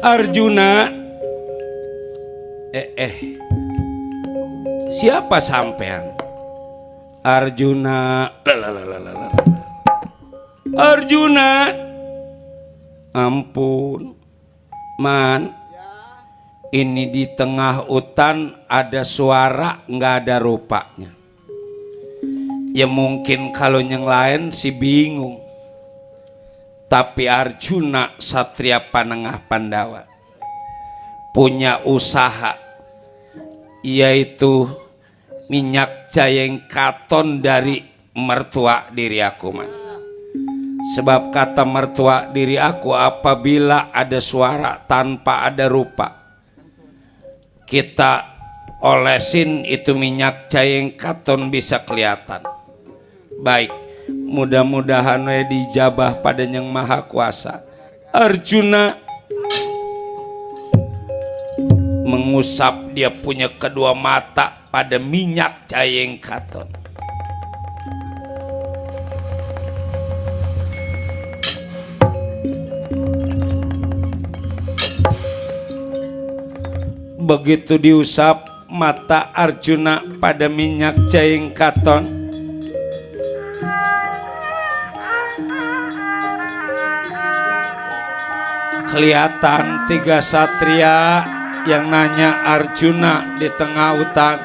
Arjuna, siapa sampean? Arjuna, Arjuna, ampun, man, ini di tengah hutan ada suara nggak ada rupanya. Ya mungkin kalau yang lain sih bingung, tapi Arjuna Satria Panengah Pandawa punya usaha, yaitu minyak jayeng katon dari mertua diri aku man. Sebab kata mertua diri aku, apabila ada suara tanpa ada rupa, kita olesin itu minyak jayeng katon bisa kelihatan. Baik, mudah-mudahan dijabah pada Yang Maha Kuasa. Arjuna mengusap dia punya kedua mata pada minyak jayeng katon. Begitu diusap mata Arjuna pada minyak jayeng katon, kelihatan tiga satria yang nanya Arjuna di tengah hutan.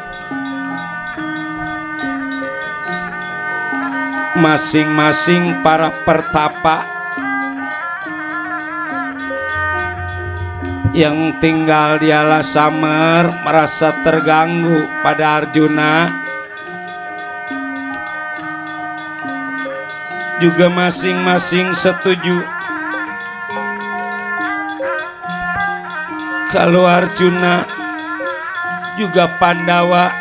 Masing-masing para pertapa yang tinggal di Alasamer merasa terganggu pada Arjuna. Juga masing-masing setuju kalau Arjuna juga Pandawa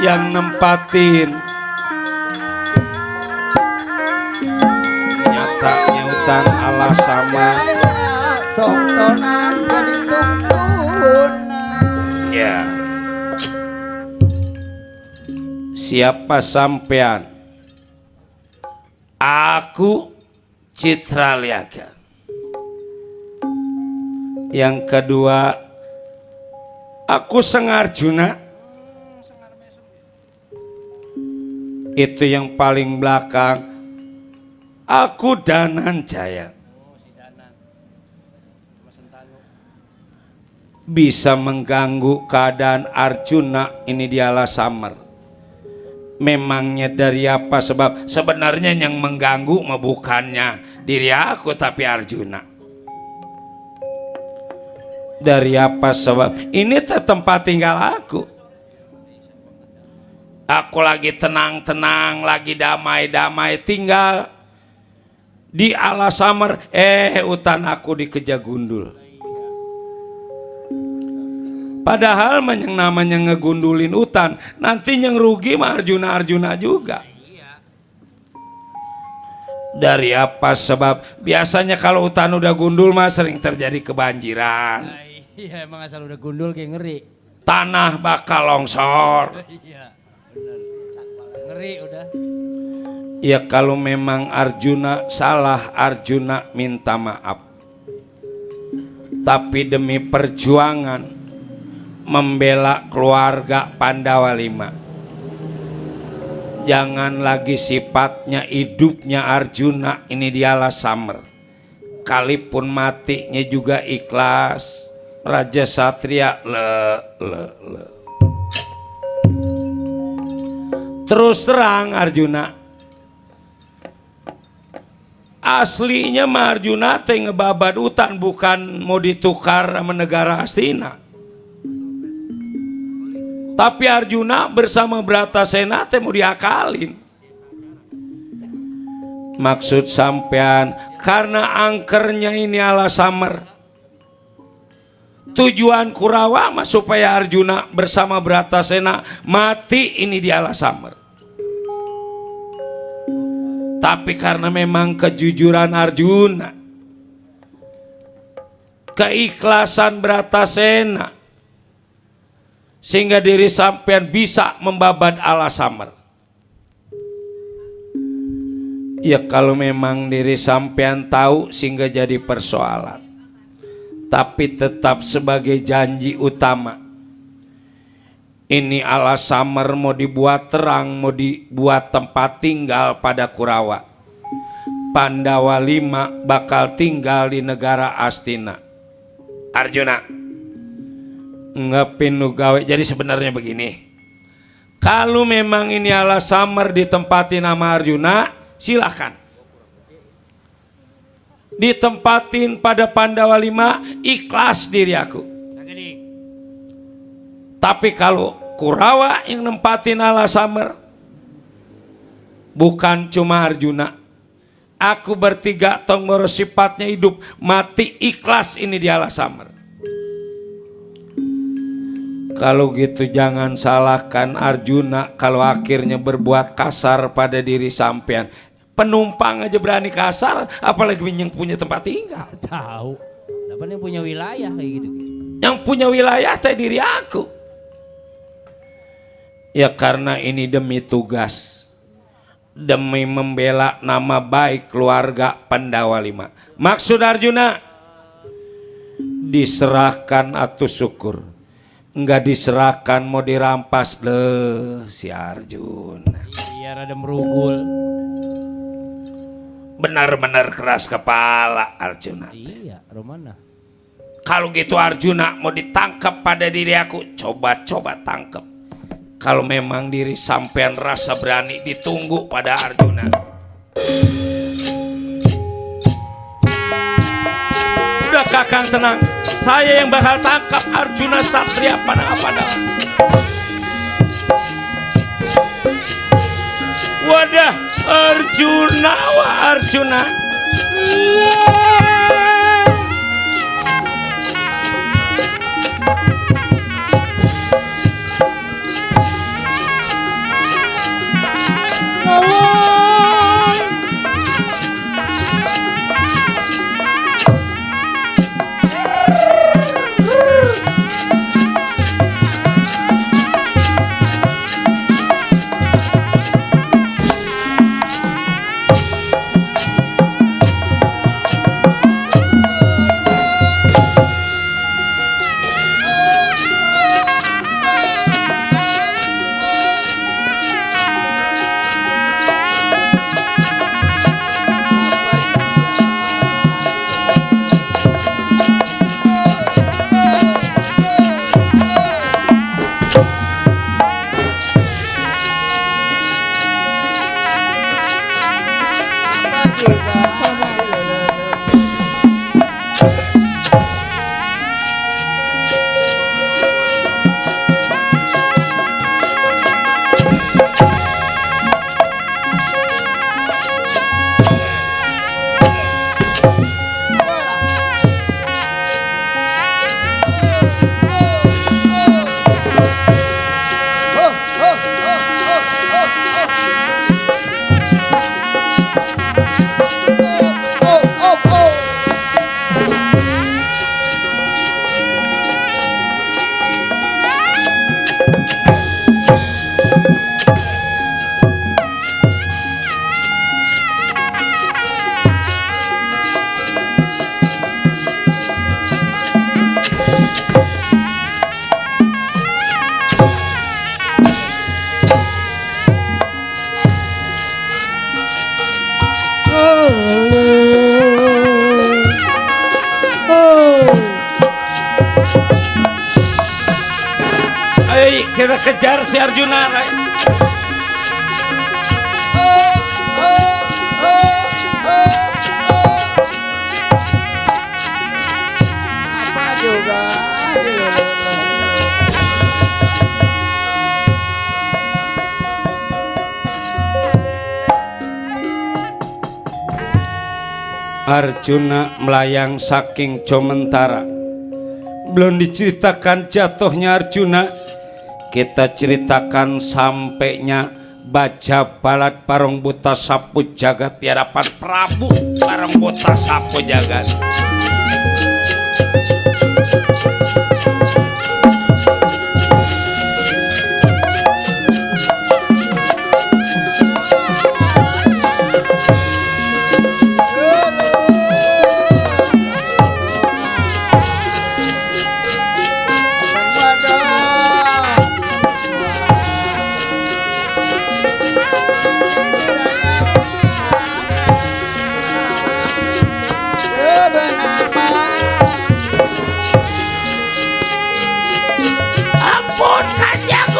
yang nempatin nyatanya hutan Alasamer. Tontonan jadi tuntunan. Ya. Siapa sampean? Aku Citraliaga. Yang kedua, aku Sengarjuna. Itu yang paling belakang, aku Dananjaya. Bisa mengganggu keadaan Arjuna ini di Alasamer. Memangnya dari apa? Sebab sebenarnya yang mengganggu bukannya diri aku tapi Arjuna. Dari apa sebab? Ini tempat tinggal aku. Aku lagi tenang-tenang, lagi damai-damai tinggal di Alasamer. Hutan aku dikejar gundul. Padahal yang namanya ngegundulin hutan, nanti yang rugi mah Arjuna juga. Dari apa sebab? Biasanya kalau hutan udah gundul mah sering terjadi kebanjiran. Iya, emang asal udah gundul kayak ngeri. Tanah bakal longsor. Iya, bener. Ngeri udah. Ya kalau memang Arjuna salah, Arjuna minta maaf. Tapi demi perjuangan membela keluarga Pandawa 5, jangan lagi sifatnya hidupnya Arjuna ini di Alasamer. Kalipun matinya juga ikhlas. Raja Satria Terus terang Arjuna, aslinya mah Arjuna teh ngebabat hutan, bukan mau ditukar sama negara Hastina. Tapi Arjuna bersama Bratasena teh mau diakalin. Maksud sampean karena angkernya ini Alasamer. Tujuan Kurawa mah supaya Arjuna bersama Bratasena mati ini di Alasamer. Tapi karena memang kejujuran Arjuna, keikhlasan Bratasena, sehingga diri sampean bisa membabat Alasamer. Ya kalau memang diri sampean tahu sehingga jadi persoalan. tapi tetap sebagai janji utama. Ini Alasamer mau dibuat terang, mau dibuat tempat tinggal pada Kurawa. Pandawa 5 bakal tinggal di negara Astina. Arjuna ngepin nu gawe. Jadi sebenarnya begini, kalau memang ini Alasamer ditempatin nama Arjuna, silakan ditempatin pada Pandawa 5, ikhlas diri aku. Tapi kalau Kurawa yang nempatin Alasamer, bukan cuma Arjuna, aku bertiga tong sifatnya hidup mati ikhlas ini di Alasamer. Kalau gitu jangan salahkan Arjuna kalau akhirnya berbuat kasar pada diri sampean. Penumpang aja berani kasar, apalagi yang punya tempat tinggal. Tahu. Apa yang punya wilayah kayak gitu? Yang punya wilayah teh diri aku. Ya karena ini demi tugas, demi membela nama baik keluarga Pandawa 5. Maksud Arjuna diserahkan atau syukur, enggak diserahkan mau dirampas le si Arjuna. Iya rada merugul. Benar-benar keras kepala Arjuna. Iya, Romana. Kalau gitu Arjuna mau ditangkap pada diri aku, coba-coba tangkap. Kalau memang diri sampean rasa berani, ditunggu pada Arjuna. Udah Kakang tenang, saya yang bakal tangkap Arjuna Satria Pandawa. Wadah Arjuna, wah Arjuna. Kita kejar si Arjuna. Apa juga? Arjuna melayang saking Comentara. Belum diceritakan jatuhnya Arjuna, kita ceritakan sampainya baja balat Barong Buta Sapu Jagat di hadapan Prabu Barong Buta Sapu Jagat.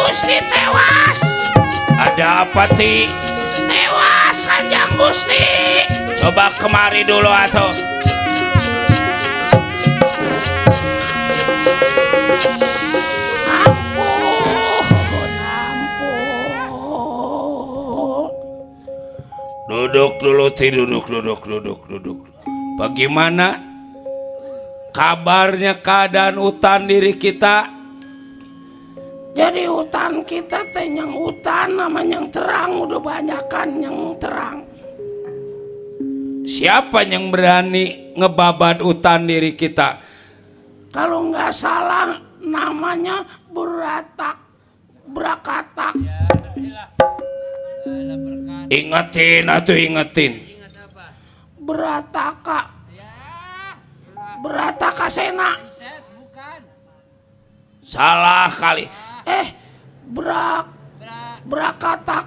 Gusti tewas. Ada apa ti? Tewas Kanjeng Gusti. Coba kemari dulu atuh. Duduk dulu ti, duduk. Bagaimana kabarnya keadaan hutan diri kita? Jadi hutan kita teh yang hutan namanya yang terang, udah banyakan yang terang. Siapa yang berani ngebabat hutan diri kita? Kalau nggak salah namanya Brakatak. Ingetin atau ingetin. Berataka Sena. Salah kali. Brakatak.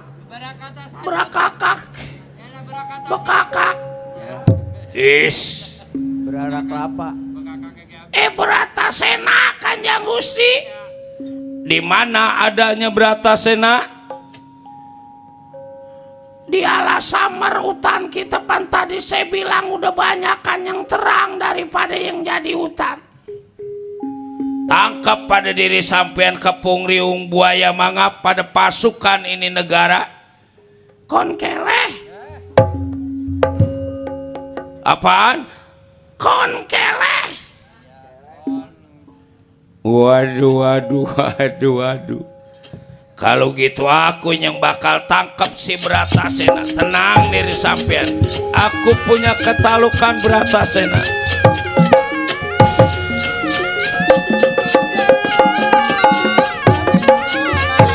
Brakakak. Bekakak. Is. Berarak kelapa. Bratasena Kanjeng Gusti. Di mana adanya Bratasena? Di Alasamar hutan kita pan tadi saya bilang udah banyakan yang terang daripada yang jadi hutan. Tangkap pada diri sampean kepung riung buaya mangap pada pasukan ini negara. Konkeleh. Apaan? Konkeleh. Waduh. Kalau gitu aku yang bakal tangkap si Bratasena. Tenang diri sampean. Aku punya ketalukan Bratasena.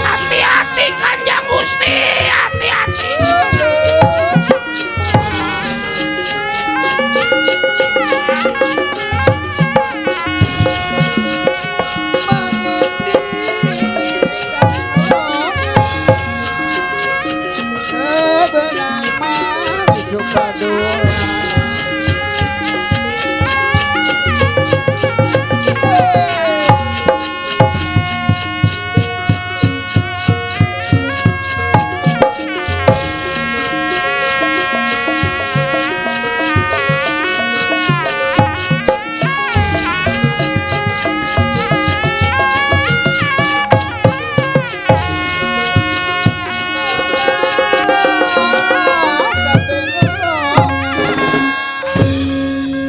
Hati-hati Kanjeng Gusti, hati-hati.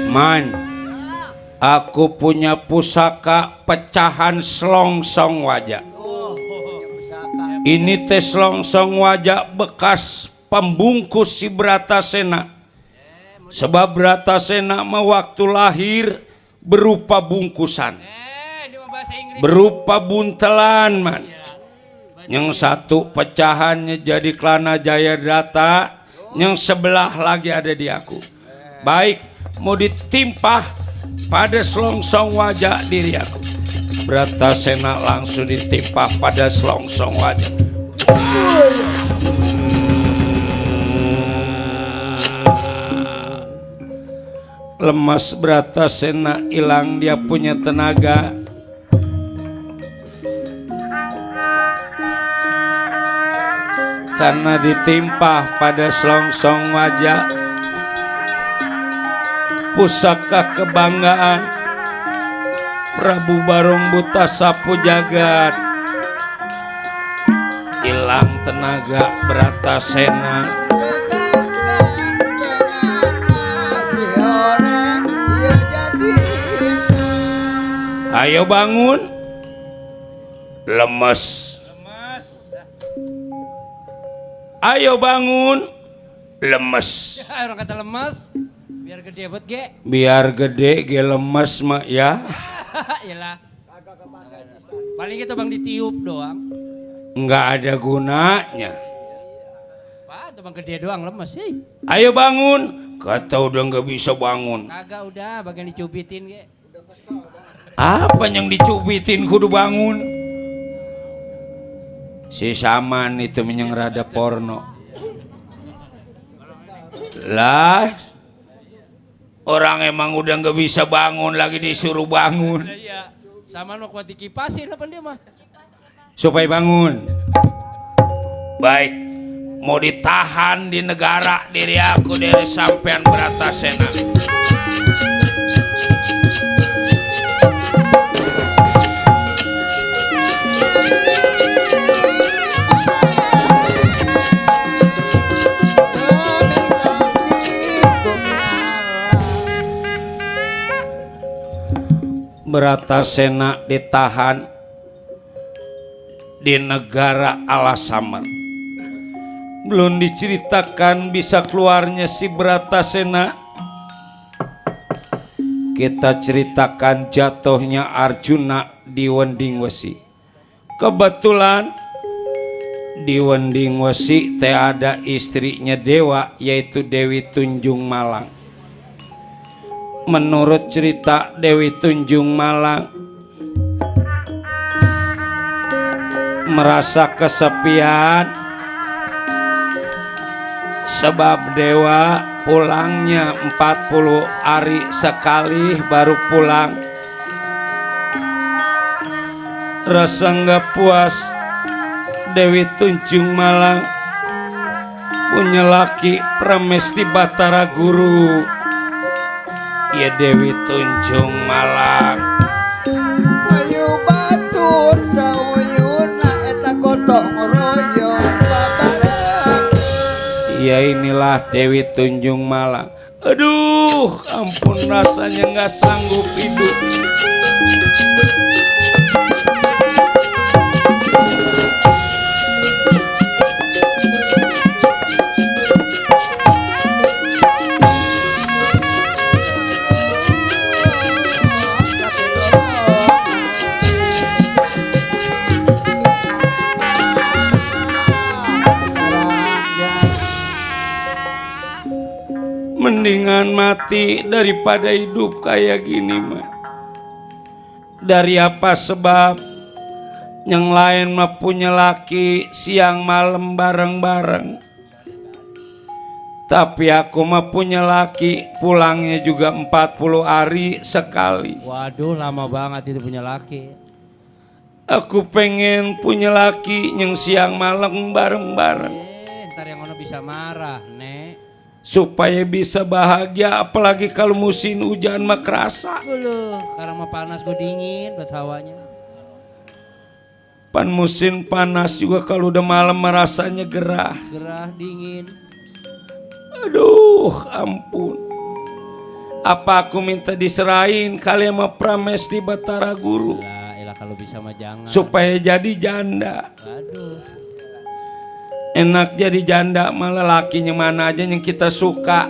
Man, aku punya pusaka pecahan selongsong wajah. Ini teh selongsong wajah bekas pembungkus si Bratasena. Sebab Bratasena mah waktu lahir berupa bungkusan, berupa buntelan man. Yang satu pecahannya jadi Klana Jayadratha, yang sebelah lagi ada di aku. Baik, mau ditimpah pada selongsong wajah diri aku. Bratasena langsung ditimpah pada selongsong wajah. Lemas Bratasena, hilang dia punya tenaga. Karena ditimpah pada selongsong wajah. Pusaka kebanggaan Prabu Barong Buta Sapu Jagat. Hilang tenaga Bratasena. Ayo bangun. Lemes. Ayo bangun. Lemes. Orang kata lemes. Biar gede buat ge. Biar gede ge lemes mah ya. Iyalah. Paling kita bang ditiup doang. Enggak ada gunanya. Pak, tuh bang gede doang lemes sih. Ayo bangun. Kata udah nggak bisa bangun. Kagak udah, bagian dicubitin ge. Apa yang dicubitin kudu bangun? Si Saman itu yang rada porno. Lah, orang emang udah nggak bisa bangun lagi disuruh bangun. Iya, sama no kuat dikipasin apa dia mah? supaya bangun. Baik, mau ditahan di negara diri aku dari sampean Bratasena. Bratasena ditahan di negara Alasamar. Belum diceritakan bisa keluarnya si Bratasena. Kita ceritakan jatuhnya Arjuna di Wending Wesi. Kebetulan di Wending Wesi teh ada istrinya Dewa, yaitu Dewi Tunjung Malang. Menurut cerita Dewi Tunjung Malang merasa kesepian sebab Dewa pulangnya 40 hari sekali baru pulang. Rasa nggak puas Dewi Tunjung Malang punya laki Pramesti Batara Guru. Ya Dewi Tunjung Malang Ayo batur sauyuna eta gotong royong babareng. ya inilah Dewi Tunjung Malang. Aduh ampun rasanya nggak sanggup hidup. Mendingan mati daripada hidup kayak gini mah. Dari apa sebab yang lain mah punya laki siang malam bareng-bareng, tapi aku mah punya laki pulangnya juga 40 hari sekali. Waduh, lama banget itu punya laki. Aku pengen punya laki yang siang malam bareng-bareng Ntar yang ono bisa marah, Nek. supaya bisa bahagia, apalagi kalau musim hujan mah kerasa. Loh, sekarang mah panas gue dingin buat hawanya. Pan musim panas juga kalau udah malam merasanya gerah. Gerah dingin. Aduh ampun. Apa aku minta diserahin kali sama Pramesti Batara Guru Lah, elah kalau bisa mah jangan. supaya jadi janda. Aduh. Enak jadi janda malah lakinya mana aja yang kita suka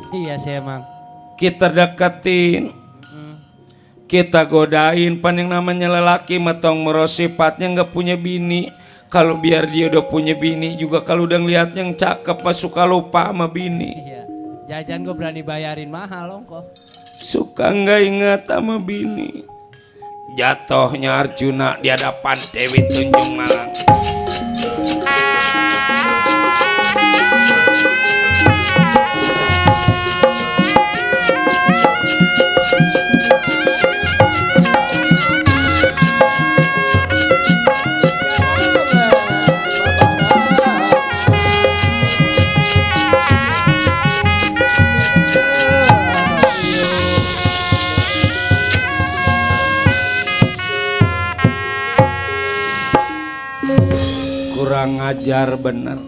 Iya sih emang. kita deketin, kita godain. Pan yang namanya lelaki matong meros sifatnya nggak punya bini. Kalau biar dia udah punya bini juga kalau udah ngeliat yang cakep pas suka lupa sama bini. Iya. Jajan gue berani bayarin mahal ongkoh. Suka nggak ingat sama bini. Jatuhnya Arjuna di hadapan Dewi Tunjung Malang. Kurang ajar bener.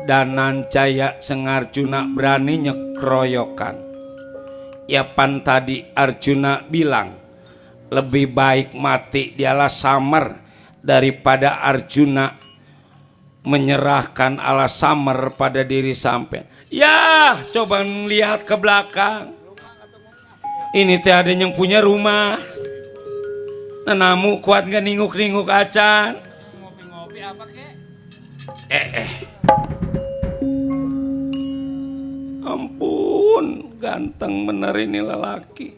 Danancaya Sengarjuna berani nyekroyokan. Ya pan tadi Arjuna bilang lebih baik mati di Alasamar daripada Arjuna menyerahkan Alasamar pada diri sampean. Ya coba lihat ke belakang. Ini teh ada yang punya rumah. Nanamu kuat gak ninguk-ninguk acan? Ngopi-ngopi apa kek? Ampun, ganteng bener ini lelaki.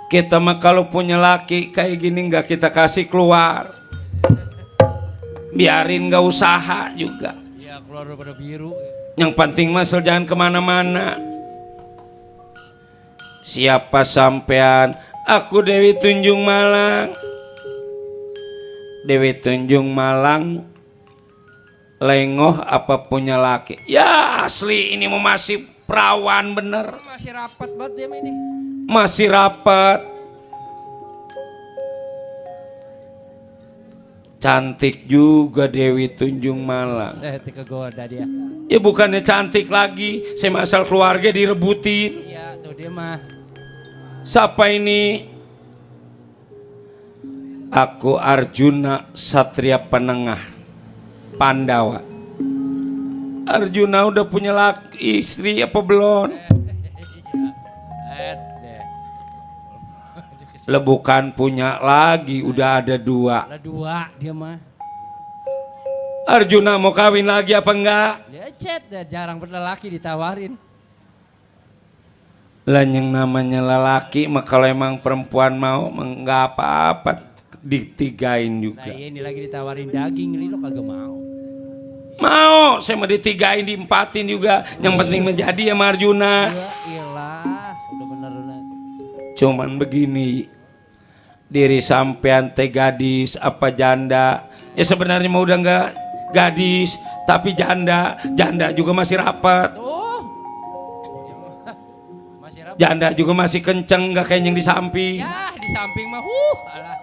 Kita mah kalau punya laki kayak gini nggak kita kasih keluar, biarin nggak usaha juga. Ya keluar pada biru. Yang penting mah asal jangan kemana-mana. Siapa sampean? Aku Dewi Tunjung Malang. Dewi Tunjung Malang lengoh apa punya laki? Ya asli ini mau masih perawan bener. Masih rapat banget dia mah ini. Masih rapat. Cantik juga Dewi Tunjung Malang. Saya kegoda dia. Ya bukannya cantik lagi, saya asal keluarga direbutin. Iya tuh dia mah. Siapa ini? Aku Arjuna Satria Penengah Pandawa. Arjuna udah punya istri apa belum? Bukan punya lagi, udah ada 2. Ada 2 dia mah. Arjuna mau kawin lagi apa enggak? Dia chat, dia jarang berlelaki ditawarin. Lah yang namanya lelaki mah kalau emang perempuan mau enggak apa-apa ditigain juga. Nah ini lagi ditawarin daging, lo kagak mau. Mau, saya mau ditigain, diempatin juga. Yang penting menjadi ya Arjuna. Ya iyalah, udah bener lah. Cuman begini, diri sampean teh gadis apa janda? Ya sebenarnya mau udah enggak gadis, tapi janda juga masih rapat. Tuh. Masih rapat. Janda juga masih kenceng, enggak kayak yang di samping. Ya di samping mah, alah.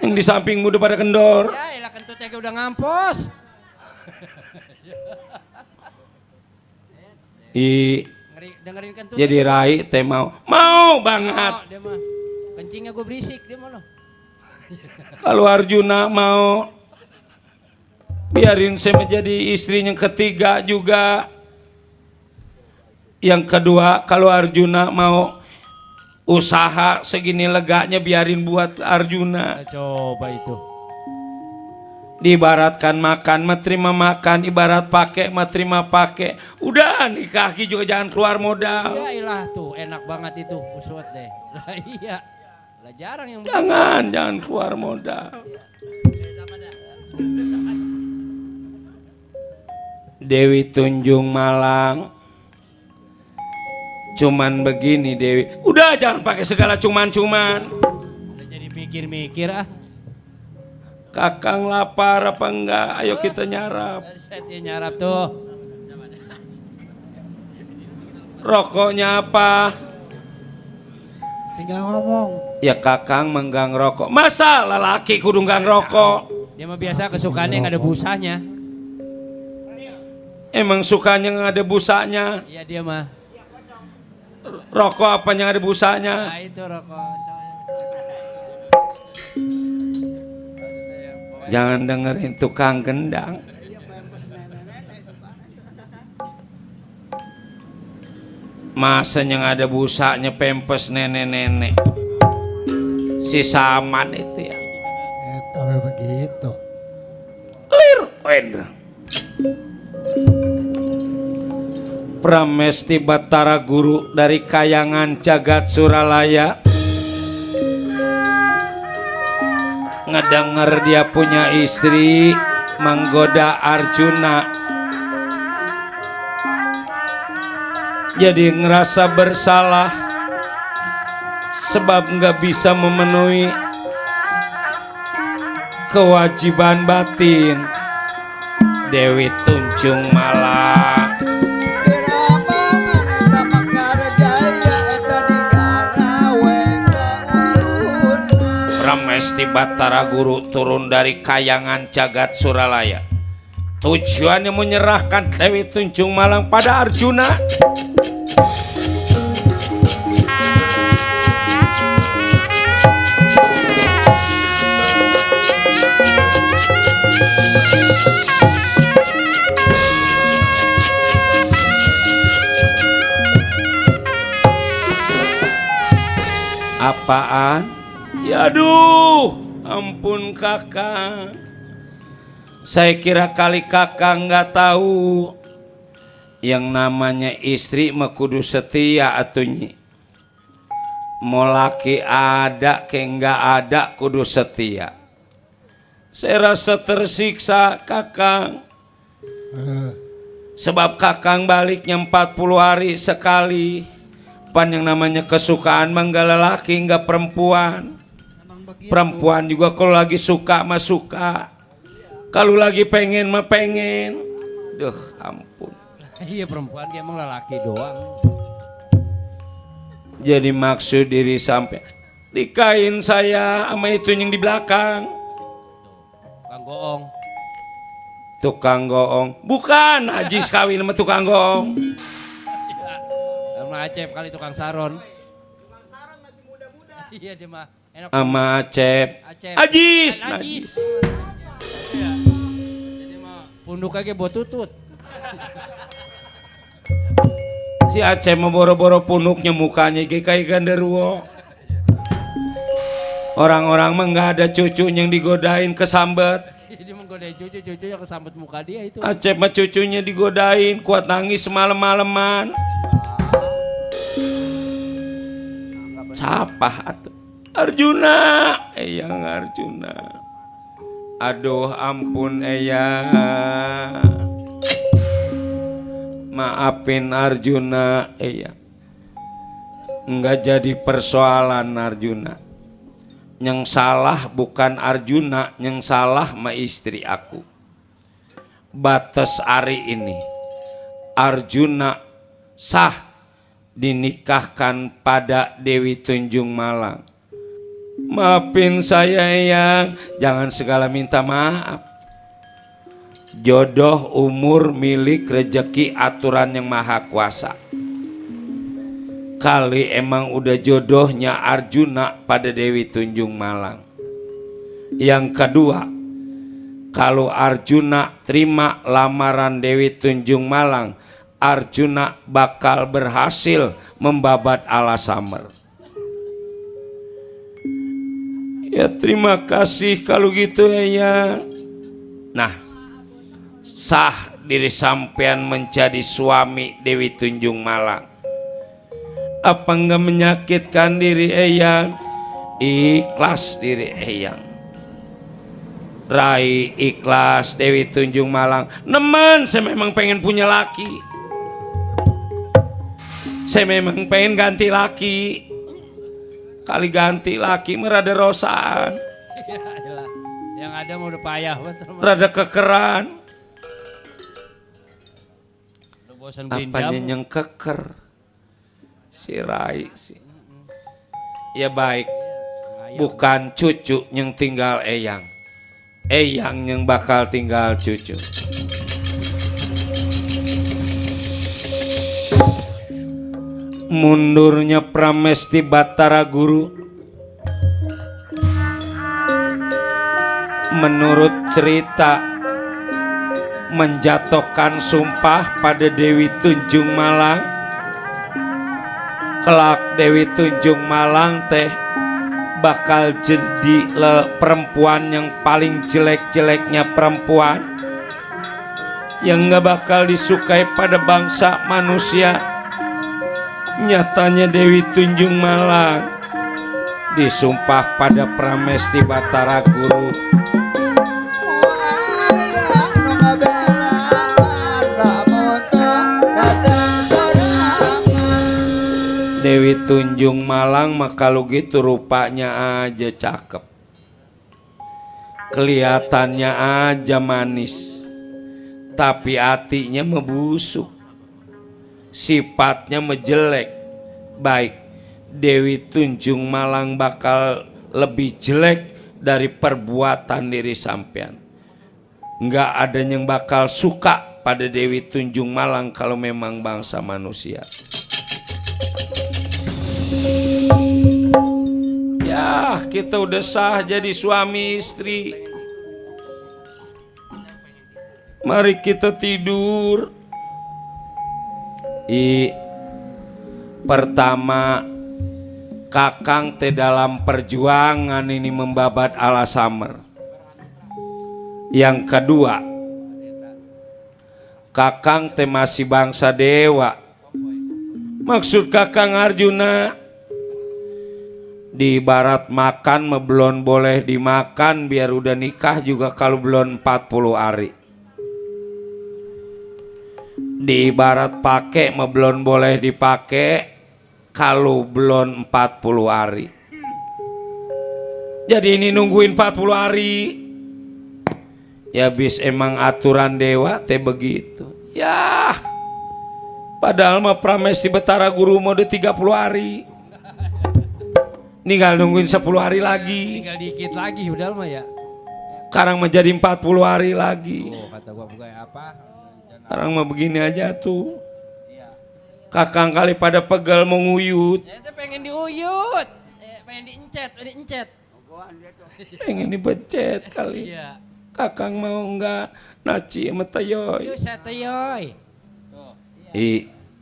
Yang di samping udah pada kendor. Ya ilah kentutnya udah ngampos. Dengerin kentut. Jadi Rai teh mau banget. Oh, dia mah kencingnya gue berisik dia mah. Kalau Arjuna mau biarin saya menjadi istrinya ketiga juga. Yang kedua, kalau Arjuna mau usaha segini leganya biarin buat Arjuna. Coba itu. Diibaratkan makan mah terima makan, ibarat pakai mah terima pakai. Udah nikah juga jangan keluar modal. Ya ilah tuh enak banget itu usut deh. Lah iya. Lah jarang yang Jangan keluar modal. Dewi Tunjung Malang. Cuman begini Dewi. Udah jangan pakai segala cuman-cuman. Udah jadi mikir-mikir ah. Kakang lapar apa enggak? Ayo kita nyarap. Setnya nyarap tuh. Rokoknya apa? Tinggal ngomong. Ya Kakang menggang rokok. Masa lelaki kudu nggang rokok? Dia mah biasa kesukaannya yang ada busanya. Emang sukanya yang ada busanya? Iya dia mah. Rokok apa yang ada busanya? Nah itu rokok. Jangan dengerin tukang gendang. Masa yang ada busanya pempes nenek-nenek. Si Saman itu ya. Tapi begitu. Lir, Wendra. Pramesti Batara Guru dari Kayangan Jagat Suralaya. Ngedenger dia punya istri menggoda Arjuna, jadi ngerasa bersalah sebab nggak bisa memenuhi kewajiban batin. Dewi Tunjung Malang Pramesti Batara Guru turun dari Kayangan Jagat Suralaya. Tujuannya menyerahkan Dewi Tunjung Malang pada Arjuna. Apaan? Ya aduh, ampun Kakang. Saya kira kali Kakang nggak tahu yang namanya istri mah kudu setia atunya. Mau laki ada kayak nggak ada kudu setia. Saya rasa tersiksa Kakang. Sebab Kakang baliknya 40 hari sekali. Pan yang namanya kesukaan mah nggak lelaki nggak perempuan. Perempuan juga kalau lagi suka mah suka. Kalau lagi pengen mah pengen. Duh, ampun. Iya perempuan dia emang lelaki doang. Jadi maksud diri sampai nikahin saya sama itu yang di belakang. Kang Goong. Tukang goong. Bukan, Ajis kawin sama tukang goong. Sama Acep kali tukang saron. Tukang saron masih muda-muda. Iya dia mah enak. Sama Acep. Acep. Ajis. Kan Ajis. Iya. Jadi mah punduk aja buat tutut. Si Acep mau boro-boro punuknya mukanya kayak ganderuwo. Orang-orang mah nggak ada cucunya yang digodain kesambet. Dia menggodain cucu yang kesambet muka dia itu. Acep mah cucunya digodain kuat nangis malam-malaman. Siapa atuh? Arjuna, Eyang Arjuna. Aduh ampun Eyang. Maafin Arjuna Eyang. Enggak jadi persoalan Arjuna. Yang salah bukan Arjuna, yang salah mah istri aku. Batas hari ini Arjuna sah dinikahkan pada Dewi Tunjung Malang. Maafin saya Eyang, jangan segala minta maaf. Jodoh, umur, milik, rezeki, aturan yang maha kuasa. Kali emang udah jodohnya Arjuna pada Dewi Tunjung Malang. Yang kedua, kalau Arjuna terima lamaran Dewi Tunjung Malang, Arjuna bakal berhasil membabat Alasamer. Ya terima kasih kalau gitu ya. Nah, sah diri sampean menjadi suami Dewi Tunjung Malang. Apa enggak menyakitkan diri Eyang? Ikhlas diri Eyang. Rai ikhlas Dewi Tunjung Malang. Nemen, saya memang pengen punya laki. Saya memang pengen ganti laki. Kali ganti laki merada rosaan. Yang ada mau udah payah betul. Rada kekeran. Udah bosan beliin Apanya jamu. yang keker? Si Rai sih. Ya baik. Bukan cucu yang tinggal Eyang. Eyang yang bakal tinggal cucu. Mundurnya Pramesti Batara Guru. Menurut cerita menjatuhkan sumpah pada Dewi Tunjung Malang. Kelak Dewi Tunjung Malang teh bakal jadi perempuan yang paling jelek-jeleknya perempuan, yang gak bakal disukai pada bangsa manusia. Nyatanya Dewi Tunjung Malang disumpah pada Pramesti Batara Guru. Dewi Tunjung Malang mah kalau gitu rupanya aja cakep, kelihatannya aja manis, tapi hatinya membusuk, sifatnya menjelek. Baik, Dewi Tunjung Malang bakal lebih jelek dari perbuatan diri sampean. Nggak ada yang bakal suka pada Dewi Tunjung Malang kalau memang bangsa manusia. Ya, kita udah sah jadi suami istri. Mari kita tidur. Pertama, Kakang teh dalam perjuangan ini membabat Alasamer. Yang kedua, Kakang teh masih bangsa dewa. Maksud Kakang Arjuna, di ibarat makan mah belum boleh dimakan, biar udah nikah juga kalau belum 40 hari. Di ibarat pakai mah belum boleh dipakai kalau belum 40 hari. Jadi ini nungguin 40 hari. Ya bis emang aturan dewa teh begitu. Ya. Padahal mah Pramesti Betara Guru mode 30 hari. Tinggal nungguin 10 hari lagi. Tinggal dikit lagi udah mah ya. Sekarang menjadi 40 hari lagi. Oh, kata gua bukan apa? Sekarang mah begini aja tuh. Kakang kali pada pegel mau nguyut. Ente pengen diuyut. Pengen diencet. Pengen dibecet kali. Iya. Kakang mau enggak naci sama tayoy. Yuk sateyoy.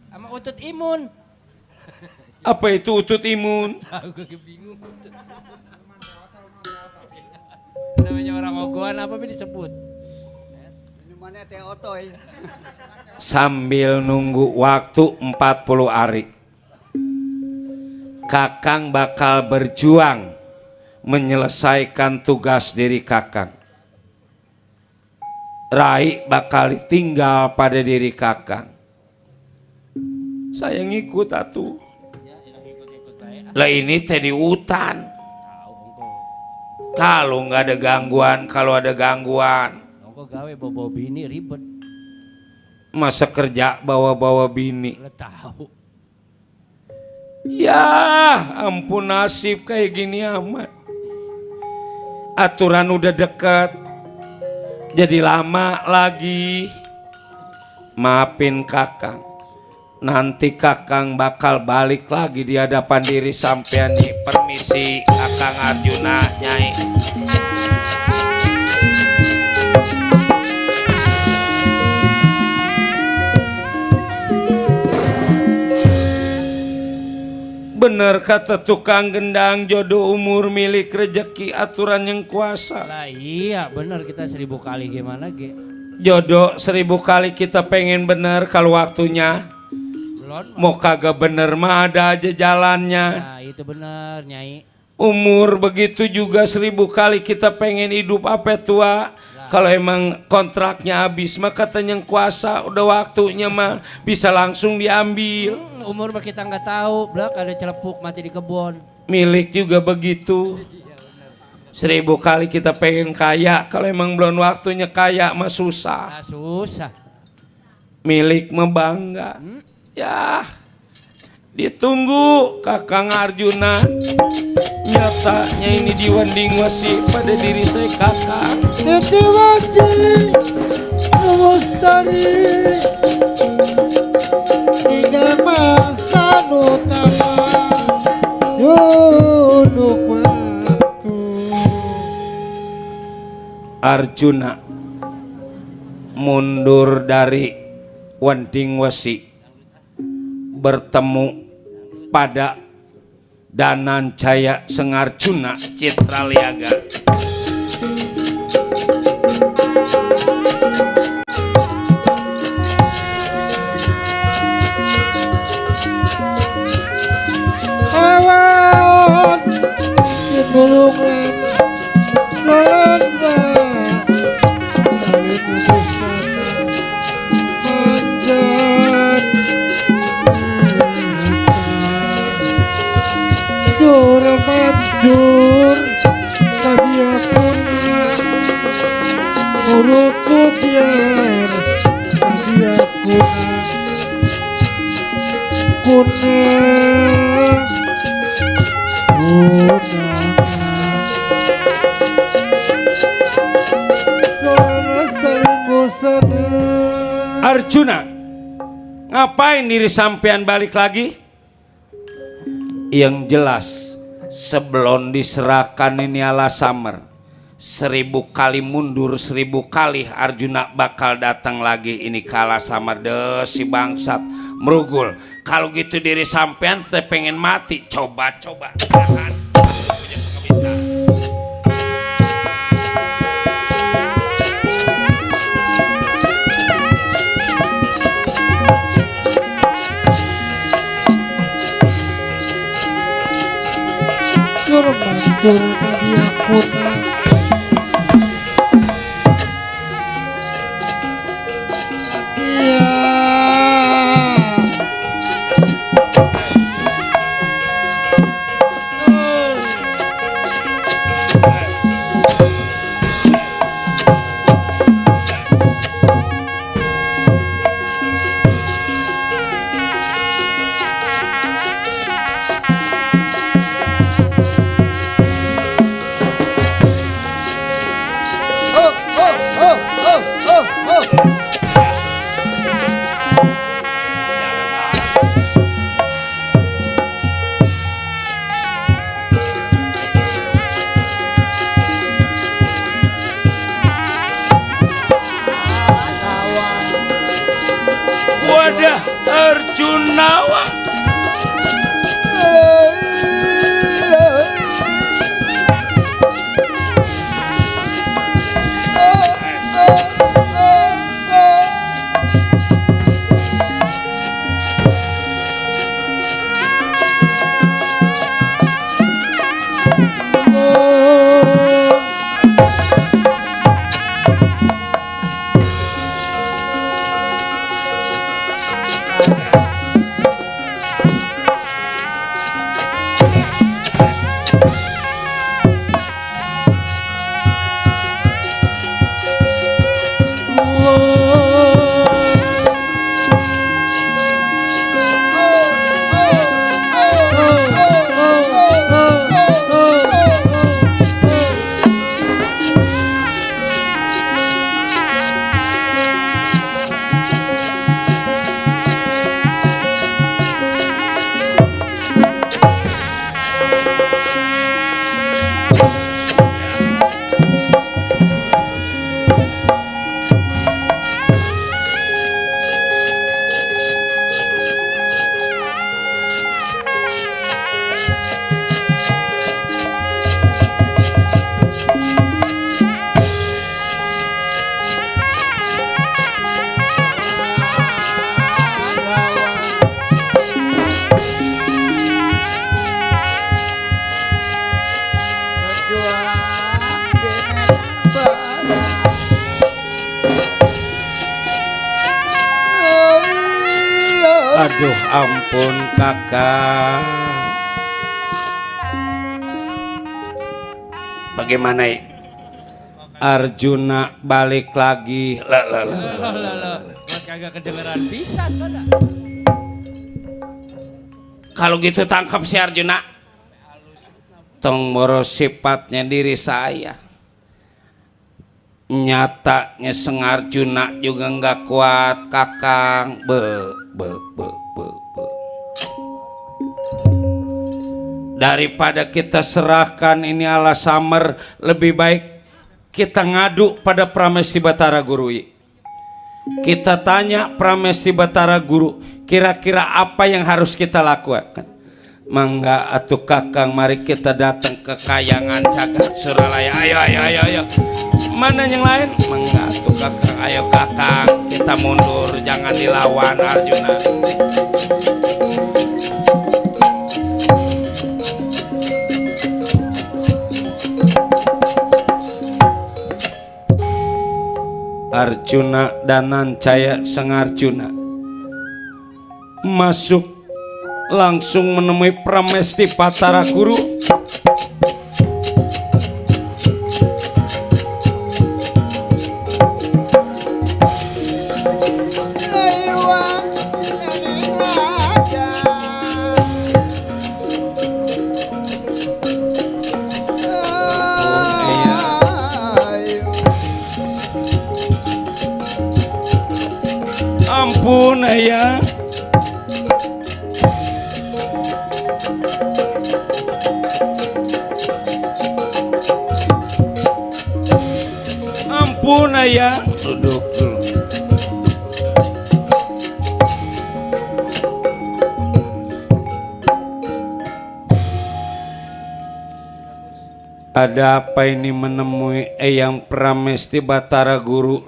Sama utut imun. Apa itu utut imun? Tahu gue bingung. Namanya orang ogohan apa disebut? Minumannya teh otoy. Sambil nunggu waktu 40 hari, Kakang bakal berjuang menyelesaikan tugas diri Kakang. Rai bakal tinggal pada diri Kakang. Saya ngikut atuh. Lah ini teh di hutan. Kalau nggak ada gangguan, kalau ada gangguan, Ongko gawe bobo bini ribet. masa kerja bawa-bawa bini. Lo tahu. Ya ampun nasib kayak gini amat. Aturan udah dekat, jadi lama lagi. Maafin Kakang, nanti Kakang bakal balik lagi di hadapan diri sampean nih. Permisi Kakang Arjuna Nyai. Bener kata tukang gendang, jodoh umur milik rejeki aturan yang kuasa. Lah iya bener, kita 1000 kali gimana ge. Jodoh 1000 kali kita pengen bener, kalau waktunya Belum. mau kagak bener mah ada aja jalannya. Nah itu bener Nyai. Umur begitu juga 1000 kali kita pengen hidup apa tua. Kalau emang kontraknya habis mah katanya yang kuasa udah waktunya mah bisa langsung diambil. Umur mah kita nggak tahu, blak ada celepuk mati di kebun. Milik juga begitu. 1000 kali kita pengen kaya, kalau emang belum waktunya kaya mah susah. Nah, susah. Milik mah bangga. Ya ditunggu Kakang Arjuna. Nyatanya ini diwanding wasi pada diri saya Kakang. Iti wajib Lestari hingga masa nutama duduk waktu. Arjuna mundur dari Wanding Wesi, bertemu pada Danancaya Sengarjuna Citraliaga. Awan dimulungan Belanda dari putuskan manjat jur manjur kami punya uruku biar kami kunang Arjuna, ngapain diri sampean balik lagi? Yang jelas sebelum diserahkan ini ala Samar, 1000 kali mundur 1000 kali Arjuna bakal datang lagi ini kala Samar. Deh si bangsat merugul. Kalau gitu diri sampean teh pengen mati, coba-coba tahan. Punya bisa. Jur tadi aku Aduh ampun kakak. Bagaimana Arjuna balik lagi? Buat kagak kedengeran pisan kada. Kalau gitu tangkap si Arjuna. Tong moro sifatnya diri saya. Nyatanya Seng Arjuna juga nggak kuat kakang. Daripada kita serahkan ini ala Samer, lebih baik kita ngadu pada Pramesti Batara Guru. Kita tanya Pramesti Batara Guru, kira-kira apa yang harus kita lakukan? Mangga atuh kakang, mari kita datang ke Kayangan Jagat Suralaya. Ayo. Mana yang lain? Mangga atuh kakang, ayo kakang, kita mundur, jangan dilawan Arjuna. Arjuna dan Nancaya Seng Arjuna masuk langsung menemui Pramesti Batara Guru. Ampun ayah. Ampun ayah. Duduk dulu. Ada apa ini menemui Eyang Pramesti Batara Guru?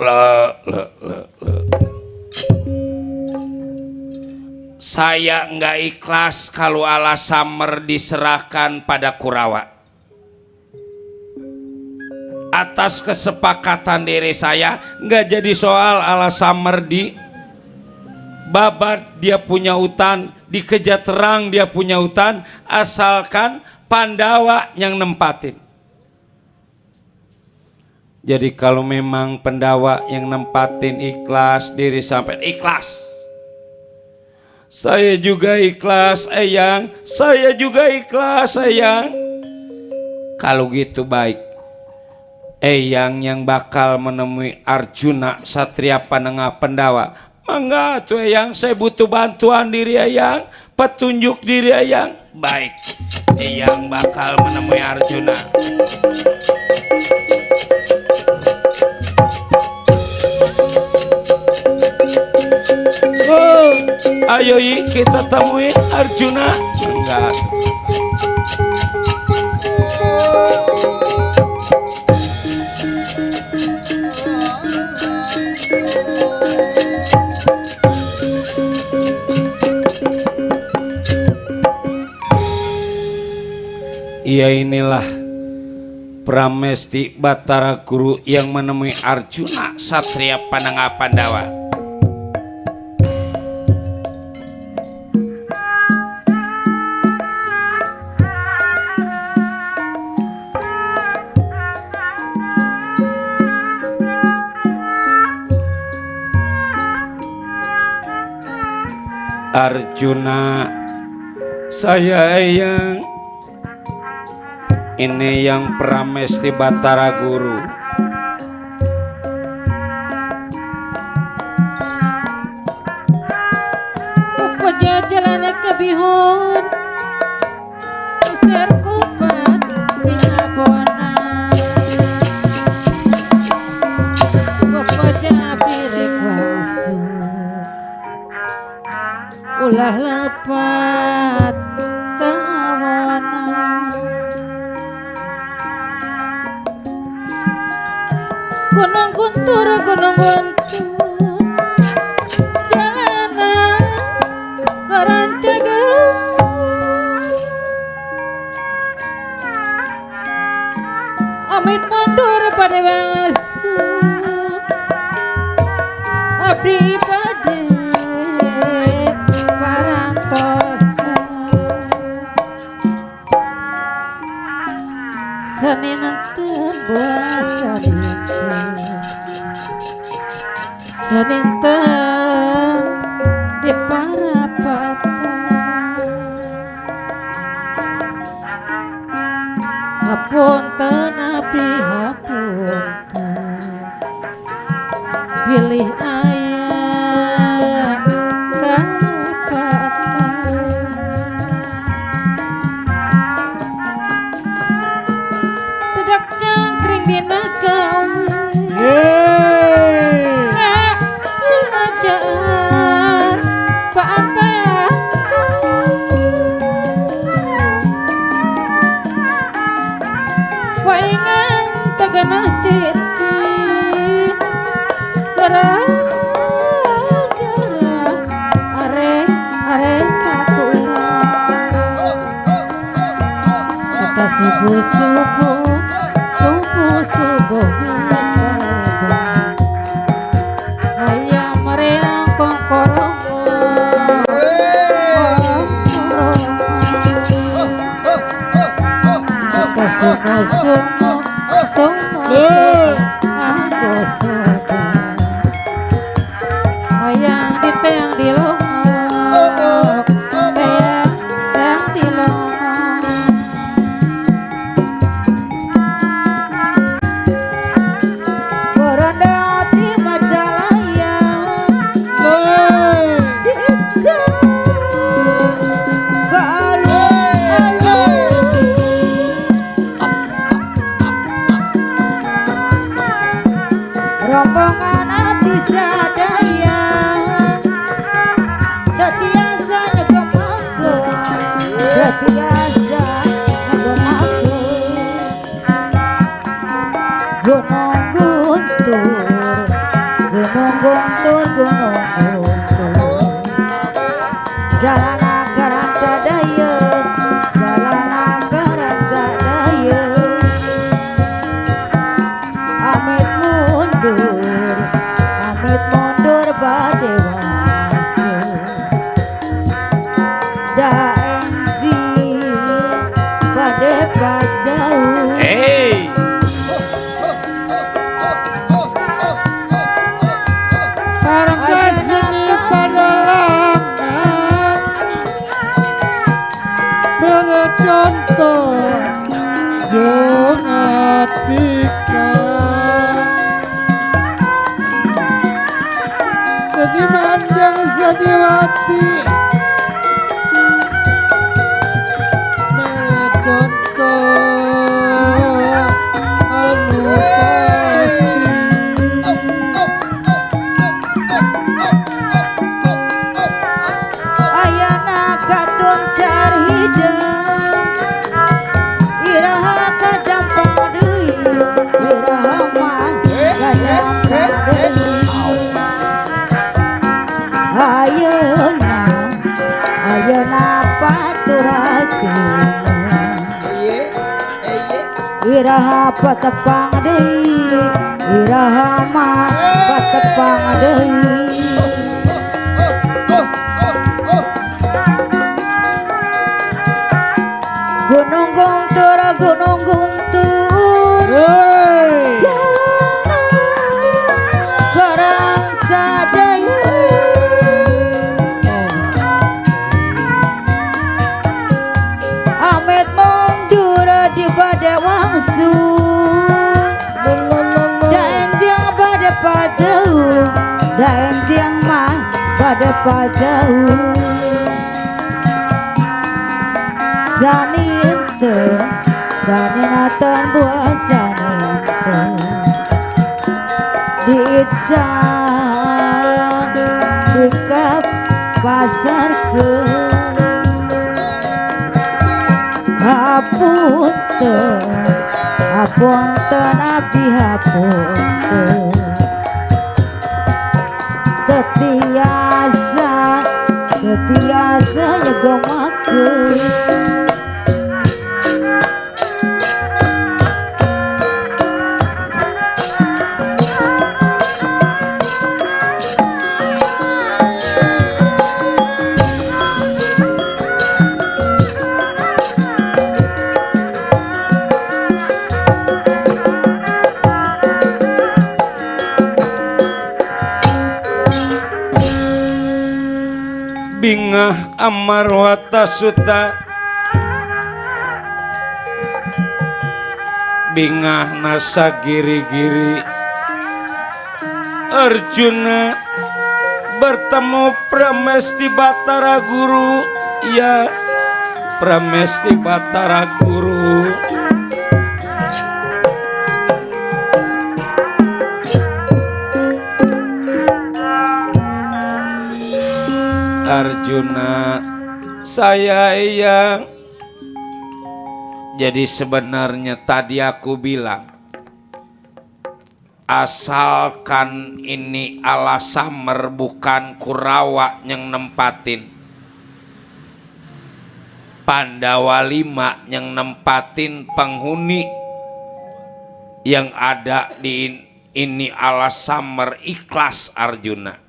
Saya nggak ikhlas kalau ala Samer diserahkan pada Kurawa. Atas kesepakatan diri saya, nggak jadi soal ala Samer di babat dia punya hutan, di Kejaterang dia punya hutan, asalkan Pandawa yang nempatin. Jadi kalau memang Pandawa yang nempatin ikhlas, diri sampai ikhlas. Saya juga ikhlas Eyang, saya juga ikhlas Eyang. Kalau gitu baik, Eyang yang bakal menemui Arjuna Satria Panengah Pandawa. Mangga tuh Eyang, saya butuh bantuan diri Eyang, petunjuk diri Eyang. Baik, Eyang bakal menemui Arjuna. Ayo kita temui Arjuna. Enggak. Iya inilah Pramesti Batara Guru yang menemui Arjuna Satria Pananga Pandawa. Arjuna, saya yang ini yang Pramesti Batara Guru. Apa jalan ke bihun Usir kupat di Ngabonan Bapak jabirek wasu Ulah lepat kawanan Gunung Guntur jalanan Karancaga Amit mundur pada wasu Abdi pada parantosa Senin enten buasa Seninten di Parapatan Hapunten abdi hapunten Pilih aya kapatan Bedak jangkring dina gawe Belajar pantai Paingan tegenah citi Gara-gara are katuran Kata subuh-subuh geus barebang Ayam mereang kongkorongo Sumo aku suka Ayam di teang di longo Teang di longo Borondong di Majalaya rombongan hati sadaya Jatiasa nyegemakeun Jatiasa nyegemakeun Gunung Guntur Jalan akaran sadaya Jalan akaran sadaya Amit mundur bade wasu Da enjing bade pajauh Hey, Harga seni pada langan Bercontoh jeung atikan Seniman jeung seniwati Bercontoh anu pasti Ayana katung carhidang Iraha kajampang deui Iraha mah kajampang deui Ayeuna paturakeun iraha patepang deui iraha mah patepang deui gunung guntur karang cadaya Amet mundur di pada wangsu dan yang pada pajau dan yang mah pada pajau sani ente sani natan buah sani ente di ijang di kap pasar ke hapunten hapunten abdi hapunten tetiasa nyegomakeun bingah amar wata suta bingah nasa giri-giri Arjuna bertemu Pramesti Batara Guru ya Pramesti Batara Guru Arjuna saya yang jadi sebenarnya tadi aku bilang asalkan ini Alasamer bukan Kurawa yang nempatin Pandawa 5 yang nempatin penghuni yang ada di ini Alasamer ikhlas Arjuna.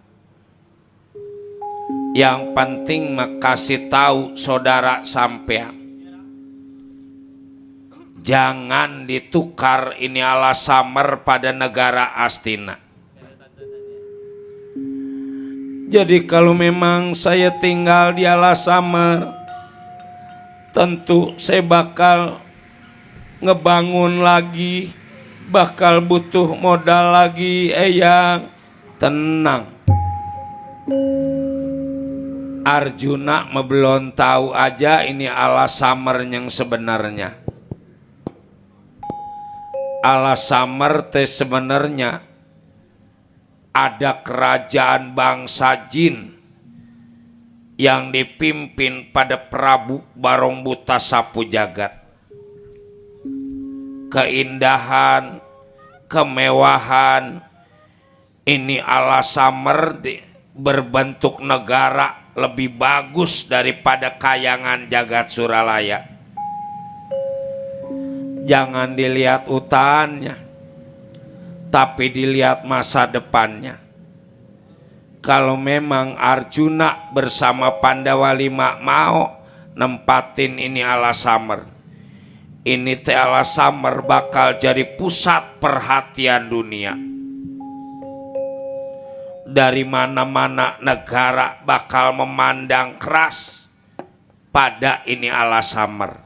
Yang penting makasih tahu saudara sampean, jangan ditukar ini Alasamer pada negara Astina. Jadi kalau memang saya tinggal di Alasamer, tentu saya bakal ngebangun lagi, bakal butuh modal lagi. Yang tenang, Arjuna belum tahu aja ini Alasamer yang sebenarnya. Alasamer teh sebenarnya ada kerajaan bangsa jin yang dipimpin pada Prabu Barong Buta Sapu Jagat. Keindahan, kemewahan ini Alasamer berbentuk negara lebih bagus daripada kayangan jagat Suralaya. Jangan dilihat utannya, tapi dilihat masa depannya. Kalau memang Arjuna bersama Pandawa 5 mau nempatin ini Alasamer, ini teh Alasamer bakal jadi pusat perhatian dunia. Dari mana-mana negara bakal memandang keras pada ini Alasamer.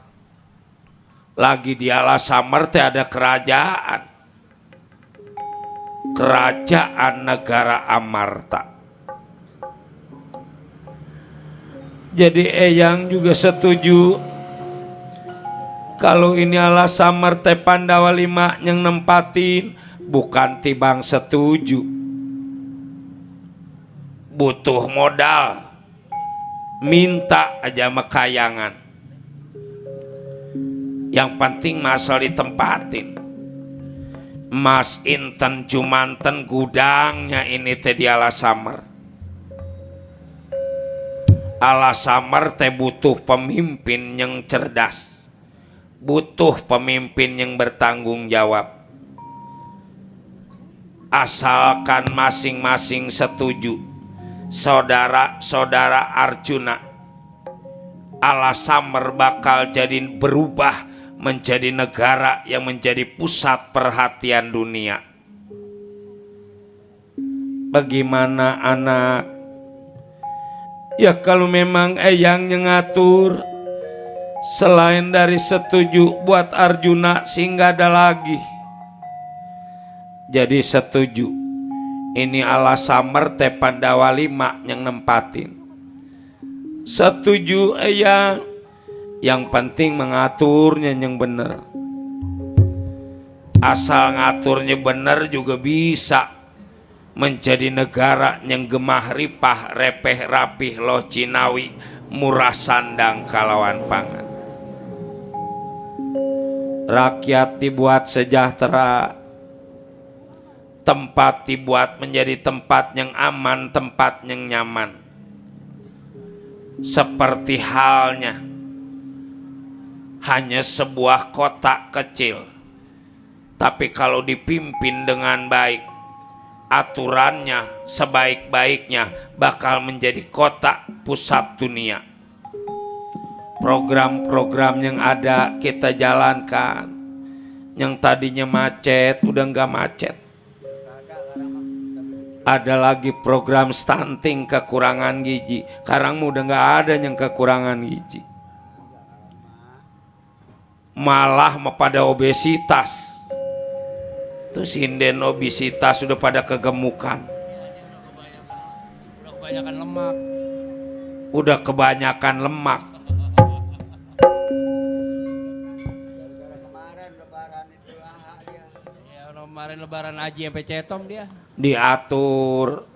Lagi di Alasamer teh ada kerajaan negara Amarta. Jadi Eyang juga setuju kalau ini Alasamer teh Pandawa 5 yang nempatin, bukan tibang setuju. Butuh modal, minta aja mekayangan. Yang penting masal ditempatin. Mas inten cumanten gudangnya ini teh di Alasamer. Alasamer teh butuh pemimpin yang cerdas, butuh pemimpin yang bertanggung jawab. Asalkan masing-masing setuju. Saudara-saudara Arjuna, Alasamar bakal jadi berubah menjadi negara yang menjadi pusat perhatian dunia. Bagaimana anak? Ya kalau memang eyang yang ngatur, selain dari setuju buat Arjuna sehingga ada lagi. Jadi setuju. Ini Alasamar teh Pandawa 5 yang nempatin. Setuju eyang. Yang penting mengaturnya yang bener. Asal ngaturnya bener juga bisa menjadi negara yang gemah ripah repeh rapih loh cinawi murah sandang kalawan pangan. Rakyat dibuat sejahtera, tempat dibuat menjadi tempat yang aman, tempat yang nyaman. Seperti halnya hanya sebuah kota kecil, tapi kalau dipimpin dengan baik, aturannya sebaik-baiknya bakal menjadi kota pusat dunia. Program-program yang ada kita jalankan, yang tadinya macet udah nggak macet. Ada lagi program stunting, kekurangan gizi. Sekarang udah nggak ada yang kekurangan gizi. Malah pada obesitas. Terus sinden obesitas sudah pada kegemukan. Udah kebanyakan lemak. Udah kebanyakan lemak. Kemarin lebaran haji sampai cetom dia. Diatur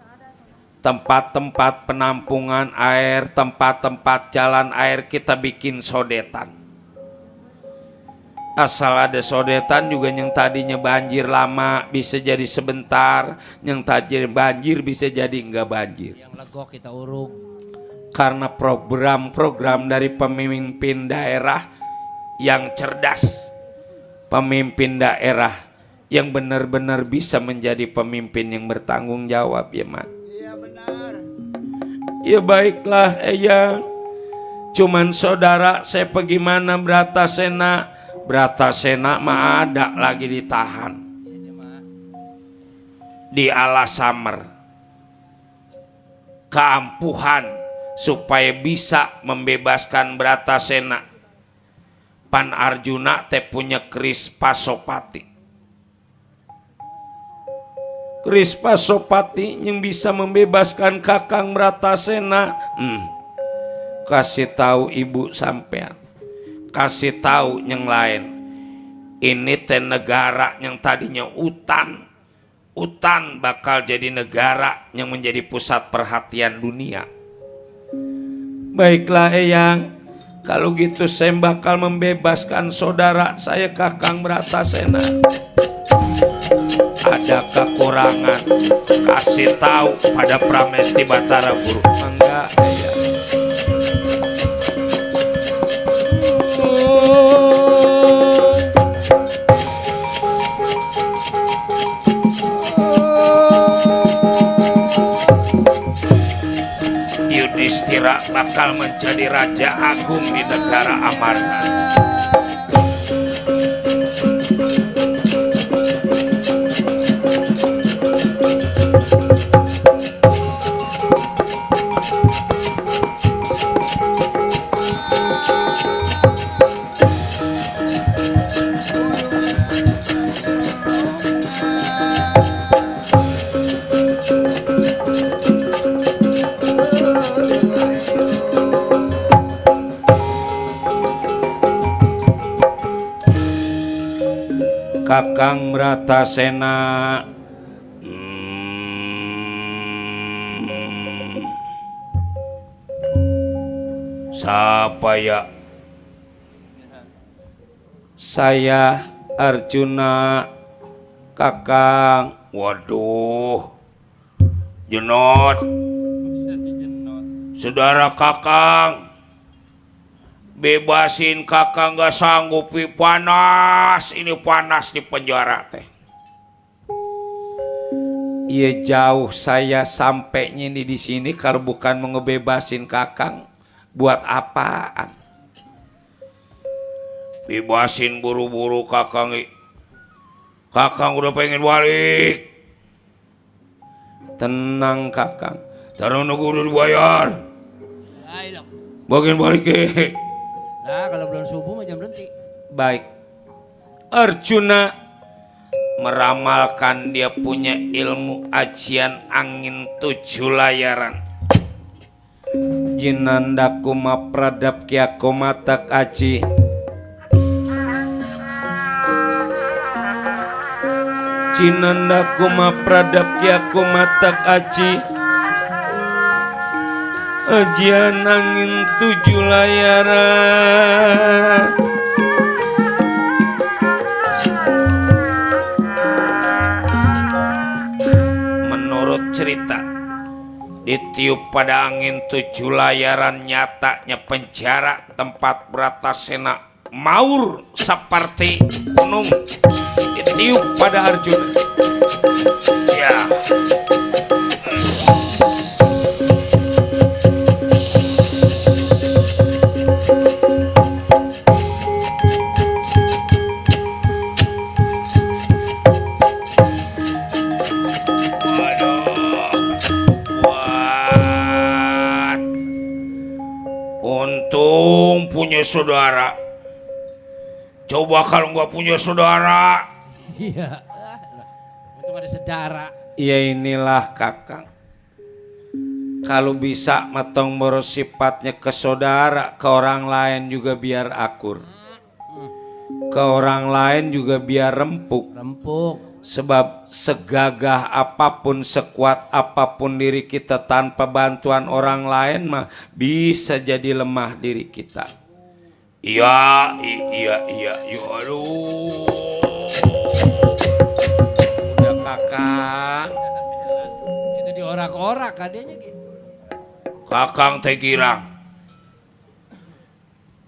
tempat-tempat penampungan air, tempat-tempat jalan air kita bikin sodetan. Asal ada sodetan juga, yang tadinya banjir lama bisa jadi sebentar, yang tadinya banjir bisa jadi enggak banjir. Yang legok kita uruk. Karena program-program dari pemimpin daerah yang cerdas, pemimpin daerah yang benar-benar bisa menjadi pemimpin yang bertanggung jawab, ya Mat. Iya benar. Ya baiklah eyang. Cuman saudara saya pergi mana Bratasena. Bratasena mah ada lagi ditahan di Alasamar. Keampuhan supaya bisa membebaskan Bratasena. Pan Arjuna teh punya keris Pasopati. Keris Pasopati yang bisa membebaskan Kakang Bratasena. Kasih tahu ibu sampean, kasih tahu yang lain. Ini teh negara yang tadinya hutan bakal jadi negara yang menjadi pusat perhatian dunia. Baiklah eyang, kalau gitu saya bakal membebaskan saudara saya Kakang Bratasena. Ada kekurangan, kasih tahu pada Pramesti Batara Guru. Enggak ya. Yudhistira bakal menjadi raja agung di negara Amarta. Kakang Bratasena, siapa ya? Saya Arjuna, Kakang. Waduh, Jenot, saudara Kakang. Bebasin kakak nggak sanggup, panas, ini panas di penjara teh. Iya jauh saya sampainya ini di sini kalau bukan mau ngebebasin kakang, buat apaan? Bebasin buru-buru kakang, kakang udah pengen balik. Tenang kakang, taruh nunggu udah dibayar. Ayo. Bagian balik ke. Nah kalau belum subuh mah jam berhenti. Baik. Arjuna meramalkan dia punya ilmu ajian angin 7 layaran. Jinandaku mapradap kiaku matak aji. Jinandaku mapradap kiaku matak aji. Ajian angin 7 layaran. Menurut cerita, ditiup pada angin 7 layaran, nyatanya penjara tempat Bratasena maur seperti gunung ditiup pada Arjuna. Ya. Untung punya saudara. Coba kalau nggak punya saudara. Iya. Untung ada saudara. Ya inilah kakang. Kalau bisa matong boros sifatnya ke saudara, ke orang lain juga biar akur. Ke orang lain juga biar rempuk. Rempuk. Sebab segagah apapun, sekuat apapun diri kita tanpa bantuan orang lain mah bisa jadi lemah diri kita. Iya, aduh. Udah kakang. Itu diorak-orak adanya gitu. Kakang teh girang.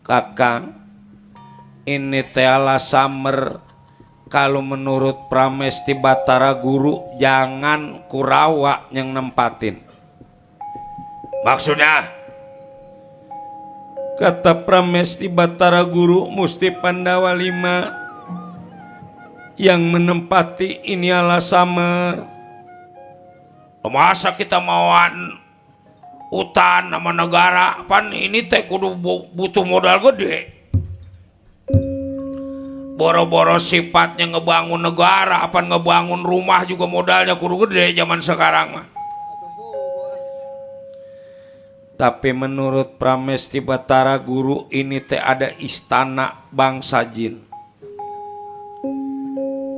Kakang, ini teh ala samer. Kalau menurut Pramesti Batara Guru, jangan Kurawa yang nempatin. Maksudnya? Kata Pramesti Batara Guru, Musti Pandawa 5 yang menempati ini ala samer. Masa kita mauan hutan sama negara, pan ini teh kudu butuh modal gede. Boro-boro sifatnya ngebangun negara, apa ngebangun rumah juga modalnya kudu gede zaman sekarang mah. Tapi menurut Pramesti Batara Guru, ini teh ada istana bangsa jin.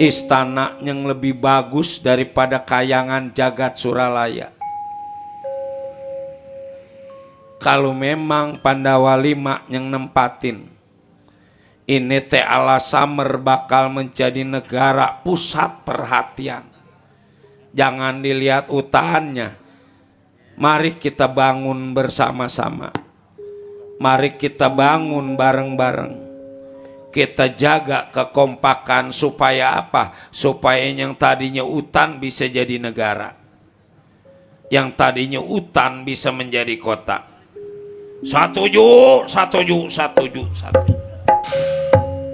Istana yang lebih bagus daripada kayangan jagat Suralaya. Kalau memang Pandawa 5 yang nempatin, ini teh ala samer bakal menjadi negara pusat perhatian. Jangan dilihat utannya. Mari kita bangun bersama-sama. Mari kita bangun bareng-bareng. Kita jaga kekompakan supaya apa? Supaya yang tadinya hutan bisa jadi negara. Yang tadinya hutan bisa menjadi kota. Setuju.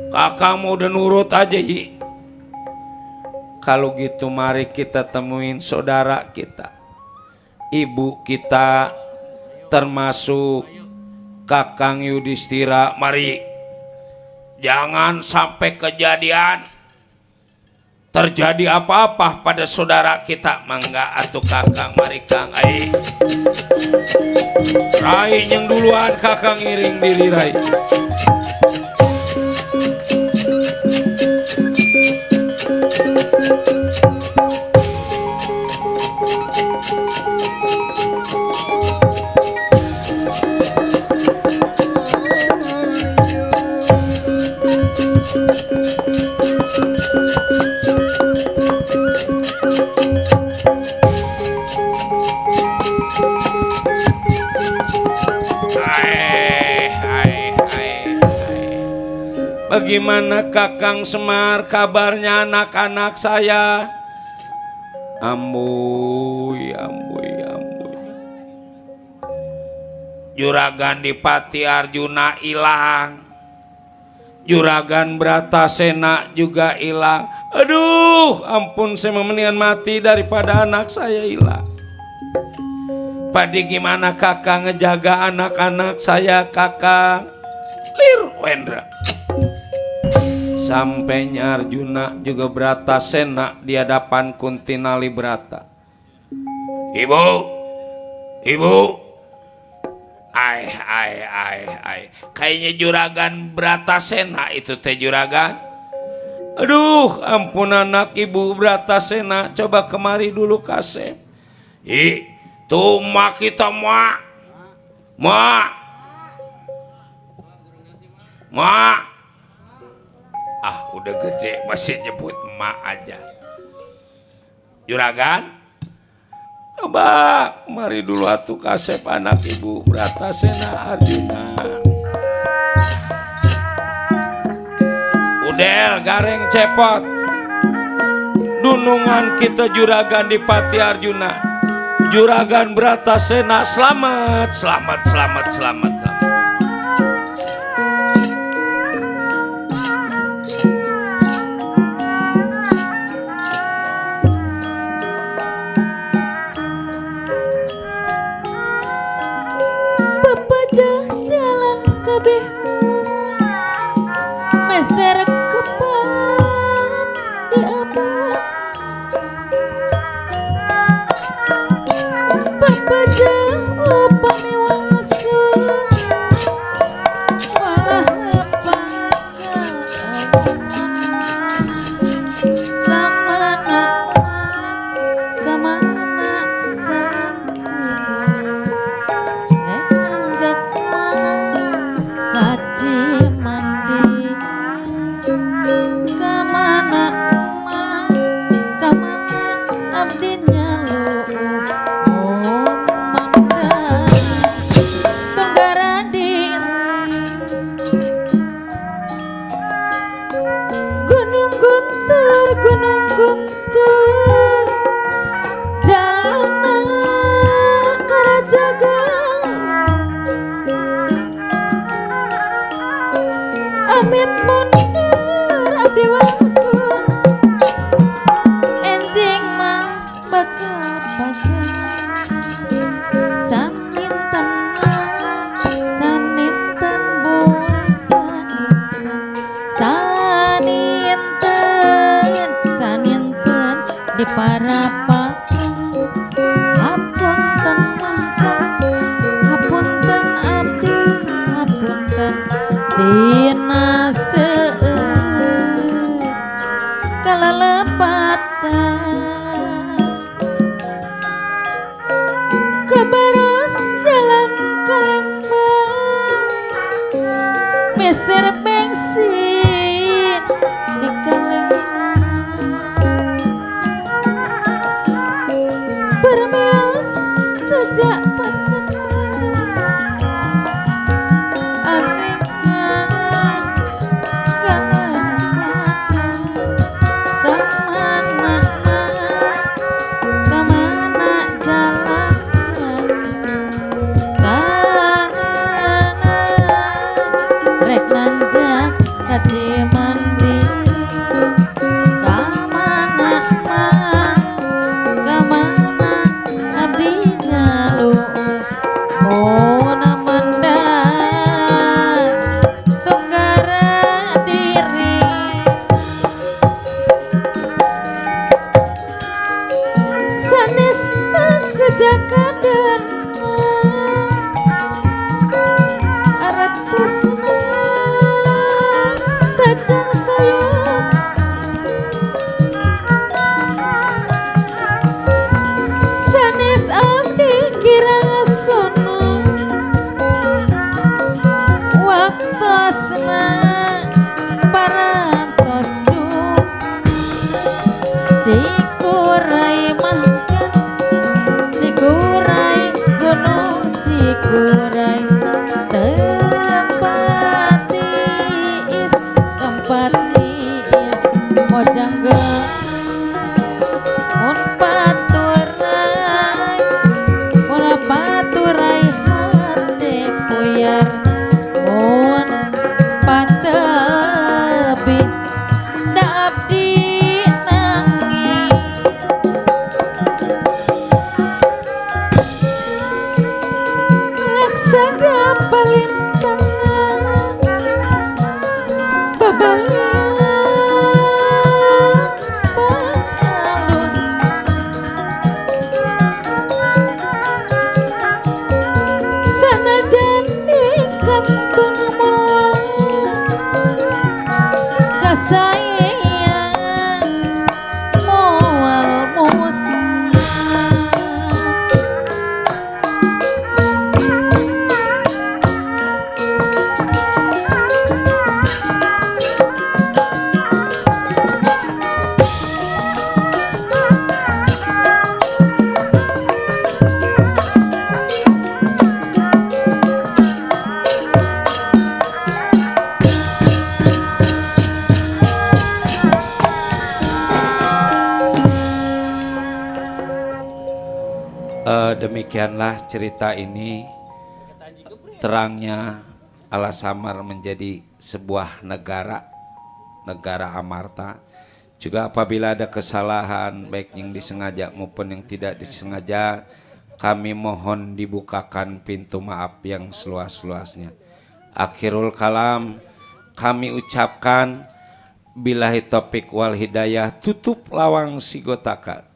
Kakak mau udah nurut aja Hi. Kalau gitu mari kita temuin saudara kita, ibu kita, termasuk Kakang Yudhistira. Mari, jangan sampai kejadian terjadi apa-apa pada saudara kita. Mangga atuh Kakang, mari Kang. Ai Rai yang duluan, Kakang iring diri Rai. Hai Bagaimana Kakang Semar kabarnya anak-anak saya? Ambuy. Juragan Dipati Arjuna hilang. Juragan Bratasena juga hilang. Aduh, ampun, saya mendingan mati daripada anak saya hilang. Padi gimana Kakang ngejaga anak-anak saya, Kakang? Lir Wendra. Sampainya Arjuna juga Bratasena di hadapan Kuntinali Brata. Ibu. Ai. Kayaknya Juragan Bratasena itu teh Juragan. Aduh, ampun anak Ibu Bratasena, coba kemari dulu Kasep. Tuh mak kita mak. Udah gede masih nyebut emak aja. Juragan, coba mari dulu atuh Kasep anak Ibu Bratasena Arjuna. Udel gareng cepot. Dunungan kita Juragan Dipati Arjuna. Juragan Bratasena selamat. Jalan kabehun meser kepat di abad babaja upami wangsul walah kemana jalan kaci mandi kemana abdinya lu mandang tunggara diri gunung guntur jalan karajagal amit mundur abdi wangsul enjing mah bakal pacar saninten boy saninten di parapakan hapunten abdi hapunten dina seueur kalalepatan kebaros jalan Kalembang meser bensin di kalengan bermeos sejak pateman aningan kemana jalan rek nanjak kati mandiri kemana abdinya lu namanda tunggara diri sanes sejak kaden aratusna tajan sayup sanes abdi kira sono waktosna parantos duh cikurai mangkat cikurai Demikianlah cerita ini. Terangnya Alasamar menjadi sebuah negara amarta. Juga apabila ada kesalahan baik yang disengaja maupun yang tidak disengaja, kami mohon dibukakan pintu maaf yang seluas-luasnya. Akhirul kalam kami ucapkan billahi taufiq wal hidayah, tutup lawang sigotaka.